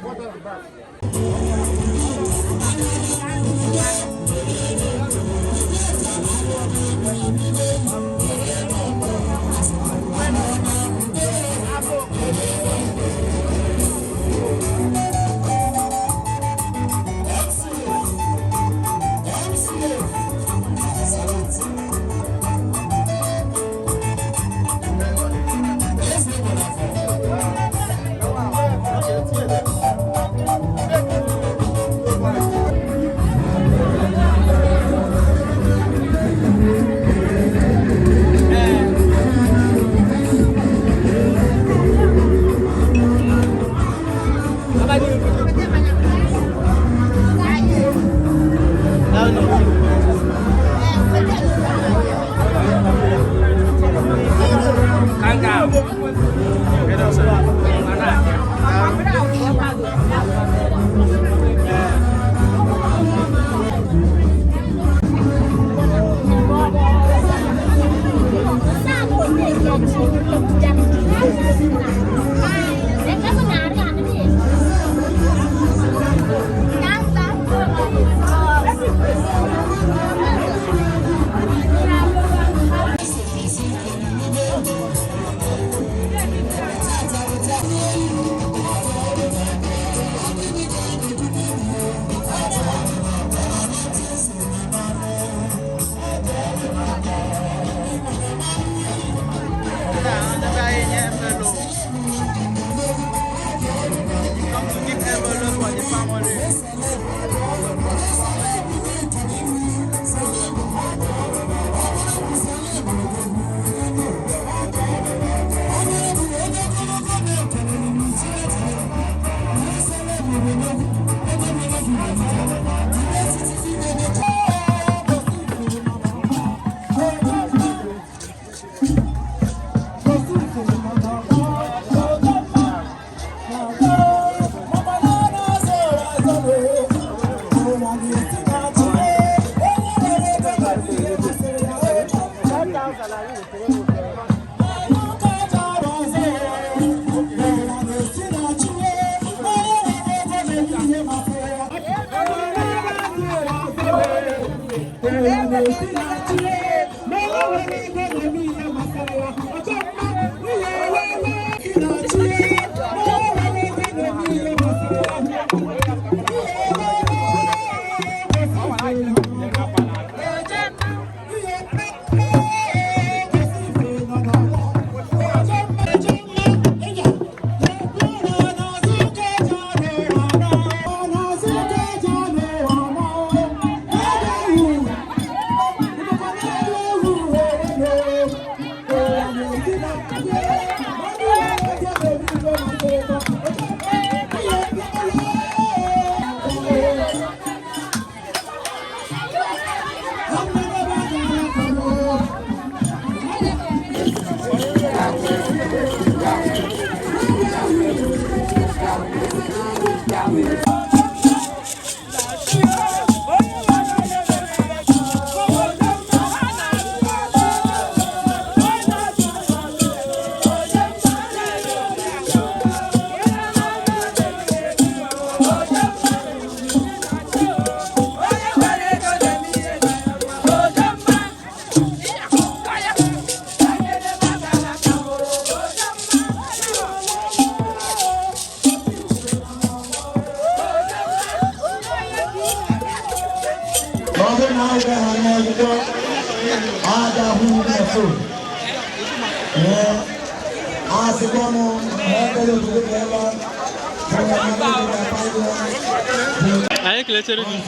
Anyị kelechere gị.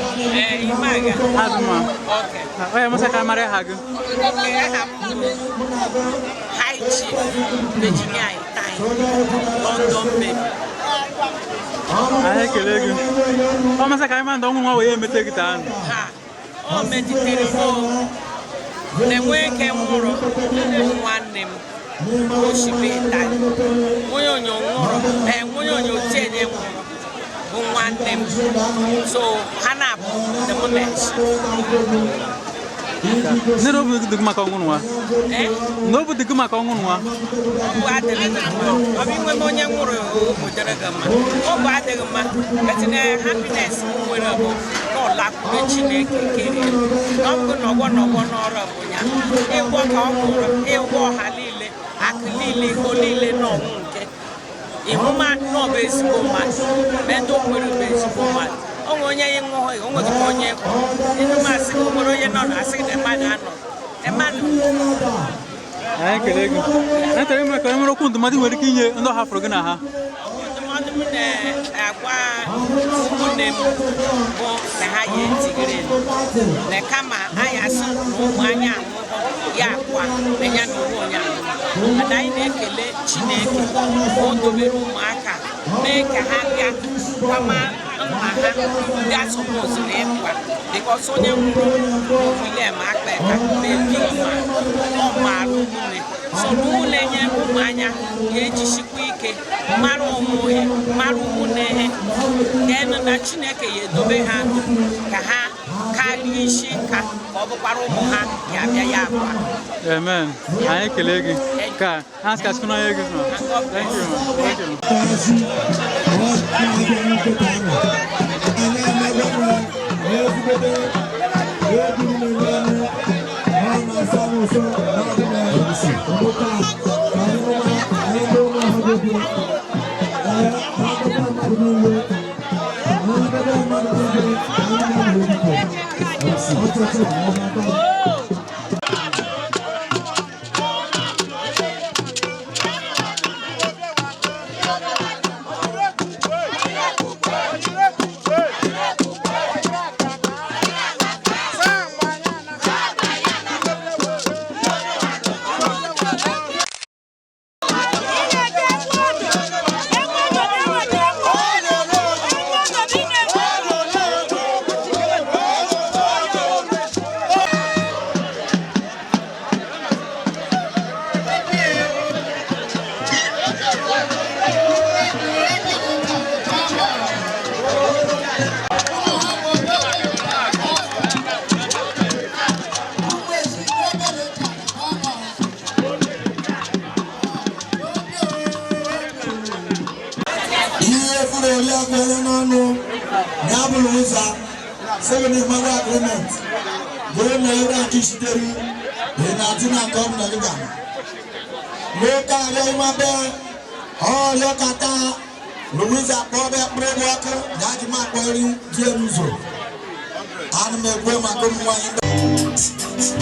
Azụma. Onye mụsa ka mara ha gị. High Chief Virginia Itai, London baby. Anyị ekele gị. Ọ masị ka anyị ma ndị ọnwụ nwa wee emete gị taa. Ha, o metitere m na enwe nke nwụrụ nwanne m oshibe Itai. Nwunye onye nwụrụ, ee nwunye onye otienye nwụrụ bụ nwanne m. So ha na-abụ the moment. Nne na obi dị gị maka ọnwụ nwa. Nne obi dị gị maka ọnwụ nwa. Ọ bụ adịghị gị mma. Ọ bụ inwe m onye nwụrụ obi dịrị gị mma. Ọ bụ adịghị mma. But na happiness m nwere bụ na ọ lakwuru Chineke kere. Na ọ bụ nọgbọ nọgbọ n'ọrụ bụ ya. Ịgwọ ka ọ nwụrụ, ịgwọ ọha niile, akụ niile, ego niile na ọnwụ nke. Ịhụma na ọ bụ ezigbo mmadụ. Ma ndị o nwere bụ ezigbo mmadụ. O nwere onye ịṅụghị, o nweghị onye kwụrụ. Ịnụ m asị gị, o nwere onye nọ na asị gị na mmadụ anọ. Na mmadụ Anyị ekele gị. Anyị chọrọ ime ka onye nwere okwu ndụmọdụ nwere ike inye ndị ọ hafụrụ gị na ha. Ndụmọdụ m na-agwa ụmụnne m bụ na ha ya etigere na kama anyị asị na ụmụ anyị anwụghọ ya akwa na ya na onwe onye anwụghọ. Mana anyị na-ekele Chineke ka o dobere ụmụaka mee ka ha bịa kwama nna ha ndị asọpụziri ịkwa because onye nwụrụ bụ William Akpaka bebi ọ maara ụmụnne so na ụmụnne nye ụmụ anya ga-ejisikwa ike mara onwe ha mara ụmụnne ha ga-enu na Chineke ya edobe ha ndụ ka ha karịa isi nka ka ọ bụkwara ụmụ ha ya bịa ya akwa. Amen. Anyị ekele gị. Ka ha sị ka sị n'onye gị. Thank you. Thank you. Oh, Ebe na ịmawa agreement. Gee na ebe a kisitere ị na-atụ na nke ọbụla gị ga. N'oke arịọ ịma be ọrịọ kata Louisa kpọọ bịa kpụrụ ebe ọkụ na adị m akpọ eri dị elu ụzọ. Ana m ekwe maka ụmụ nwaanyị ndị.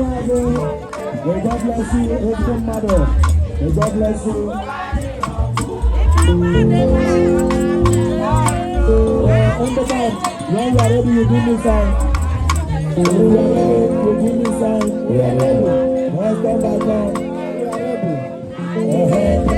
May God bless you, Open Mother. May God bless you. On the back, when you are ready, you give me sign. When you are ready, you give me sign. We are ready. Let's come back down. We are ready.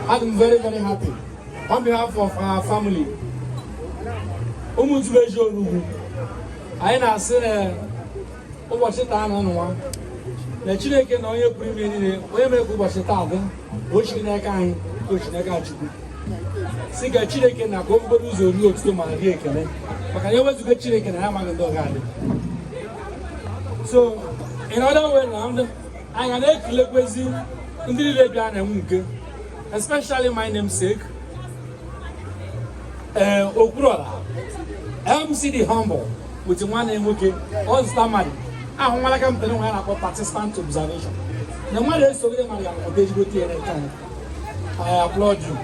I'm very, very happy. On behalf of our family, Umutubeji Onugbu, anyị na-asị na ụbọchị taa na nwa na Chineke na onye pụrụ ime niile, onye mere ka ụbọchị taa dị, o chiri n'aka anyị, ka o chiri n'aka Chukwu. Si ka Chineke na ka o bugoro ụzọ rie otuto ma rie ekele, maka na ewezuga Chineke na ya amaghị ndị ọ ga-adị. So, in other way round, anyị ga na-ekelekwezi ndị niile bịa na enwe nke, especially my namesake, Okwuluora, MC the Humble, with nwanne nwoke, Ọzụta mmadụ, ahụnwala ka mtere nwa ya na-akpọ participant observation. Na mmadụ esogide mmadụ ga-amụta ezigbo tie n'aka anyị. I applaud you.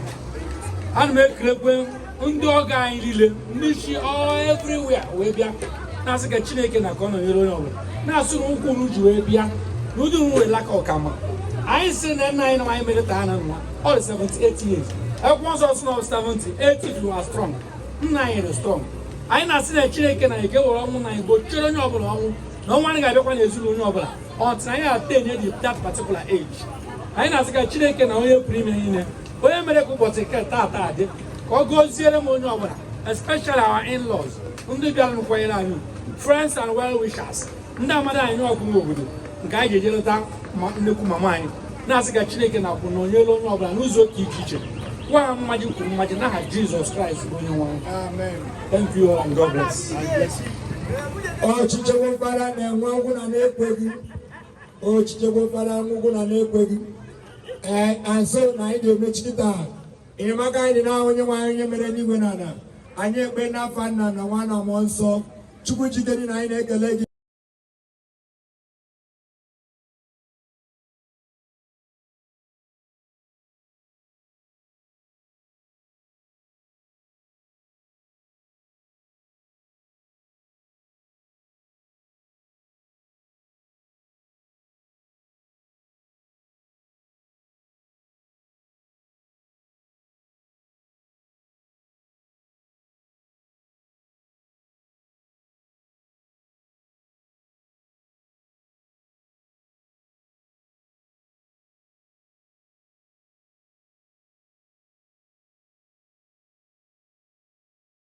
Ana m ekelekwe ndị ọgọ anyị niile, ndị chi all everywhere wee bịa, na-asị ka Chineke na ka ọ nọnyere onye ọbụla, na-asị na ụkwụ unu ji wee bịa, na ụdị unu wee laka ọkama. Anyị sị na nna anyị na anyị mere taa na nwa, ọ dị 78 years. Akwụkwọ nsọ sị na ọ 78 if you are strong. Nna anyị dị strong. Anyị na-asị na Chineke na eke were ọnwụ na anyị gbochiere onye ọbụla ọnwụ, na ọnwụ anyị ga-abịakwa n'ezinụlọ onye ọbụla until anyị attain the that particular age. Anyị na-asị ka Chineke na onye pụrụ ime niile, onye mere ka ụbọchị nke taata dị, ka ọ gọziere m onye ọbụla, especially our in-laws, ndị bịara nkwanyere anyị, friends and well-wishers, ndị amada anyị n'ọkụ n'obodo nke anyị ga-eje leta nnekwu mama anyị, na-asị ka Chineke na-akwụ na onyere onye ọbụla n'ụzọ ka iche iche, gwa ha mmaji kwuru mmaji n'aha Jizọs Kraịst bụ onye nwe anyị. Thank you all and God bless. Ọchịchị nwekwara na-enwe ọgwụ na na-ekweghị. Ọchịchị nwekwara ngwụgwụ na na-ekweghị. Ee, azụ na anyị ga-emechi taa. Enyemaka anyị dị n'aha onye nwe anyị, onye mere n'igwe na ala. Anyị ekpe n'afa nna na nwa na mmụọ nsọ. Chukwu jikere na anyị na-ekele gị.